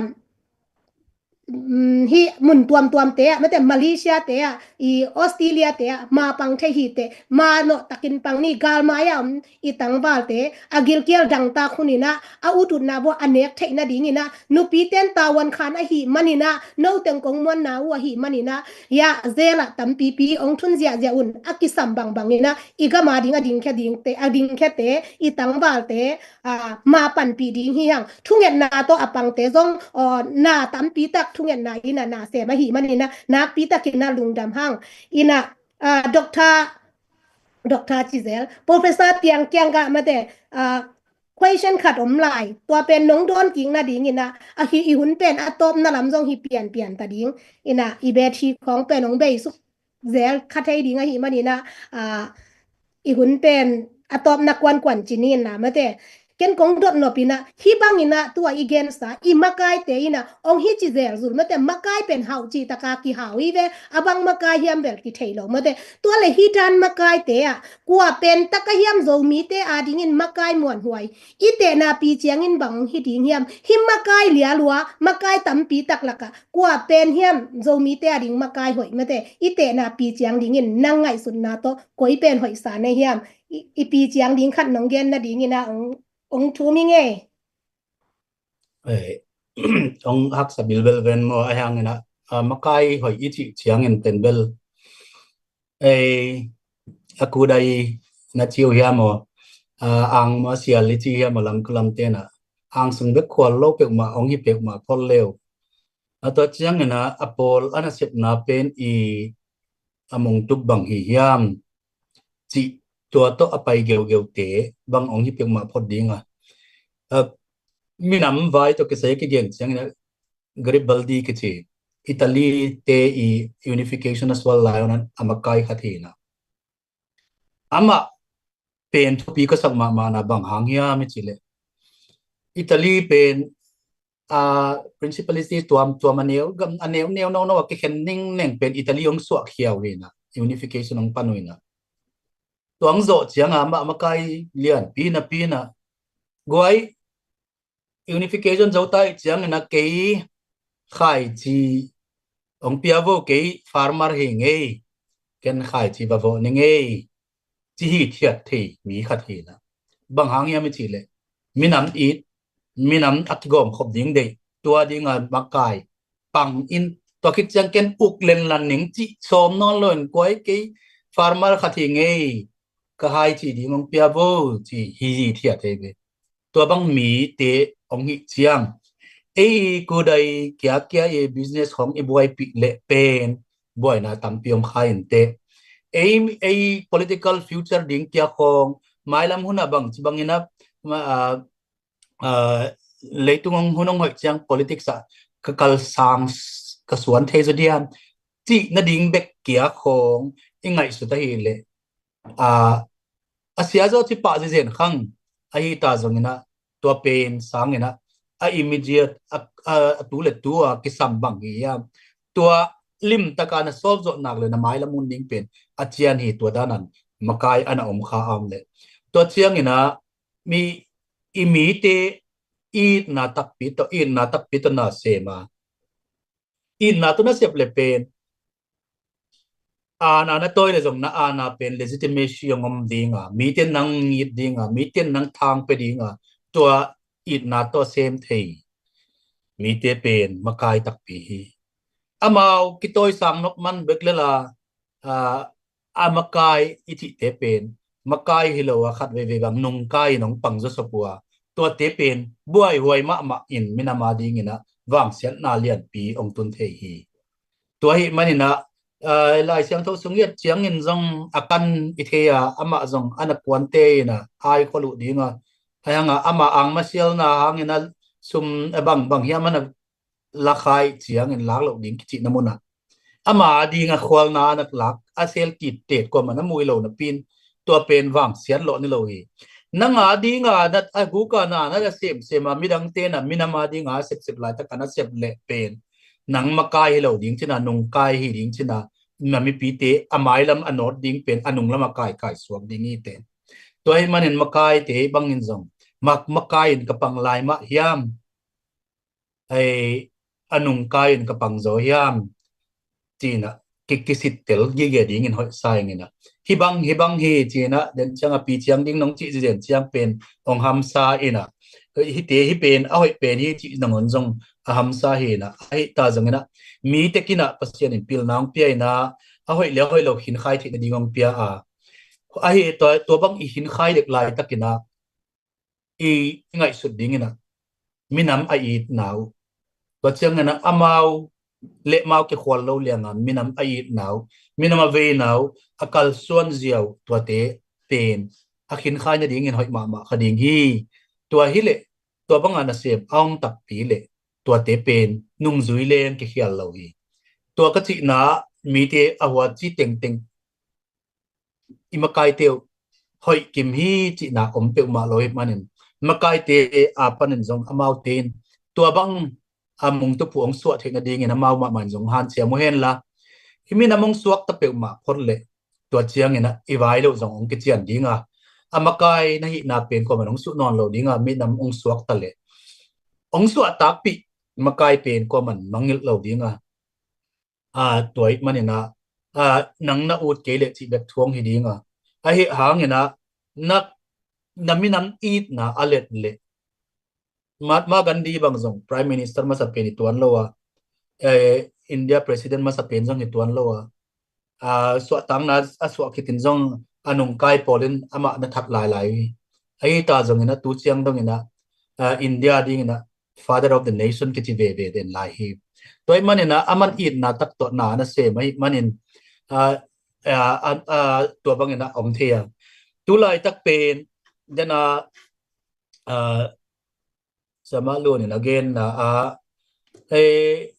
um, hih mun tuamtuamte ah, mate, Malaysia te ah, i Australia te ah, ma pang thei hi teh, ma nawh takin pang ni. Galmai ah om i tangvalte, a gilkial dangtak hunin ah, a ututna vua a nek theih nadingin ah, nupiten tavuan khan ahih manin ah, noteng kong muanna uh ahih manin ah, ya, zel ah tampipi ong thun ziahziah un, a kisam bangbangin ah, i gam a ding a dingkhia dingte, a dingkhiate, i tangvalte, ah, ma panpih ding hi hang. Thungetna tawh a pangte zong, aw, na tampi tak thungetna in ah na sem ahih manin ah, nakpi takin ah lungdam hang. In ah, ah, Doctor, Doctor ci zel, Professor Piang kiang ah, mate, ah, question khat om lai. Tua pen nong dawn kik nadingin ah, ahi i hun pen a tawpna lam zong hi pianpian ta ding. In ah, i bet hi khawng pen ong bei suk zel kha thei ding ahih manin ah, ah, i hun pen a tawpna kuankuan ci ni in ah, mate. Ken kong dot nop in ah, hih bangin ah tua i gensa, i makaite in ah ong hi ci zel zul, mate, makai pen hau cih taka kihau hi ve, a bang makai hiam bel kithei lo, mate. Tua leh hih dan makaite ah, kua pen tak a hiam Zomite a dingin makai muanhuai i tehna pi ciangin bang ong hi ding hiam? Hih makai lialua, makai tampi tak lakah kua pen hiam Zomite a ding makai hoih, mate, i tehna pi ciang dingin nang ngaihsutna tawh koi pen hoihsa na hiam? I, i pi ciang ding khat nong gen nadingin ah ong, ong thum hi ngei. Eh, ong haksa bilbel ven maw, a hiangin ah, ah, makai hoih i cih ciangin pen bel, eh, a kudai na ci uh hiam aw, ah, ang maw sial i ci hiam aw, lam, lamte in ah, ang sung bek khual lo peuhmah ong hi peuhmah phot le uh. A tua ciangin ah, a pawl a nasepna pen i a mongtup bang hi hiam cih, tua tawh a pai geugeute bang ong hi peuhmah phot ding a. Ah, minam vai tawh kisai kigen ciangin ah, Garibaldi kici, Italy te i unification a sual lai un a makai khat hi in ah. Amah pen thupi ka sak mahmahna bang hang hiam i cih leh, Italy pen, ah, principality tuamtuam a neu, gam a neu neu no no a kikhen ningneng pen Italy ong suahkhia uh hi in ah, unification ong pan uh hi in ah. Tua ong zawh ciang a amah makai lianpi napi in ah, guai, unification zo ta ih ciangin ah kei khaici ong pia vo, kei farmer hi ngei, ken khaici va vawh ni ngei, ci hithiat thei mi khat hi in ah. Bang hang hiam i cih leh, minam it, minam a kigawmkhop ding deih, tua ding a makai pang in, tua khit ciang ken uk lenlan ning cih sawm nawn lo in, guai, kei farmer khat hi ngei, ka hai cih ding ong pia vo, ci hi hithiat thei ve. Tua bang mite ong hih ciang, ei kudai kiakia i business khawng i buaipih leh pen buaina tampi om kha inteh. Ei, ei political future ding kia khawng, mailam hun ah bang ci bangin ah, ma, ah, ah, leitung ong hun ong hoih ciang politics ah ka kal sang s-, ka suan thei zaw diam, cih nading bek kia khawng i ngaihsut ahih leh, ah, a sia zaw ci pah zizen khang ahi ta zongin ah, tua pen sangin ah, a immediate, a, a, a tu le tu a kisam bang hi hiam, tua limtaka na solve zawh nak le na mailam hun ding pen a cian hi, tua danan makai a na om kha am leh. Tua ciangin ah, mi, i mite itna takpi tawh, itna takpi tawh na sem a, itna tawh na sep le pen, aana na tawi le zong na aana pen legitimacy hong om ding a, mite nang it ding a, mite nang thang pia ding a, tua itna tawh sem thei mite pen makai takpi hi. Amau kitawisang nop man bek le la, a, a makai i cihte pen makai hi lo a, khat veivei bang nungkai in hong pang zawsop uh a, tuate pen buaihuai mahmah in minam a dingin ah vangsiatna lianpi hong tun thei hi. Tua ahih manin ah, a, Lai Siangtho sung i et ciangin zong a kan i thei a, amah zong a na kuante in ah ai khol uh ding a, a hang a, amah angmasialna hangin a sum, a bang bang hiam a na lakhai ciangin lak loh ding kicihna mun ah, ama a ding a khualna a na lak a sel kit tet kuamah na mu hi lo napi in, tua pen vangsiat lawh ni lo hi. Nang a ding a na, a guk a na na semsem a, midangte na minam a ding a sepsep laitak a na sep leh pen nang makai hi lo ding cin a, nungkai hi ding cin a, na mipite a mailam a nawt ding pen a nunglam a kaikai suak ding hi te. Tua ahih manin makaite bangin zong mak, makai in ka pang lai mah hiam, ei, a nungkai in ka pang zaw hiam, ci-in ah ki, kisittel gige dingin hoih sa ing in ah. Hih bang, hih bang hi ci-in ah, den ciang a pi ciang ding nong cih zizen ciang pen hong hamsa in ah, hihte hih pen a hoih pen hi cih nangawn zong a hamsa hi in ah. Ahi ta zongin ah, mi tek in ah Pasian in pilna hong pia in ah, a hoih le a hoih lo khinkhai theihna ding hong pia a, ahi tua, tua bang i khinkhai dek laitakin ah i, i ngaihsut dingin ah minam a itna uh, tua ciangin ah amau le amau kikhual lo liang a minam a itna uh, minam a veina uh a kalsuan zia uh, tuate pen a khinkhai nadingin hoih mahmah kha ding hi. Tua hi leh tua bang a nasem a om takpi leh tuate pen nungzui leng kikhial lo hi. Tua ka cihna ah mite a huat ci tengteng i makaite uh hoih kim hi cihna om peuhmah lo ahih manin, makaite a panin zong amaute in tua bang a mungtup uh hong suah theih nadingin amau mahmah in zong hanciam uh hen la, hih minam hong suakta peuhmah phot leh tua ciangin ah i vai loh zong hong kician ding a, a makai na hihna pen kuamah in hong suh nawn lo ding a, minam hong suakta leh hong suah takpih makai pen kuamah in mangngilh lo ding a, a, tua ahih manin ah, a, nang na ut kei leh cih bek thu hong hi ding a, ahi hangin ah na, na minam itna a let leh, Mahatma Gandhi bang zong Prime Minister masa pen i tuan lo a, eh, India President masa pen zong i tuan lo a, a, suahtakna a suah khitin zong a nungkai pawl in amah na that lailai uh hi. Ahi ta zongin ah tu ciang dongin ah, a, India dingin ah Father of the Nation kici veve den lai hi. Tua ahih manin ah aman itna tak tawh na na sem ahih manin, a, a, a, a, tua bangin ah om thei a. Tu laitak pen den a, a, Sama Lun in a genna ah, eh,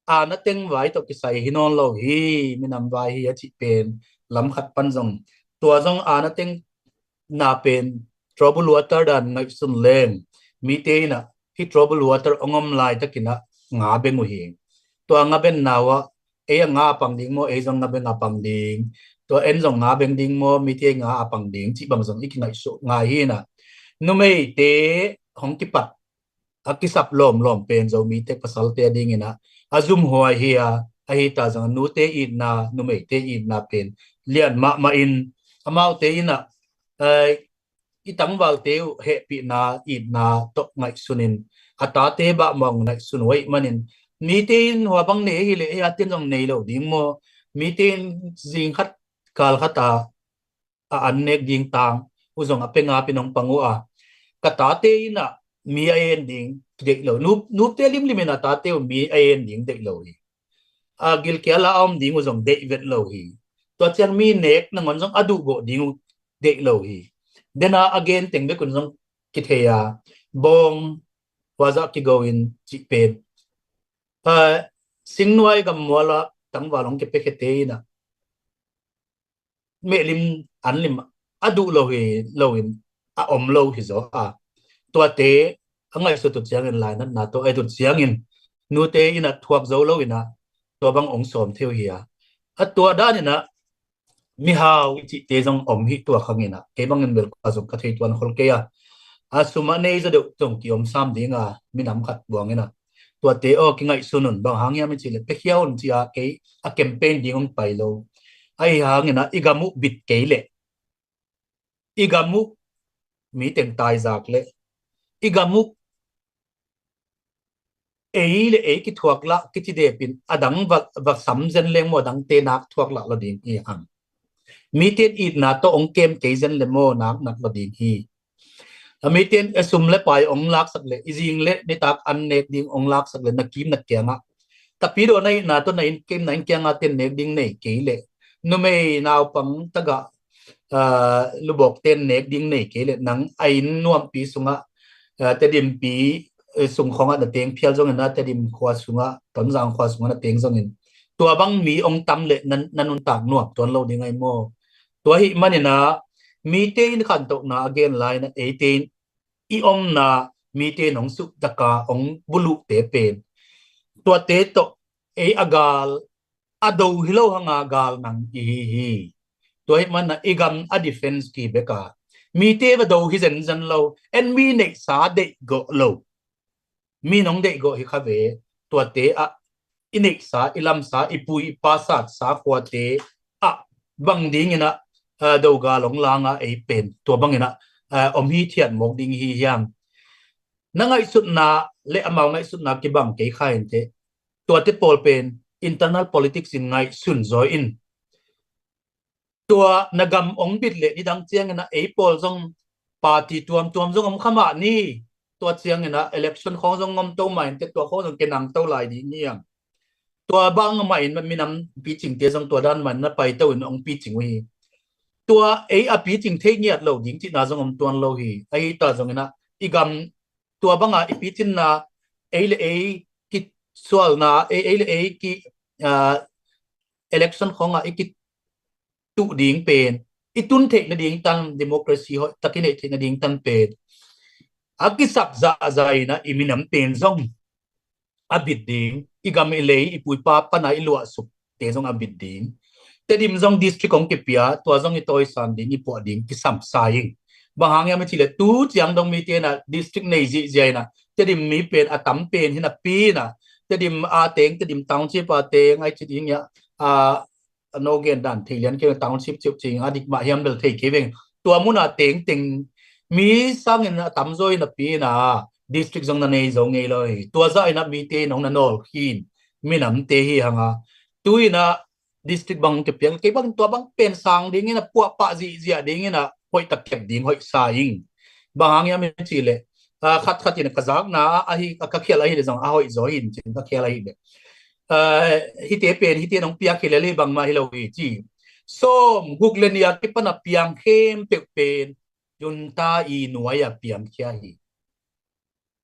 aana teng vai tawh kisai hi nawn lo hi, minam vai hi a cih pen lam khat pan zong, tua zong aana teng na pen trouble water dan ngaihsun leng, mite in ah hih trouble water hong om laitakin ah nga beng uh hi. Tua nga benna uh ah ei a nga a pang ding maw, ei zong nga beng a pang ding, tua en zong nga beng ding maw, mite ei nga a pang ding cih bang zong i kingaihsut ngai hi in ah, numeite hong kipat a kisap lawmlawm pen Zomite pasalte a dingin ah a zumhuai hi a, ahi ta zong a nute itna, numeite itna pen lian mahmah in, amaute in ah, eh, i tangvalte uh hehpihna itna tawh ngaihsun in, a tate bahmawng ngaihsun uh ahih manin, mite in hua bang nei hi leh ei a ten zong nei lo ding maw, mite in zing khat kal khat a a an nek ding tang uh zong a pia ngap in hong pang uh a, ka tate in ah mi a en ding deih lo, nup, nupte limlim in a tate uh mi a en ding deih lo hi. A gilkial a om ding uh zong deih vet lo hi. Tua ciang mi nek nangawn zong a duhgawh ding uh deih lo hi. Den a a gen teng bek un zong kithei a, bawng huazah kigo in cih pen, a, singnuai gammual ah tangval hong kipiakhete in ah mehlim anlim a duh lo hi, lo in a om lo hi zaw a, tuate a ngaihsut uh ciangin lainatna tawh a et uh ciangin nute in ah thuak zo lo in ah tua bang hong sawm thei uh hi a, a tua dan in ah mihau i cihte zong om hi tua khang in ah, kei bangin bel a zong ka thei tuan khol kei a, A sum a nei zaw deuh zong kiom sam ding a, minam khat buang in a. Tuate aw kingaihsun un, bang hang hiam i cih leh piakhia un ci a, kei a campaign ding hong pai lo. Ahi hangin a, i gam uh bit kei leh, i gam uh mi teng taizak leh, i gam uh ei le ei kithuak lah kici dep in, a dang va, va sam zen leng maw, a dangte nak thuak lah lo ding hi hang. Mite in itna tawh hong kem kei zen le maw, nak nat lo ding hi. A mite in a sum le pai hong laksak le, i zing le nitak an nek ding hong laksak le, na kim na kiangah, tapidaw na itna tawh na inn kim na inn kiangah ten nek ding nei kei leh, numei naupang tagah, aa, lubawk ten nek ding nei kei leh, nang a inn nuampi sungah, aa, Tedimpi, eh, sung khawngah na teng phial zongin a, Tedim khua sungah, Tonzang khua sungah na teng zongin, tua bang mi hong tam leh na, na nuntak nuam tuan lo ding ahi maw? Tua ahih manin a, mite in khantohna a gen lai in a, eite in i omna mite in hong suhtak a, hong buluhte pen, tuate tawh ei a gal a do hi lo hang a, gal nang i hi hi. Tua ahih manin a, i gam a defense ki bek a, mite va do hi zenzen lo, en mi neihsa deihgawh lo, mi nong deihgawh hi kha ve. Tuate ah i neihsa, i lamsa, i pu i pa satsa khuate ah bang dingin a, a, do gal hong lang a, ei pen tua bangin a, a, om hithiat mawk ding hi hiam? Na ngaihsutna le amau ngaihsutna kibang kei kha inteh. Tuate pawl pen internal politics in ngaihsun zaw in. Tua na gam hong bit leh nidang ciangin a, ei pawl zong party tuamtuam zong om kha mah ni. Tua ciangin a election khawng zong om to mah inteh, tua khawng zong kinang to lai ding hi hang. Tua bang mah in minam picingte zong tua dan mah in na paito in hong picing uh hi. Tua ei a picing thei ngiat lo ding cihna zong om tuan lo hi. Ahi ta zongin a, i gam tua banga i picinna, ei le ei kisualna, ei, ei le ei ki, ah, election khawngah i kituh ding pen, i tun theih nading tan, democracy hoih tak i neih theih nading tan pen a kisak zahzah in a, i minam pen zong a bit ding, i gam i lei, i pu i pa pana i luahsuk te zong a bit ding. Tedim zong district hong kipia, tua zong i tawisan ding, i puah ding kisam sa ing. Bang hang hiam i cih leh, tu ciang dong mite in a district nei zihziah in a, Tedim mi pen a tam pen hi napi in a, Tedim a teng, Tedim township a teng, ai ci ding hi a, a, a no gen dan thei lian kei, township ciuh cing a dik mah hiam bel thei kei veng. Tua mun a tengteng mi sangin a tamzaw hi napi in a, district zong na nei zo ngei lo hi. Tua zah in a mite in hong na nawl khin minamte hi hang a, tu in a district bang hong kipiak, kei bang tua bang pen sang ding in a, puahpah zihziah ding in a, hoih tak kep ding hoih sa ing. Bang hang hiam i cih leh, ah, khatkhat in ka zakna ahi, ka khial ahi leh zong a hoih zaw hi in cin, ka khial ahi leh, ah, hihte pen, hihte in hong piak hi lel hi, bangmah hi lo hi ci. Sawm guk le nih a kipan a piang khempeuh pen junta i nuai a piangkhia hi.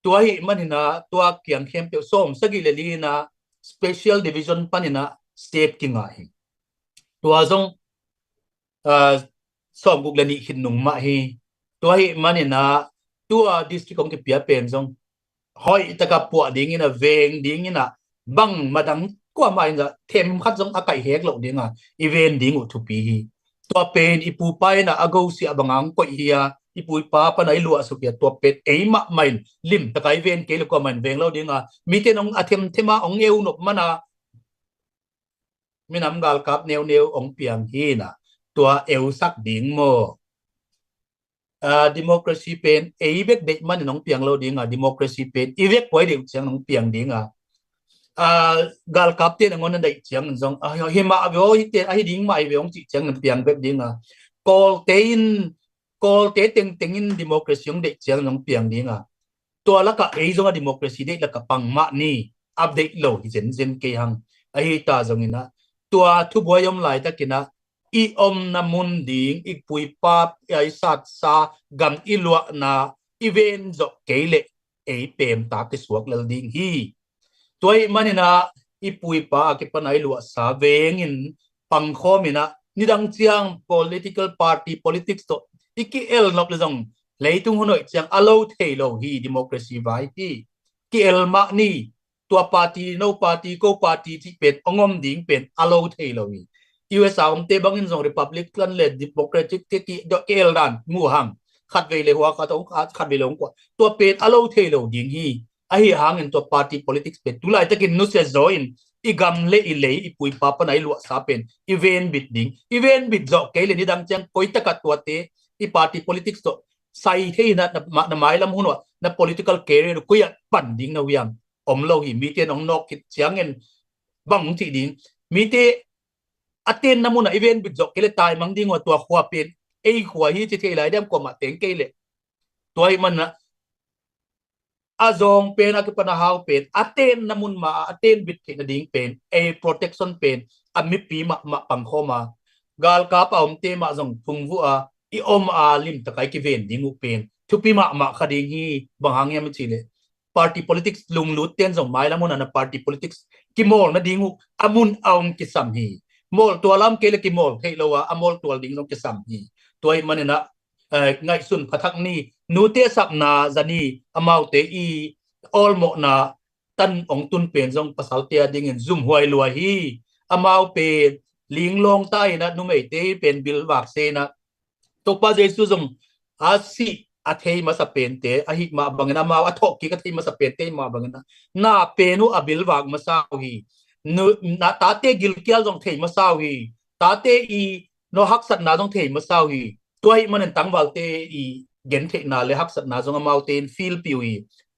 Tua ahih manin a, tua kiang khempeuh sawm sagih le li in a special division panin a state kingah hi. Tua zong, ah, sawm guk le nih khit nung mah hi. Tua ahih manin a, tua district hong kipia pen zong hoih taka puah ding in a, veng ding in a, bang madang kuamah in a, them khat zong a kaih hek loh ding a, i ven ding uh thupi hi. Tua pen i pu pa in a, a go siah bang a hong koih hi a, i pu i pa pana i luahsuk hi a, tua pen ei mahmah in lim taka i ven kei le kuamah in veng lo ding a, mite in hong a themthem a, hong eu nop man a, minam galkap neuneu hong piang hi in a, tua eusak ding maw? Ah, democracy pen ei bek deih manin hong piang lo ding a, democracy pen i vek huai deuh ciang hong piang ding a. Ah, galkapte nangawn na deih ciangin zong, ah, hi mah ve aw, hihte ahi ding mah hi ve hong cih ciangin piang bek ding a. Kawlte in, Kawlte tengteng in democracy hong deih ciangin hong piang ding a. Tua lakah ei zong a democracy deih lakah pang mah ni, update lo hi zenzen kei hang. Ahi ta zongin a, tua thubuai om laitakin a, i omna mun ding, i pu i pa, i satsa, gam i luahna, i ven zawh kei leh ei pemta kisuak lel ding hi. Tua ahih manin a, i pu i pa a kipan a i luahsa vengin pangkhawm in a, nidang ciang political party, politics tawh i ki-el nop le zong, leitung hun hoih ciang a lo thei lo hi, democracy vai hi. Ki-el mah ni, tua party, no party, ko party cih pen hong om ding pen a lo thei lo hi. U S A omte bangin zong Republican le Democratic te ki, ki-el dan mu hang. khatvei le hua khat hong khat, khatvei le hong kua, tua pen a lo thei lo ding hi. Ahi hangin tua party politics pen tu laitakin nusia zaw in i gam le i lei, i pu i pa pana i luahsa pen i venbit ding. I venbit zawh kei le nidang ciang koi takah tuate i party politics tawh sai thei na, na, na mailam hun uh ah na political career uh koi ah pan ding na wiang om lo hi. Mite nong nawk khit ciangin bang hong cih ding? Mite a tenna munah i venbit zawh kei le taimang ding uh ah tua khua pen ei khua hi ci thei lai diam, kuamah teng kei leh. Tua ahih manin ah a zawng pen a kipan a hau pen a tenna mun mah ah a tenbit theih nading pen ei protection pen a mipi mahmah pangkhawm a, galkap a omte mah zong phungvuh a i om a limtak a i kiven ding uh pen thupi mahmah kha ding hi. Bang hang hiam i cih leh party politics lunglut ten zong mailam hun ah na party politics kimawl nading uh a mun a hong kisam hi. Mawl tual a om kei le kimawl theih lo a, a mawl tual ding zong kisam hi. Tua ahih manin ah, eh, ngaihsun pha thak ni. Nute sapna za ni, amaute i awlmawhna tan hong tun pen zong pasalte a dingin zumhuai lua hi. Amau pen linglawng ta in ah numeite pen bilvak se in ah Topa Jesu zong a sih a thei masa pente ahih mah bangin ah, amau a thawhkik a thei masa pente ahih mah bangin ah na pen uh a bilvak masa uh hi. Nu, na, tate gilkial zong thei masa uh hi. Tate i no haksatna zong thei masa uh hi. Tua ahih manin tangvalte i gentheihna le haksatna zong amaute in filpih uh hi.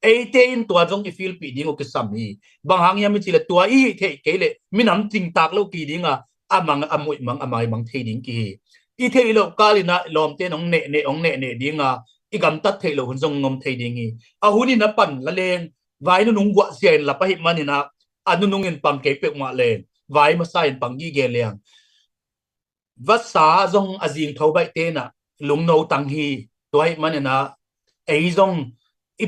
Eite in tua zong i filpih ding uh kisam hi. Bang hang hiam i cih leh tua i hih theih kei leh minam cingtak lo ki ding a, a mang a muihmang a maimang thei ding ki hi. I theih loh kal in ah lawmte in hong nehneh hong nehneh ding a, i gamtat theih loh hun zong hong om thei ding hi. A hun in a pan la leng vai nunung guahzia in lap ahih manin ah a nunung in pang kei peuhmah leng vai masa in pang gige leng vasa zong a zingtho baihte in ah lungno tang hi. Tua ahih manin ah ei zong i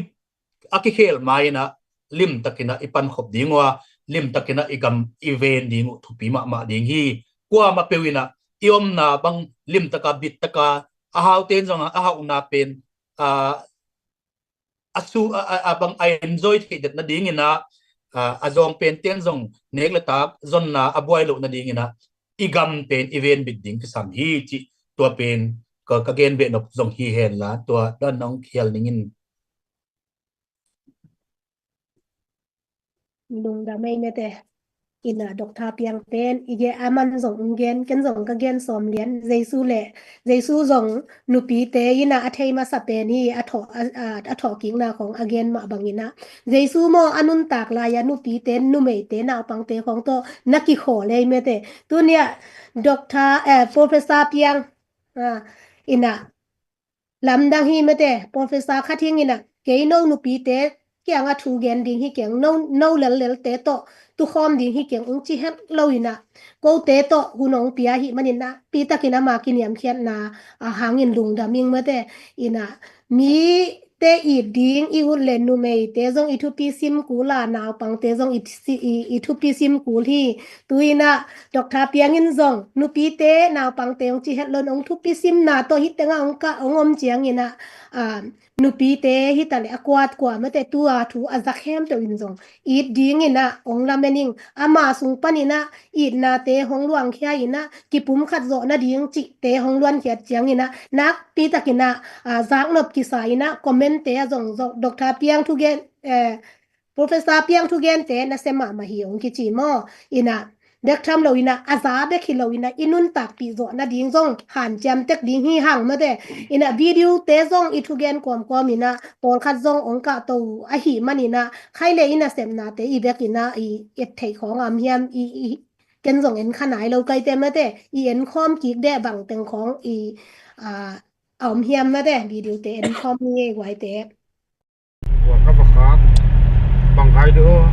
a kikhel ma in ah limtak in ah i pankhop ding uh a, limtak in ah i gam i ven ding uh thupi mahmah ding hi. Kuamah peuh in ah i omna bang limtak a, bittaka, a haute in zong a hauhna pen a, a su a, a, a bang a enjoy theih det nading in ah, a, a zawng pente in zong nek le tak zonna a buai loh nading in ah i gam pen i venbit ding kisam hi cih tua pen ka, ka gen beh nop zong hi hen la, tua dan nong khial ning in. Lungdam ei mete. Ina Doctor Piang pen i gen a man zong ong gen, ken zong ka gen sawm lian. Jesu le, Jesu zong nupite ina a thei masa pen hi, a thawh, a, a, a thawhkikna khong a gen mah bang ina. Jesu maw a nuntak lai a nupite, numeite, naupangte khong tawh na kikhawl ei mete. Tunia Doctor, eh, Professor Piang, ah, ina lamdang hi mete, professor khat hing ina, kei no nupite kiang a thu gen ding hi keng, no, no lellelte tawh tukhawm ding hi keng ung ci het lo ina, kote tawh hun ong pia hi manin a, pi takin ama kiniamkhiatna a hangin lungdam ing mete. Ina, mite it ding i ut le numeite zong i thupi sim kul a, naupangte zong i, i, i thupi sim kul hi. Tu ina, Doctor Piang in zong nupite naupangte ong ci het lo in ong thupi simna tawh hi tenga ong ka ong om ciang ina, a, nupite hi ta le a kuat kua mete tua thu a zak hem teuh in zong it ding ina ong lamen ing, ama sung pan ina itnate hong luangkhia ina kipum khat zawh nading cihte hong luankhiat ciang ina nakpi tak ina, a, zaknop kisa ina comment te a zong zong Doctor Piang thugen, eh, Professor Piang thugente na sem mahmah hi ong kici maw? Ina, bek tham lo ina, a za bek hi lo ina, i nuntakpih zawh nading zong hanciam tek ding hi hang mate. Ina, video te zong i thugen kuamkuam ina, pawlkhat zong ong kahto uh ahi man ina, khai le ina sepnate i bek ina, i et theih khawng a om hiam, i, i, ken zong en kha nai lo kaite mate, i en khawm kik deh bang teng khawng i, a, a om hiam mate, video te en khawm ni ei guaite. Ua ka va khak. Bang khai de aw.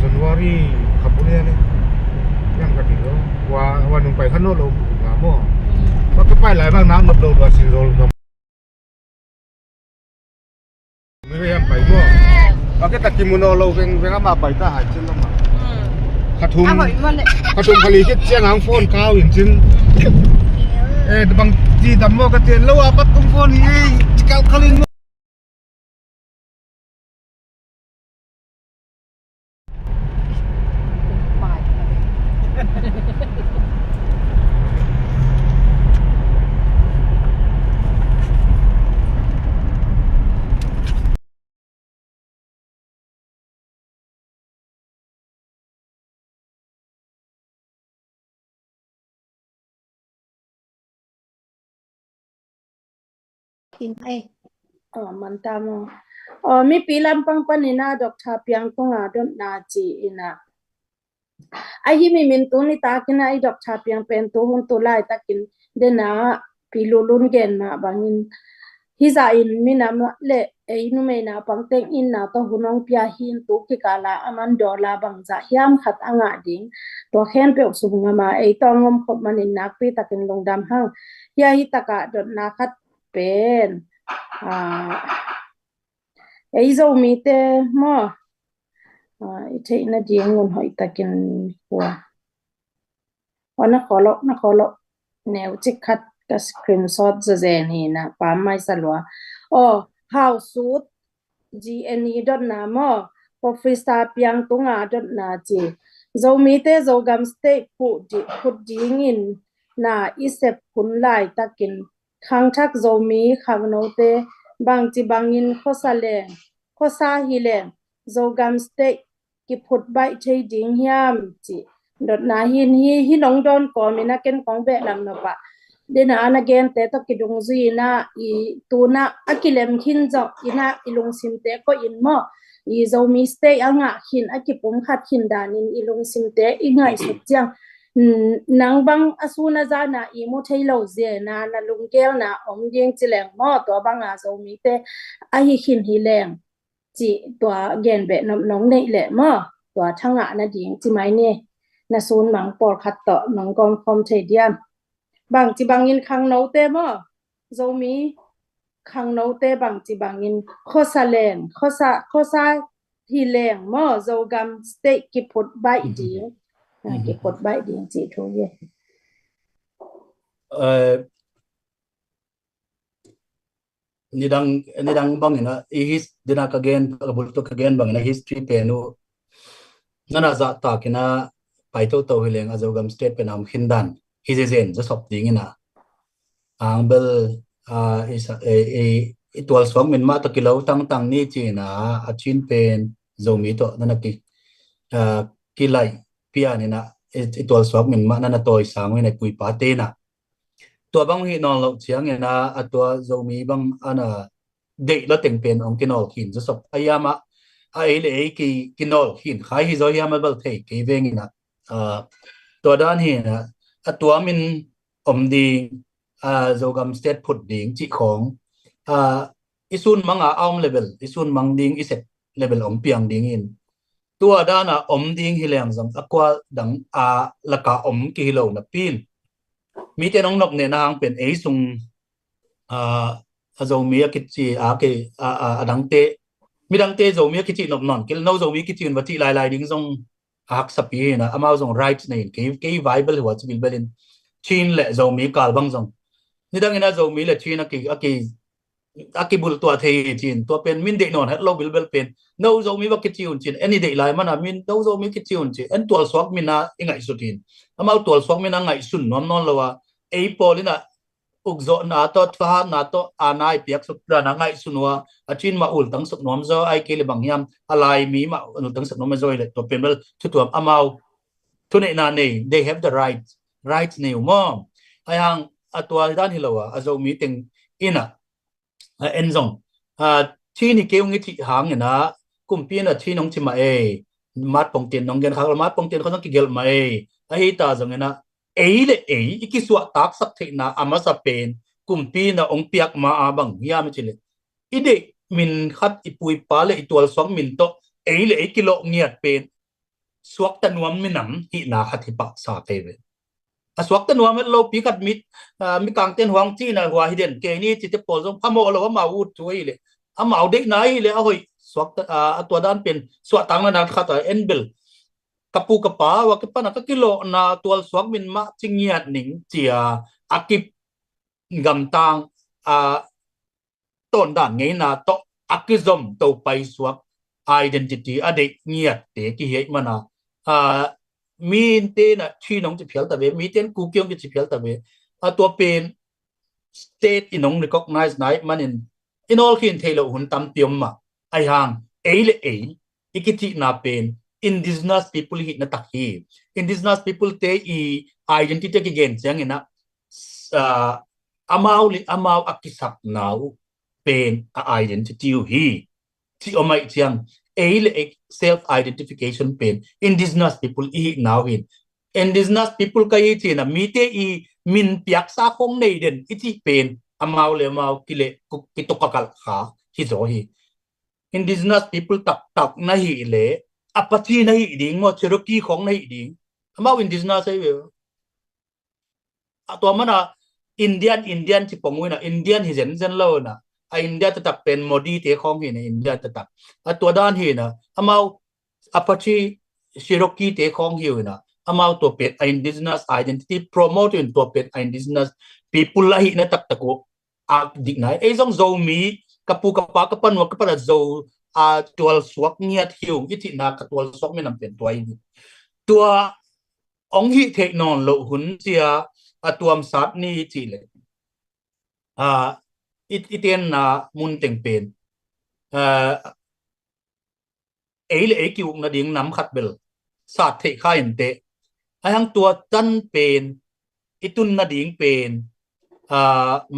January kha bu lian e. Yang ka ti lo. Ua, ua nung pai kha no lo nga maw. Ua ka pai lai bang nang nop lo dua sin zol ka. Ni ka yang pai maw. Ua ka ta ki mu no lo veng veng ama pai ta hai chin lo ma. Kha thum. A hoi maw le. Kha thum kha li kit ciang ang phone kau in chin. Eh, bang ti dam maw ka ti lo a pat tung phone hi. Cikal khalin maw. Kin ai. Oh, man ta maw. Oh, mipi lampang panin a Doctor Piang Tung a dotna ci-in a. Ahi mi min tu nitak in a i Doctor Piang pen tu hun tu laitakin den a Pi Lulun gen mah bangin, hizah in minam le ei numei naupang teng in na tawh hun hong pia hi in, tu kikal a a man dollar bangzah hiam khat a ngah ding, tua khempeuh sum ngam a ei tawh hong om khop manin nakpi takin lungdam hang. Hia hi takah dotna khat pen, ah, ei Zomite maw, ah, i theihna ding un hoih takin hua. Aw, na khawloh, na khawloh. Neu cik khat ka screenshot zazen hi na, pam mai sa lua. Aw, Hau Sut, G N E dotna maw, Professor Piang Tung a dotna ci. Zomite Zogam State phut di-, phut dingin na i sep hun laitakin, khangthak Zomi khangnote bangci bangin khuasa leng, khuasa hi leng, Zogam State kiphut baih thei ding hiam ci. Dotna hin hi, hi nong dawn kawmin a ken kong beh lam nopah. Dena a na gente tawh kidungzui in a i tuna a kilem khin zong in a i lungsimte koih in maw. I Zomi State a ngah khin, a kipum khat khin danin i lungsimte i ngaihsut ciang. Mm, nang bang a sun a zana i mu thei lo zia na, na lunggelna om ding ci leng maw, tua banga Zomite ahi khin hi leng. Ci tua gen beh nop nong neih leh maw, tua thangah na ding ci mai ni. Na sun mang pawlkhat tawh nong gawmkhawm thei diam. Bangci bangin khangnote maw, Zomi khangnote bangci bangin khuasa leng, khuasa, khuasa hi leng maw, Zogam State kiphut baih ding. Ah, kiphut baih ding ci thu hi. Eh, nidang, nidang bangin a, i his-, dena ka gen, ka bul tu ka gen bangin a history pen uh. Nana zahtak in a pai toto hi leng a Zogam State pen a om khin dan hi zezen, za sop dingin a. Ang bel, ah, i sa-, i, i, i tualsuak min mah tawh kilo tangtang ni ci-in a, a Chin pen Zomi tawh nana ki, ah, kilaih pian in a, i, i tualsuak min mah nana tawisang in a, i puipa te in a. Tua bang hi nawn loh ciangin a, a tua Zomi bang ana deih la teng pen ong kinawl khin za sop. A hiam a, a ei le ei ki, kinawl khin khai hi zaw hiam a bel thei kei veng in a. Ah, tua dan hi in a, a tua min om ding, ah, Zogam State phut ding cih khawng, ah, i sun mang a, a om level, i sun mang ding, i sep level ong piang ding in. Tua dan a om ding hi leng zong a kua dang a laka om ki hi lo napi in. Mite nong nop nena hang pen ei sung, ah, a Zomi a kici, a ki, a, a, a dangte, midangte Zomi a kici nop nawn kei leh, no Zomi kici un va cih lailai ding zong a haksapi hi na, amau zong rights nei in, kei, kei vai bel hi ua ci bilbel in, Chin le Zomi kal bang zong. Nidang in a Zomi le Chin a ki, a ki, a kibultuah thei hi ci-in, tua pen min deih nawn het lo bilbel pen. No Zomi va kici un ci-in, en i deih lai man a min no Zomi kici un ci-in, en tualsuak min a i ngaihsut hi in. Amau tualsuak min a ngaihsun nuam nawn lo a, ei pawl in a ukzawhna tawh, thahatna tawh, a nai piak suk dan a ngaihsun ua, a Chin mah ultang suk nuam zaw, ai kei le bang hiam, a Laimi mah ultang suk nuam zaw hi leh, tua pen bel thutuam amau thuneihna nei, they have the rights, rights nei uh maw. Ai hang a tua dan hi lo a, a Zomi teng in a, a en zong, a, Chin hi kei ung i cih hang in a, kumpi in a Chin ong ci mah ei, mat pongtin nong gen khak lo, mat pongtin khawng zong kigelh mah ei, ahi ta zong in a, ei le ei i kisuahtaksak theihna a masa pen kumpi in a ong piak ma a bang hiam i ci leh, i deih min khat, i puipa le i tualsuak min tawh ei le ei kilawh ngiat pen suakta nuam minam hihna khat hi pah sa kei ve. A suakta nuam het lo pi khat mit, ah, Mikangten huang cihna hua hi den, kei ni cite pawl zong phamawh lo amau ut thu ahi leh, amau deihna ahi leh a hoih suakta, ah, a tua dan pen suahtakna dan khat a en bel. Ka pu ka pa ua ka pana ka kilawhna tualsuak min mah ci ngiat ning cia a kigamtang, ah, tawndan ngeina tawh a kizom to paisuak identity a deih ngiatte kihiaih mana, ah, mite in a Chin ong ci phial ta ve, mite in Kuki ong kici phial ta ve. A tua pen state in ong recognize nai manin i nawlkhin thei lo hun tampi om mah. Ai hang ei le ei i kicihna pen indigenous people hihna tak hi. Indigenous people te i identity kigen ciangin a, ah, amau le amau a kisakna uh pen a identity uh hi. Ci om aih ciang, ei le ei self identification pen indigenous people i hi nau hin. Indigenous people ka hi cina mite i min piaksa khong nei den i cih pen amau le amau kile kitukakalh kha hi zaw hi. Indigenous people taktak na hi le Apache na hi ding maw, Cherokee khong na hi ding. Amau indigenous ahi ve. A tua mana Indian, Indian ci pong uh ina, Indian hi zenzen lo ina. A India taktak pen Modi te khong hi ina, India taktak. A tua dan hi ina, amau Apache, Cherokee te khong hi uh ina. Amau tua pen a indigenous identity promote in tua pen a indigenous people ahi na taktak uh a dik nai. Ei zong Zomi, ka pu ka pa ka panuak ka pana Zo a tual suak ngiat hi uh i cihna ka tual suak minam pen tua hi. Tua ong hih theih nawn loh hun cia a tuamsat ni cih le a i tenna mun teng pen a ei le ei ki-uk nading nam khat bel sat theih kha inteh. Ahi hang tua tan pen i tun nading pen a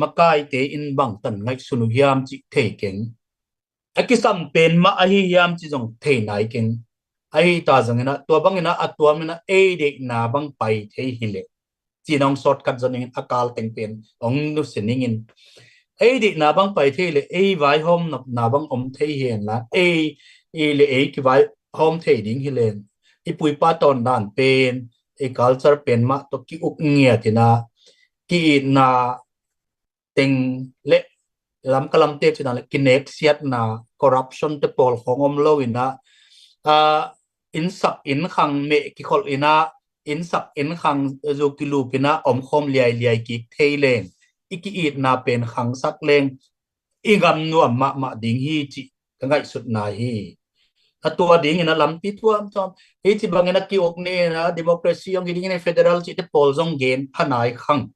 makaite in bangtan ngaihsun uh hiam cih thei keng. A kisam pen mah ahi hiam ci zong thei nai keng. Ahi ta zong ina tua bang ina a tuam ina ei deihna bang pai thei hi le. Ci nong sawt kat zon in a kal teng pen ong nusia ning in. Ei deihna bang pai thei le ei vaihawm nopna bang om thei hi hen la. Ei, ei le ei kivaihawm thei ding hi len. I puipa tawn dan pen, ei culture pen mah tua ki-uk ngiat ina, ki-itna teng le lam ka lamte cina le kinek siatna, corruption te pawl khong om lo ina, a, innsak innkhang meh kikholh ina, innsak innkhang zu kilup ina omkhawm liailiai kik thei leng, i ki-itna pen khangsak leng i gam nuam mahmah ding hi cih ka ngaihsutna hi. A tua ding ina lampi tuamtuam hi ci bang ina ki-uk ni ina democracy ong hi ding ina federal cih te pawl zong gen phanai khang.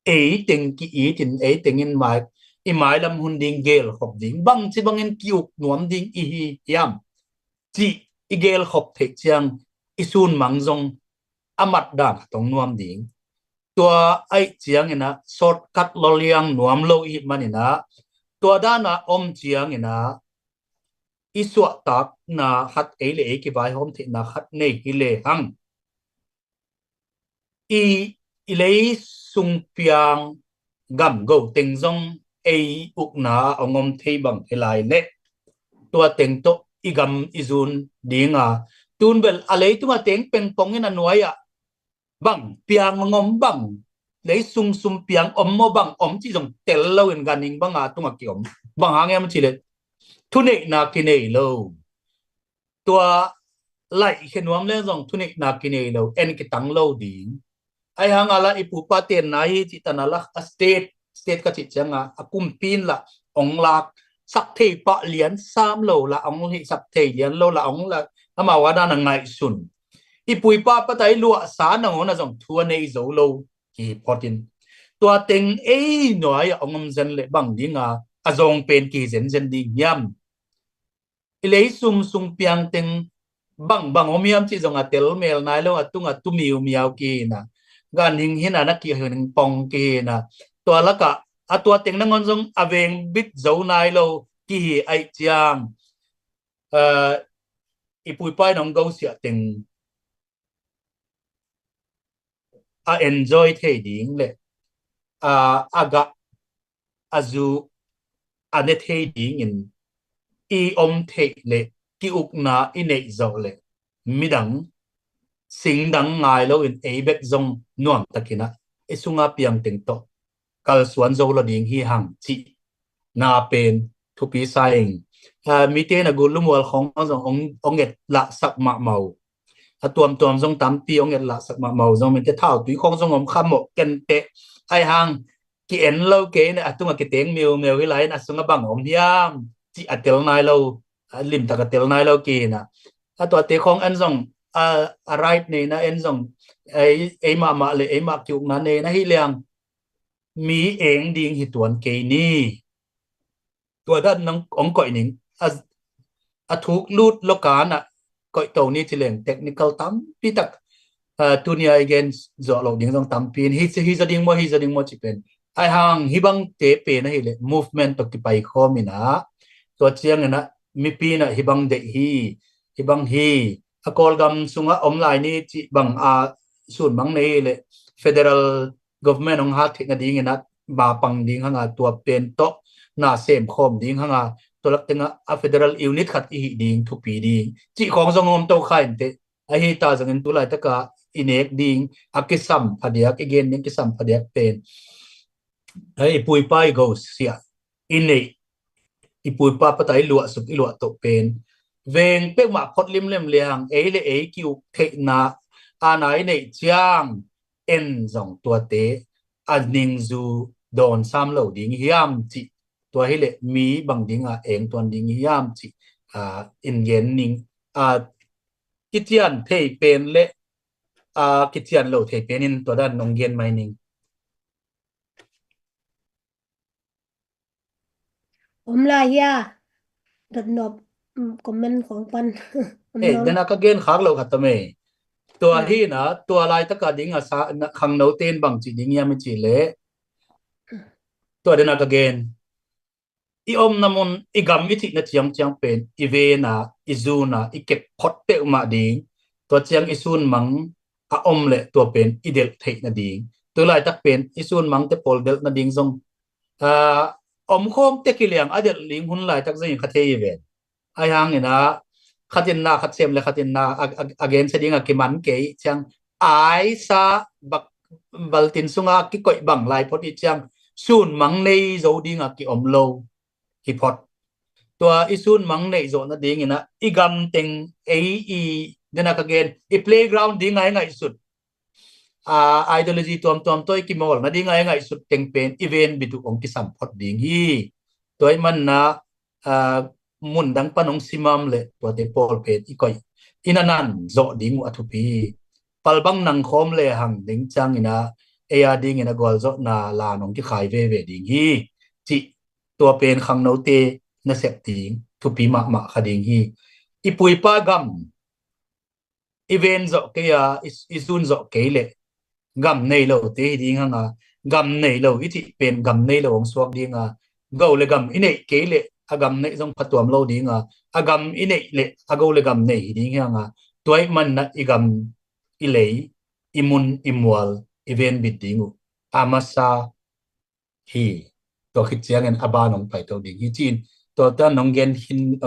Ei teng ki-it in ei teng in mai, i mailam hun ding gelkhop ding bang ci bangin ki-uk nuam ding i hi hiam cih i gelkhop theih ciang i sun mang zong a mat dan a tong nuam ding. Tua aih ciang ina shortcut loliang nuam lo i hih man ina tua dana om ciang ina i suahtakna khat ei le ei kivaihawm theihna khat nei hi le hang. I, i lei sung piang gam go teng zong ei ukna a ong om thei bang hi lai le tua teng tawh i gam i zun dinga tun bel a leitunga teng pengpong in a nuai ah bang piang ong om bang lei sung sum piang om maw bang om ci zong tel lo in ganhing banga tunga ki om. Bang hang em ci le thuneihna kinei lo. Tua laih khe nuam le zong thuneihna kinei lo, en kitang lo ding. Ahi hang a la i pupa tenna hi cih tana la a state, state ka cih cianga a kumpi in la ong lak sak thei pah lian sam lo la ong hih sak thei lian lo la ong la amau a dan a ngaihsun. I puipa patai luahsa nangawn a zong thu a nei zo lo ki hi pawtin. Tua teng ei nuai a ong om zen le bang dinga a zong pen ki hi zenzen ding hiam? I lei sum sung piang teng bang bang om hiam cih zong a tel mel nai lo a tunga tu miumiau kina ganhing hina na kihing pong kina tua laka a tua teng nangawn zong a veng bit zo nai lo ki hi aih ciang. I puipa in ong gosiah teng a enjoy thei ding le a, a gah a zu a ne thei dingin i om theih le ki-ukna i neih zawh le midang singdang ngai loin ei bek zong nuamtakinah i sunga piangteng tawh kalsuan zo lo ding hi hang cih na pen thupi sa ing. Mite na gul lumual khong zong ong et lahsak mahmah uh. A tuamtuam zong tampi ong et lahsak mahmah uh zong mite thau tui khong zong om kha mawh kenteh. Ahi hang ki en lo kei ne a tunga kiteng miumeu hi lai in a sunga bang om hiam cih a tel nai lo, a limtak a tel nai lo kina. A tuate khong en zong a right nei na en zong ei mahmah le ei mah ki-ukna nei na hi liang mi eng ding hi tuan kei ni. Tua dan nang ong koih ning a thuk lut lo kana koih to ni ci leng technical tampi tak tunia i gen zawh lo ding zong tampi in hi hi za ding maw hi za ding maw ci pen Aihang hibangte pen ahileh movement tawh kipaikhawm inah, tua cianginah mipi inah hibang deih hi, hibang hi, a Kawlgam sungah om lai ni cih bang a sunmang nei hileh federal government hong hat theih nadinginah mapang ding hanga, tua pen tawh na semkhawm ding hanga, tua lak tengah a federal unit khat i hih ding thupi ding cih khawng zong om to kha inteh. Ahi ta zongin tu laitaka i nek ding a kisam phadiak, i gen ding kisam phadiak pen i puipa i gosia i neih, i puipa pata i luahsuk i luahtoh pen veng peuhmah phot limlem lehang ei le ei ki-uk theihna ana i neih ciang en zong tuate a ningzu dawn sam lo ding hiam cih, tua hileh mi bang dinga eng tuan ding hiam cih in gen ning. Kician thei pen le kician lo thei penin tua dan nong gen mai ning. Om lai hia? Dot nop comment khong pan. Om eh, nong dena ka gen khak lo khat tame. Tua hi na, tua laitaka dinga sa khangno ten bang ci ding hiam i ci le. Tua dena ka gen. I omna mun, i gam i cihna ciangciang pen i vena, i zuna, i kep phot peuhmah ding. Tua ciang i sunmang a om le tua pen i delh theih nading. Tu laitak pen i sunmangte pawl delh nading zong omkhawm tek hi leng a delh ding hun laitak zong i kha thei hi ven. Aihang inah khatin na khat sem le khatin na a gensia dinga kiman kei ciang aisa baltin sunga kikoih bang lai phot i ciang sunmang nei zo dinga kiom lo hi phot. Tua i sunmang neih zawh nadinginah i gamteng ei i dena ka gen i playground dinga i ngaihsut a ideology tuamtuam tawh i kimawl nadinga i ngaihsut teng pen i venbit uh hong kisam phot ding hi. Tua i manna mundang pan hong simam le tuate pawl pen i koih i nanan zawh ding uh a thupi hi. Palbang nang khawm le hang ding cianginah ei a dingin a gualzawhna la nong kikhai veve ding hi. Cih tua pen khangnote nasep ding thupi mahmah kha ding hi. I puipa gam i ven zawh kei a i sun zawh kei le gam nei lote hi ding hanga, gam nei lo i cih pen gam nei lo hong suak dinga, go le gam i neih kei le a gam neih zong phatuam lo dinga, a gam i neih le a go le gam nei hi ding hi hanga, tua i manna i gam i lei i mun i mual i venbit ding uh a masa hi. Tua khit ciangin a ban hong paito ding hi cin tua tan hong gen hin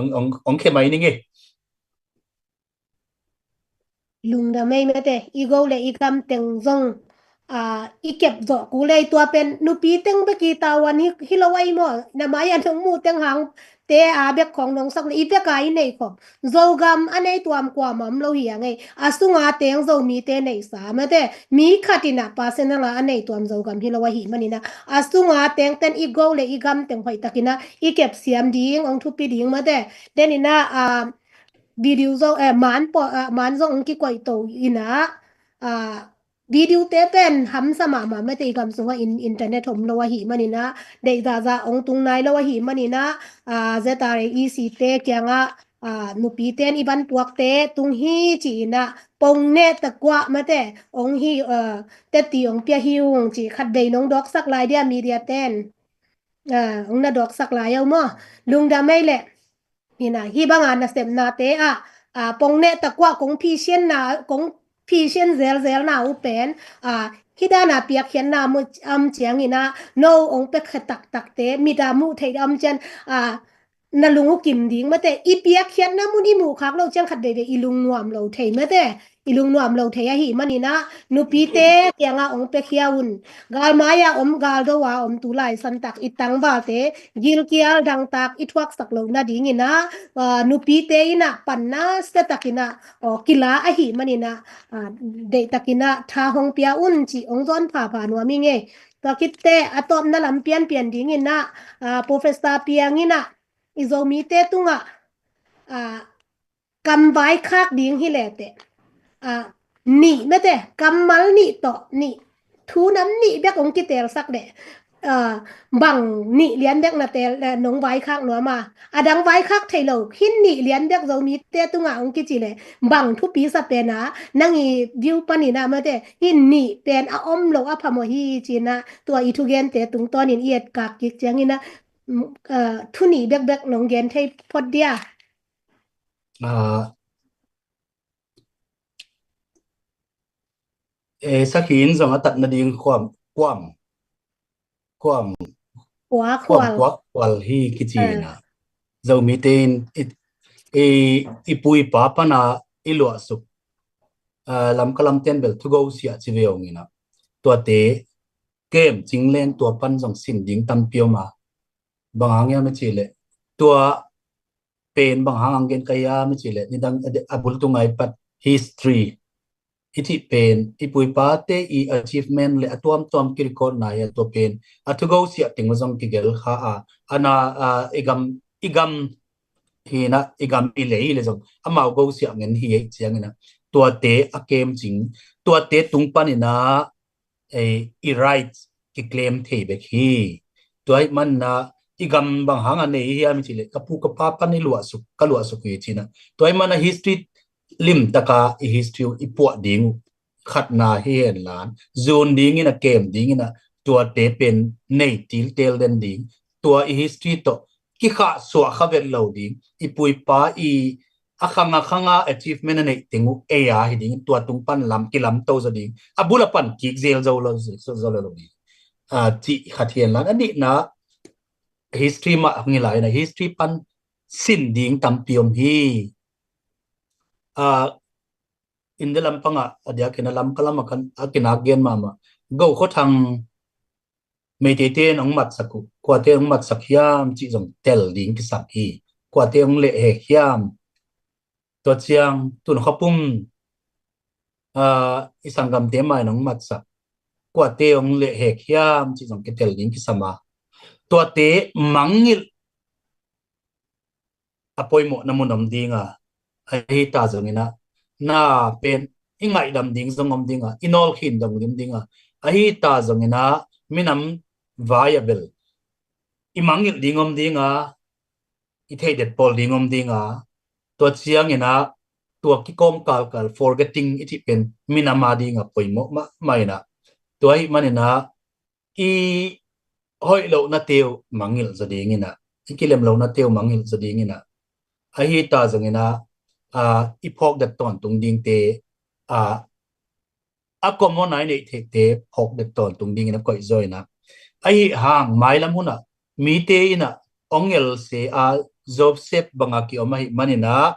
hong khe mai ning e. Lungdam ei mate, i go le i gam teng zong i kep zawh kul ei. Tua pen nupi teng bek i tavuan hi lo a i maw? Na mai a nong mu teng hang te a bek khong nong sak le i bek a i nei khop Zogam a nei tuam kuamah om lo hi a ngei. A sunga teng Zomite neihsa mate, mi khatinah personal a a nei tuam Zogam hi lo ahi manina a sunga teng ten i go le i gam teng hoih takina i kepsiam ding hong thupi ding mate. Denina a video zong eh, man, po, ah, man zong hong kikoih to ina a video te pen hamsa mahmah mate, i gam sungah in, internet om lo ahi manina deih zahzah hong tung nai lo ahi manina a Z R A E C te kiangah a nupi ten i ban puakte tung hi ci-ina pong neh takuah mate hong hi a teti hong pia hi ung ci khat vei nong dawksak lai dia media ten a hong na dawksak lai au maw? Lungdam ei leh. Hina hi banga nasepnate ah a pong neh takuah kong phisianna kong phisian zelzelna uh pen a hidana piakkhiatna mu am ciangina no ong pekhe taktakte mida muh theih am cian a na lung uh kim ding mate. I piakkhiatna mun i muh khak lo ciang khat veivei i lung nuam lo thei mate, i lung nuam lo thei ahi manina nupite kianga ong pekhia un. Galmai-a om, galdo-a om, tulai santak i tangvalte gilkial dangtak i thuaksak loh nadingina a nupite ina panna siatakina aw kila ahi manina a deihtakina tha hong pia un ci hong zawn phapha nuam i ngei. Tua khitte a tawpna lam pianpian dingina a Professor Piangina i Zomite tunga a kamvai khak ding hi lete a nih mate, kammal nih tawh nih, thunam nih bek hong kitelsak leh ah, bang nih lian bek na tel, eh, nong vaikhak nuam a, a dang vaikhak thei lo, hih nih lian bek Zomite tungah hong kici leh bang thupi sa pen a, nang i view panin a mate, hih nih pen a om lo a phamawh hi ci-in a, tua i thugente tungtawnin i etkak kik ciangin a, mm, ah, thu nih bekbek nong gen thei phot dia. Ah, eh, sakhi in zong a tat nading khuam, khuam, khuam, Kua khuam khual. Khuak khual hi kici-in a. Ah. Zomite in i, i, i pu i pa pana i luahsuk, ah, Lamka lamten bel thugosiah ci ve ung in a. Tuate kemcing leng tua pan zong sin ding tampi om a. Bang hang hiam i cih leh, tua pen bang hang hong gen ka hiam i cih leh, nidang a, a bul tunga i pat history i cih pen, i pu i pate i achievement le a tuamtuam kirecordna hi a, tua pen a thugosiah teng uh zong kigel kha a, a na, a, i gam, i gam hi in a, i gam i lei le zong amau gosiah ngen hi ei ciangin a, tuate a kemcing, tuate tung panin a, eh, i rights kiclaim thei bek hi. Tua ahih manin a, i gam bang hang a nei hiam i cih leh, ka pu ka pa pan i luahsuk, ka luahsuk hi ci-in a. Tua ahih manin a history limtaka i history uh i puah ding uh khatna hi hen la, zun dingin a, kem dingin a, tuate pen nei tiltel den ding. Tua i history tawh kikhahsuah kha vet lo ding. I pu i pa i a khanga khanga achievement a neih teng uh ei a hi ding, tua tung pan lam, kilamto zaw ding. A bul a pan kik zel zo lo, zo, zo lo ding. Ah, cih khat hi hen la, a nihna history mah hong hi lai in a, history pan sin ding tampi om hi. Ah, India lampang ah, a diakin a Lamka lam ah kan, a kinak gen mahmah. Go Khua Thang Meiteite in hong matsak uh, kuate hong matsak hiam cih zong tel ding kisam hi. Kuate hong lehhek hiam. Tua ciang Tun Kha Pum, ah, i sanggamte mah in hong matsak, kuate hong lehhek hiam cih zong kitel ding kisam a. Tuate mangngilh a poimawhna mun om ding a, ahi ta zongin a, na pen i ngaihdam ding zong om ding a, i nawlkhin dong lim ding a, ahi ta zongin a, minam vai a bel i mangngilh ding om ding a, i theihdet pawl ding om ding a, tua ciangin a, tua kikawm kalkal, forgetting i cih pen minam a ding a poimawh mahmah in a, tua ahih manin a, i hoih lohnate uh mangngilh zaw dingin a, i kilem lohnate uh mangngilh zaw dingin a, ahi ta zongin a, a, i phawkdet tawntung dingte, a, a common a i neih theihte phawkdet tawntung dingin a koih zaw in a, ahi hang mailam hun ah mite in a hong el se a, Joseph banga kiom ahih manin a,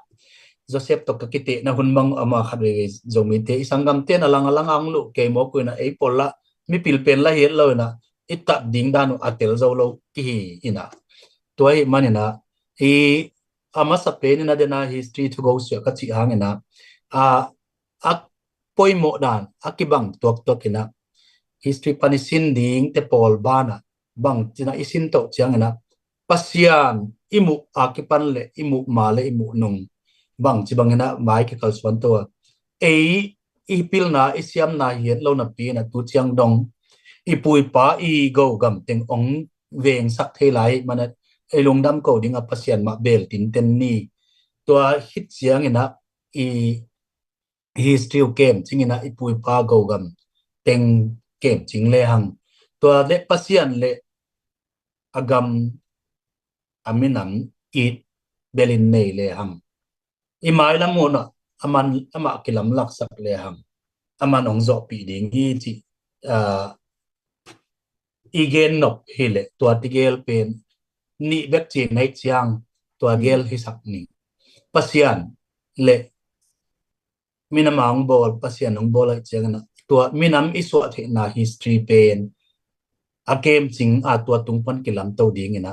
Joseph tawh ka kitehna hun bang ama khat veivei Zomite i sanggamte in a lang a lang a hong luh kei mawk uh in a, ei pawl lah mipil pen lah hi het lo in a, i tat ding dan uh a tel zo lo kihi in a. Tua ahih manin a, i a masa pen in a den a history thugosiah ka cih hangin a, a, a poimawh dan a kibang tuaktuak in a, history pan i sin dingte pawl banah bangci in a i sin toh ciangin a, Pasian i muh a kipan le i muh ma le i muh nung bangci bangin a mai kikalsuan to a, ei i pilna i siamna hi het lo napi in a, tu ciang dong i pu i pa i go gam teng hong vengsak thei lai ahih manin a, ei lungdam ko ding a Pasian mah bel tinten ni. Tua khit ciangin a, i history uh kemcing in a, i pu i pa go gam teng kemcing le hang, tua le Pasian le a gam, a minam it belin nei le hang, i mailam hun ah aman, amah kilamlaksak le hang, aman hong zawhpih ding hi cih, ah, i gen nop hi leh, tua ti gel pen nih bek ci-in na hih ciang, tua gel hisak ni. Pasian le minam a hong bawl, Pasian hong bawl ahih ciangin a, tua minam i suah theihna history pen a kemcing a, tua tung pan kilamto dingin a,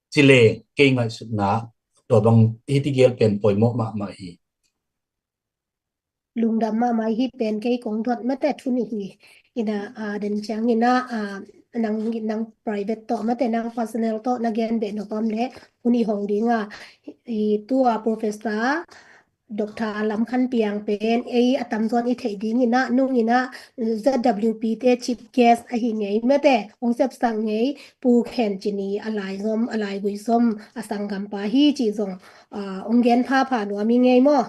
ci leng kei ngaihsutna tua bang hih ti gel pen poimawh mahmah hi. Lungdam mahmah hi. Pen kei kong dot mate thu nih hi. In a, a, den ciangin a, a, nang, nang private tawh mate, nang personal tawh na gen beh nop om leh hun i hong ding a, i tua professor Doctor Lam Khan Piang pen ei a tamzawn i theih dingin ah, nungin ah Z W P te chief guest ahi ngei mate, hong sepsak ngei Pu Khen Cin i a laizom, a laigui zom a sanggampa hi cih zong, ah, hong gen phapha nuam i ngei maw?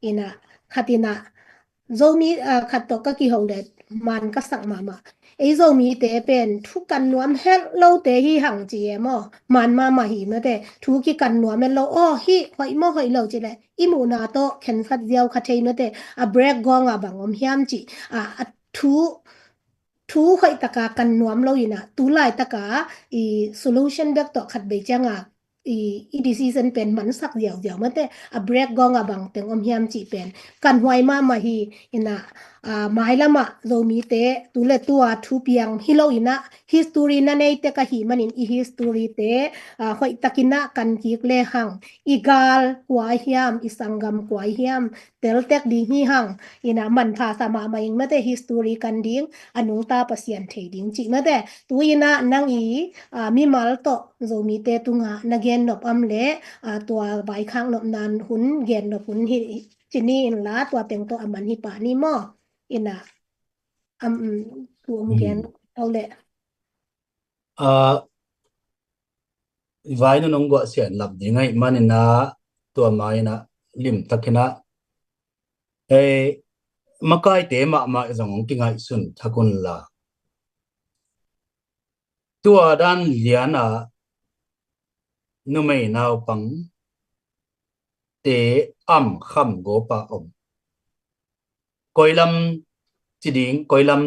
Ina, khatina Zomi, ah, khat tawh ka kiho le man ka sak mahmah. Ei Zomite pen thu kan nuam het lote hi hang ci e maw? Man mahmah hi mate, thu kikan nuam het lo, aw, hi hoih maw hoih lo ci le i muhna tawh khensat ziau kha thei mate, a break gawng a bang om hiam ci, a, a thu, thu hoih taka kan nuam lo ina, tu laitaka i solution bek tawh khat bei cianga i, i decision pen mansak ziauziau mate, a break gawng a bang teng om hiam cih pen kan huai mahmah hi. Ina, ah, mailamah Zomite tu le tua thu piang hi lo ina, history na neite ka hi manin i history te, ah, hoih takin ah kan kik le hang, i gal kua hiam, i sanggam kua hiam, teltek ding hi hang. Ina, manpha sa mahmah ing mate, history kan ding, a nungta Pasian thei ding cih mate. Tu ina nang i, ah, mimal tawh Zomite tunga na gen nop am le, ah, tua vaikhak nopna hun gen nop hun hi ci ni inla, tua teng tawh a man hi pah ni maw? Ina, am, tu om gen, mm, au le. Ah, vai na nong guah sian lap ding ahi manina, tua maina limtakina, ei, makaite mahmah zong hong kingaihsun thak unla. Tua dan liana numei naupang te am kham gopa om. Koilam ci ding, koilam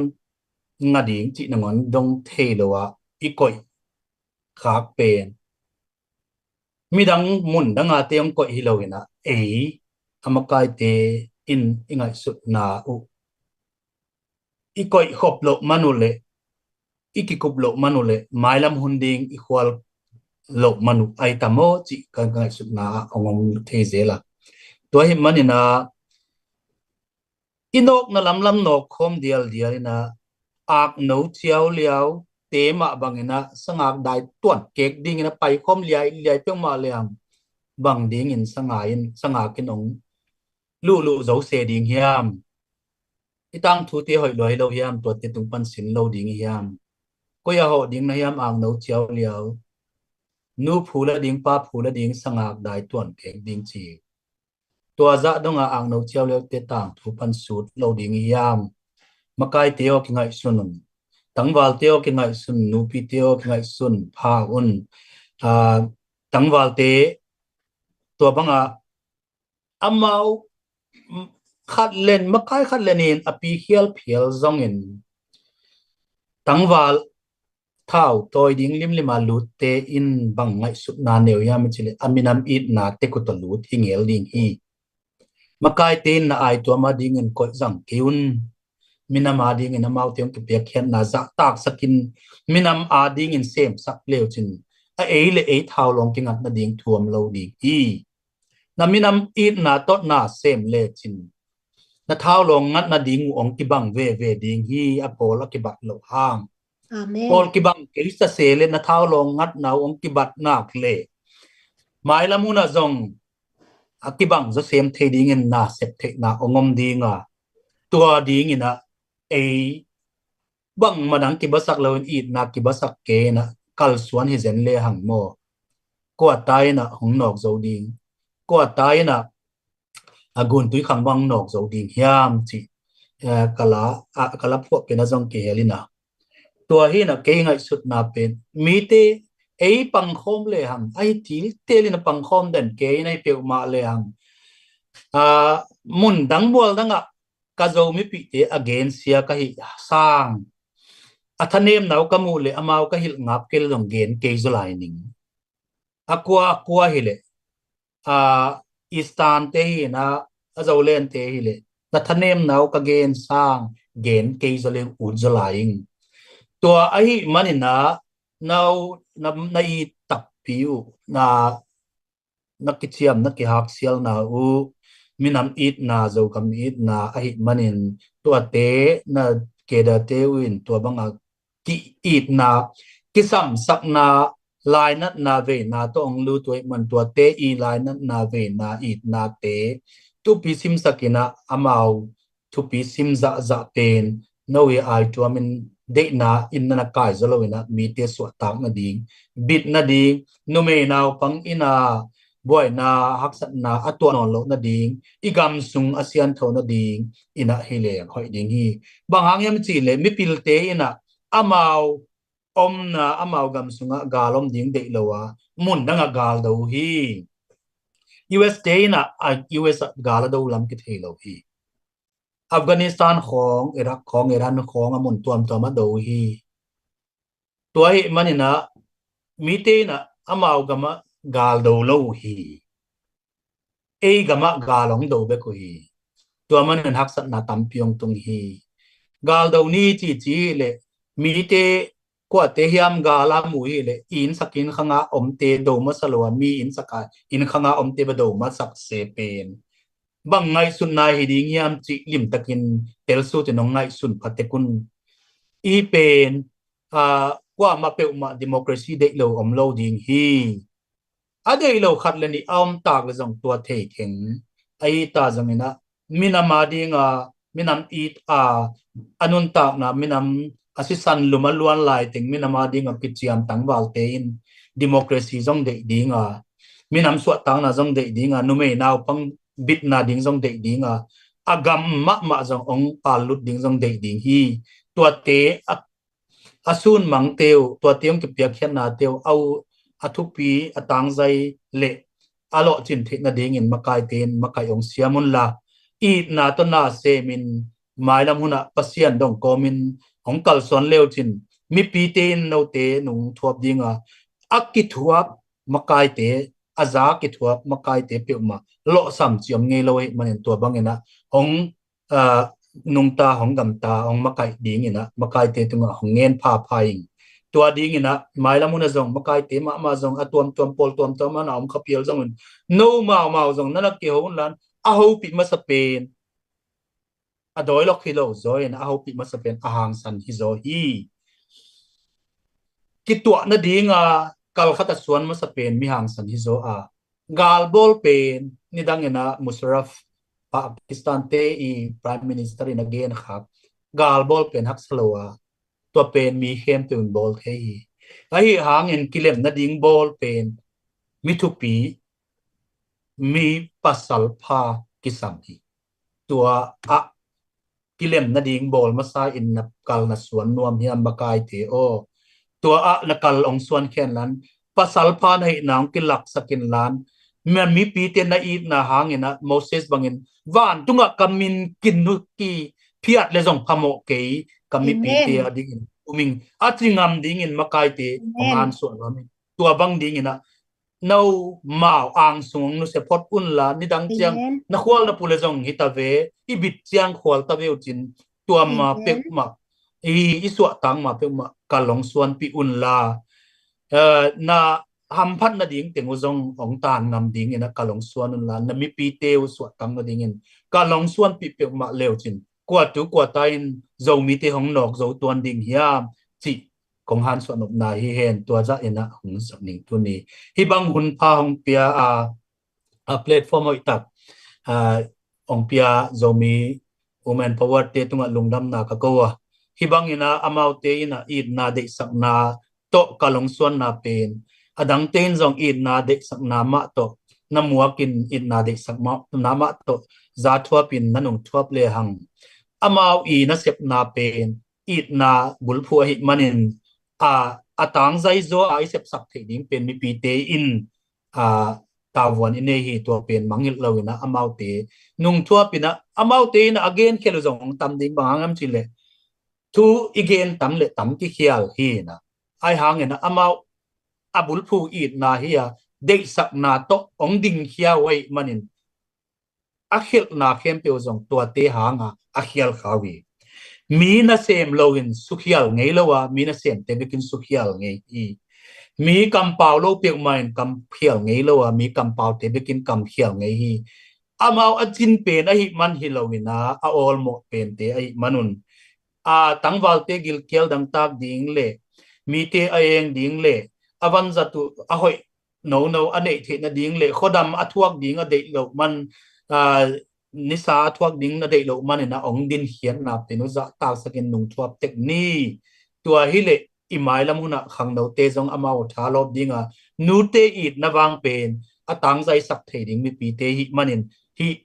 nga ding ci nangon dong thei lo a i koih khak pen. Midang mun danga te hong koih hi lo ina, ei, a makaite in i ngaihsutna uh i koih khop loh man uh le, i kikup loh man uh le, mailam hun ding i khual loh man uh ai tamaw cih ka ngaihsutna ah hong om thei zel a. Tua hi manina, i nawkna lamlam nawk khawm dialdial ina, akno ciau liau te mah bangina, sangak dai tuan kek dingina pai khawm liai liai peuhmah liang bang dingin sangak in, sangak in hong luhluh zo se ding hiam? I tangthute hoih lua hi lo hiam? Tuate tung pan sin lo ding hiam? Koi a hawh ding na hiam, akno ciau liau? Nu phu la ding, pa phu la ding, sangak dai tuan kek ding ci. Tua zah donga akno ciau liaute tangthu pan sut lo ding hiam? Makaite aw kingaihsun un. Tangvalte aw kingaihsun, nupite aw kingaihsun pha un. Ah, tangvalte tua banga amau khat len, makai khat len in a pi khial phial zongin tangval thau tawi ding limlima lutte in bang ngaihsutna neu hiam i cih leh, a minam itna tek uh tawh lut hi ngel ding hi. Makaite in na aituam a dingin koih zang kei un. Minam a dingin amaute hong kipiakkhiatna zahtaksakin minam a dingin semsak leucin, a ei le ei thau lawng kingatna ding thuam lo ding hi. Na minam itna tawh na sem lecin, na thau lawng ngatna ding uh hong kibang veve ding hi, a pawl a kibat loh hang. Amen. Pawl kibang kei sase le na thau lawng ngatna uh hong kibat nak le, mailam hunah zong a kibang zaw sem thei dingin na sep theihna hong om dinga, tua dingin ah ei bangmah dang kibasak loin itna kibasak kei inah kalsuan hi zen le hang maw? Kua ta inah hong nawk zo ding? Kua ta inah a guntui khang bang nawk zo ding hiam cih, eh, ka la, ah, ka la phuah pen a zong kihel inah. Tua hi inah kei ngaihsutna pen mite ei pangkhawm le hang, ahi tiltel inah pangkhawm den kei inah hi peuhmah le hang. Ah, mun dang mual dangah ka Zomipihte a gensia ka hih sang, a thanemna uh ka muh le amau ka hilh ngap kei le zong gen kei zaw lai ning. A kua a kua hileh, a, Eastern te hi inah, a Zoland te hileh, na thanemna uh ka gen sang gen kei zaw le ut zaw lai ing. Tua ahi maninah na, na, na it takpi uh, na na kiciam, na kihaksialna uh, minam itna, Zogam itna ahi manin, tuate na kedate uh in tua banga ki-itna, kisamsakna, lainatna veina tawh hong lut uh ahi man, tuate i lainatna veina itnate thupi simsak in ah amau thupi sim zahzah pen no i ai tuamin deihna in na na kai zaw lo in ah mite suahtak nading, bit nading, numei naupang in ah buaina haksatna a tuah nawn loh nading, i gam sung a siantho nading in ah hi leng hoih ding hi. Bang hang hiam cih leh mipilte in ah amau omna, amau gam sungah gal om ding deih lo a mun dangah gal do uh hi. U S te in ah, a, U S ah gal a do lam kithei lo hi. Afghanistan khawng, Iraq khawng, Iran khawng a mun tuamtuam a do uh hi. Tua ahih manin ah mite in ah amau gamah gal do lo uh hi. Ei gamah gal hong do bek uh hi. Tua manin haksatna tampi hong tung hi. Gal do ni cici hi leh mite kuate hiam gal a mu hi leh i innsak inn khanga omte do masa lo a, mi innsak a inn khanga omte bek do masak se pen bang ngaihsutna hi ding hiam cih limtakin telsutin hong ngaihsun pha tek un. I pen, a, kuamah peuhmah democracy deih lo om lo ding hi. A deih lo khat le nih a om tak le zong tua thei keng. Ahi ta zongin ah minam a dinga, minam it a, a nuntakna, minam a sisan lum a luan lai teng minam a dinga kiciam tangvalte in democracy zong deih dinga, minam suahtakna zong deih dinga, numei naupang bitna ding zong deih dinga, a gam mahmah zong hong pallut ding zong deih ding hi. Tuate a, a sun mangte uh, tuate hong kipiakkhiatnate uh, a uh a thupi a tangzai le a lawhcin theih nadingin makaite in makaih hong siam unla, itna tawh na semin mailam hunah Pasian dong kawmin hong kalsuan leucin mipite in note nung thuap dinga, a kithuap makaite, a za kithuap makaite peuhmah lawhsam ci om ngei lo ahih manin tua bangin ah hong, a, nungta, hong gamta, hong makaih dingin ah makaite tungah hong ngen phapha ing. Tua dingin ah mailam hunah zong makaite mahmah zong a tuamtuam pawl tuamtuam a na om kha pial zongin no maumau zong na na kiho unla, a hopih masa pen a dawilok hi lo zaw in a hopih masa pen a hangsan hi zaw hi. Kituah nadinga kal khat a suan masa pen mi hangsan hi zaw a, galbawl pen nidangin ah Musharraf, Pakistan te i Prime Minister in a gen khak, galbawl pen haksa lo a, tua pen mi khempeuh in bawl thei hi. Ahi hangin kilem nading bawl pen mi thupi, mi pasal pha kisam hi. Tua ah kilem nading bawl masa in na kal na suan nuam hiam makaite aw? Tua ah na kal hong suan khenlan, pasal pha na hihna hong kilaksak inlan, mipite na itna hangin ah Moses bangin vantungah ka min kin uh ki phiat le zong phamawh kei, ka mipite a dingin um ing a ci ngam dingin makaite hong hansuah nuam ing. Tua bang dingin ah no mau angsung hong nusia phot unla, nidang ciang na khual na pu le zong hi ta ve, i bit ciang khual ta ve uh cin, tua ma peuhmah, i, i suahtak ma peuhmah kal hong suanpih unla, eh, na hamphat nading teng uh zong hong tan ngam dingin ah kal hong suan unla, na mipite uh suahtak nadingin kal hong suanpih peuhmah leucin, kua tu kua ta in Zomite hong nawk zo tuan ding hiam cih kong hansuah nopna hi hen. Tua zah in ah hong zak ning tuni. Hih bang hun pha hong pia a, a platform hoih tak, a, hong pia Zomi Women Power te tungah lungdamna ka ko a. Hih bangin ah amaute in ah itna deihsakna tawh kal hong suanna pen, a dangte in zong itna deihsakna mah tawh, na muakin itna deihsakna mah tawh za thuapin na nung thuap lehang, amau i nasepna pen itna bulphuh ahih manin, a, a tangzai zaw a i sepsak theih ding pen mipite in, a, tavuan i nei hi. Tua pen mangngilh lo in ah amaute nung thuap in ah, amaute in ah a genkhel uh zong hong tam ding, bang hang hiam cih leh thu i gen tam le tam kikhial hi in ah, ahi hangin ah amau a bulphuh itna hi a, deihsakna tawh hong dingkhia uh ahih manin a khialhna khempeuh zong tuate hanga a khial kha uh hi. Mi nasem lo in sukhial ngei lo a, mi nasemte bekin sukhial ngei hi. Mi kampau lo peuhmah in kamkhial ngei lo a, mi kampaute bekin kamkhial ngei hi. Amau a cin pen ahih man hi lo in ah, a awlmawh pente ahih manun, a, tangvalte gilkial dangtak ding le mite a eng ding le a vanzat uh a hoih nono a neih theih nading le khuadam a thuak ding a deih loh man, a, nisa a thuak ding na deih loh manin a ong din khiatna pen uh zahtaksakin nungthuap tek ni. Tua hileh i mailam hunah khangnote zong amau thalawp dinga, nute itna vang pen a tangzaisak thei ding mipite hih manin hih,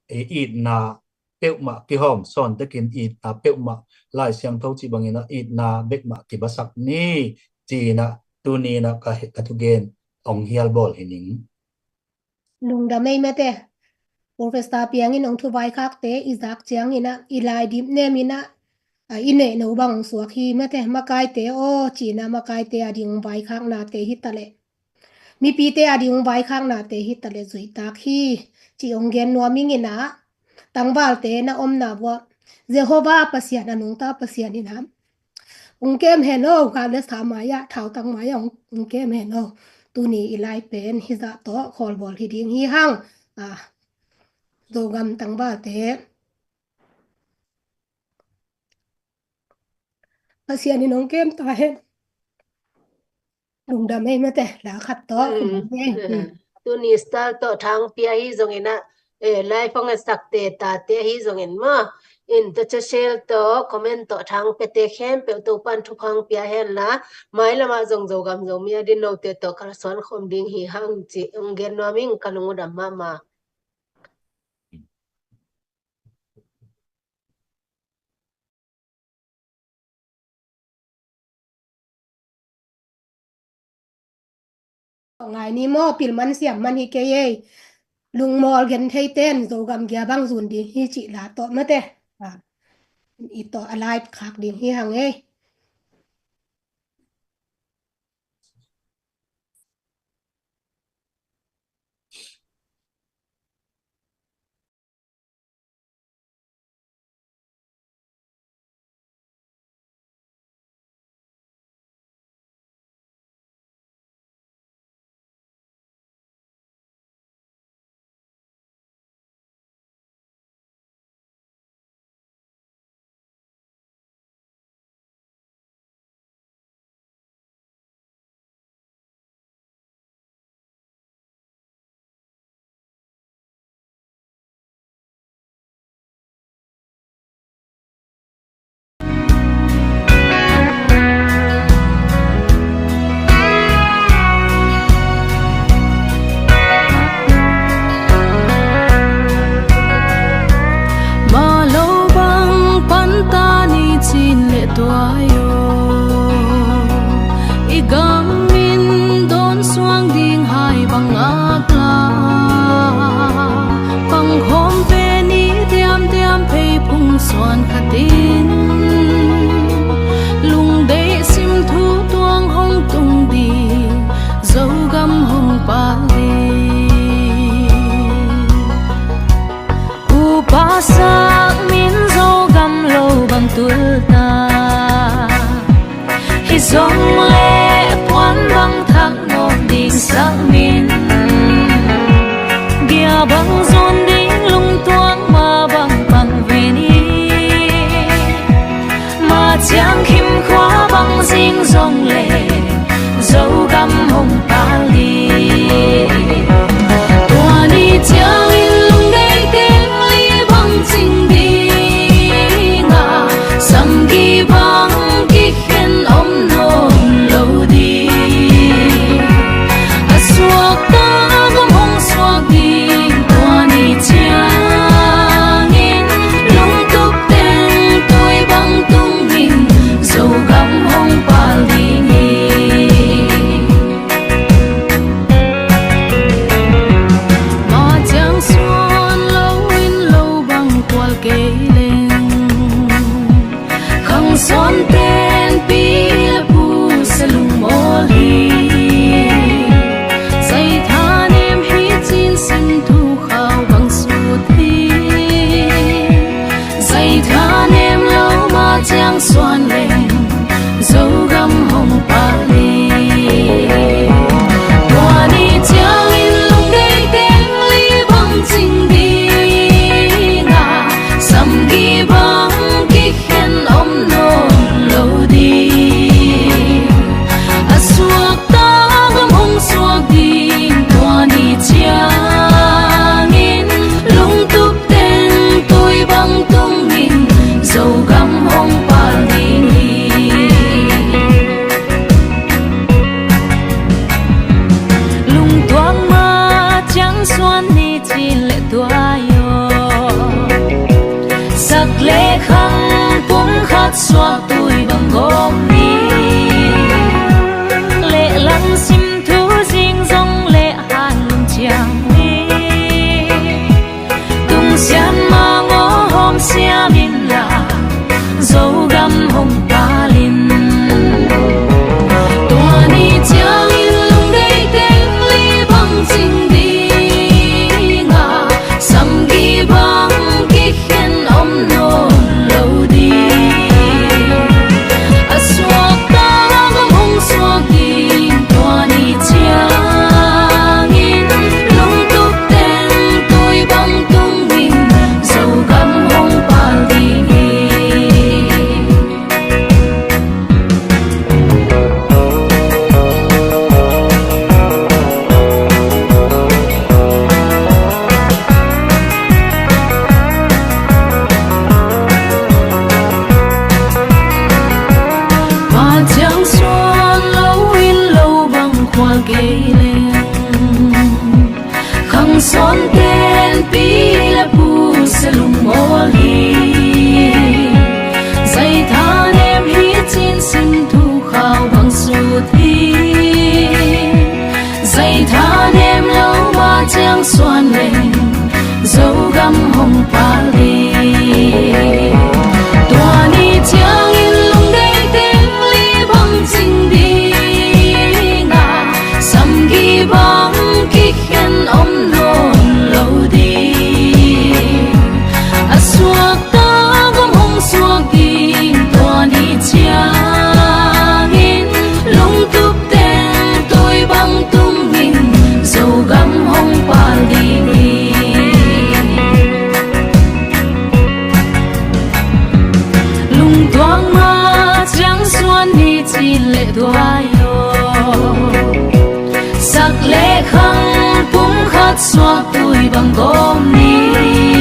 eh, itna peuhmah kihawm sawn tekin itna peuhmah, Lai Siangtho cih bangin a itna bekmah kibasak ni, ci-in a tuni-in a ka, ka thugen ong hial bawl hi ning. Lungdam ei mate. Professor Piangin ong thu vaikhakte i zak ciangin a, i lai dip nemin a, a, i neih no bang suak hi mate. Makaite aw, ci-in a makaite a ding vaikhaknate hi taleh, mipite a ding vaikhaknate hi taleh zuihtak hi, ci ong gen nuam ing in a, tangvalte na omna uah Jehovah Pasian a nungta Pasian in a ong kem hen aw, kha le sa mai-ah, thautang mai-ah ong, ong kem hen aw. Tuni i lai pen hizah tawh khawlbawl hi ding hi hang. A, Zogam tangvalte Pasian in ong kem ta hen. Lungdam ei mate, la khat tawh. Mm. Lungdam ei. Mm. Tuni star tawh thang pia hi zongin a, eh, live hong etsak te tate hi zongin maw, in ta cha share tawh comment tawh thang pia te khempeuh Topan thupha ong pia hen la, mailamah zong Zogam Zomi a din note tawh kalsuan khawm ding hi hang ci ong gen nuam ing, ka lung uh dam mahmah. Ngai ni maw, pil man siam man hi kei ei. Lungmawl gen thei ten Zogam gia bang zun ding hi cih la tawh mate. A, i tawh a live khak ding hi hang ei. Mah lo bang pan ta ni cin le tuai aw, i gam min dawn suang ding hai bang ngak la, pang khawm pen i diamdiam phei phung suan khatin, lungdeih sim thu tuang hong tung ding Zogam hong pal ding. Upa sak min Zogam lo bang tul ta, hi zong le puan bang thak nawk ding sak min, bia bang zun ding lungtuang ma bang pang ve ni. Ma ciang khim khua bang zing zong le Zogam hong pal ding. Tua ni ciangin lungdeih teng li bang cing ding a, samgi bang kikhen om nawn lo ding. A suak Nemlo mah ciang suan leng Zogam hong pal ding. Tua ni ciangin lungdei teng li bang cing ding a, samgi bang kikhen om nawn lo ding. A suakta gam hong suak ding. Tua ni ciangin lungtup teng tui bang tumin Zogam hong pal ding hi. Lungtuak mah ciang suan ni ci leh tua hi aw. Sak le khang pumkhat suak tui bang gawm ni.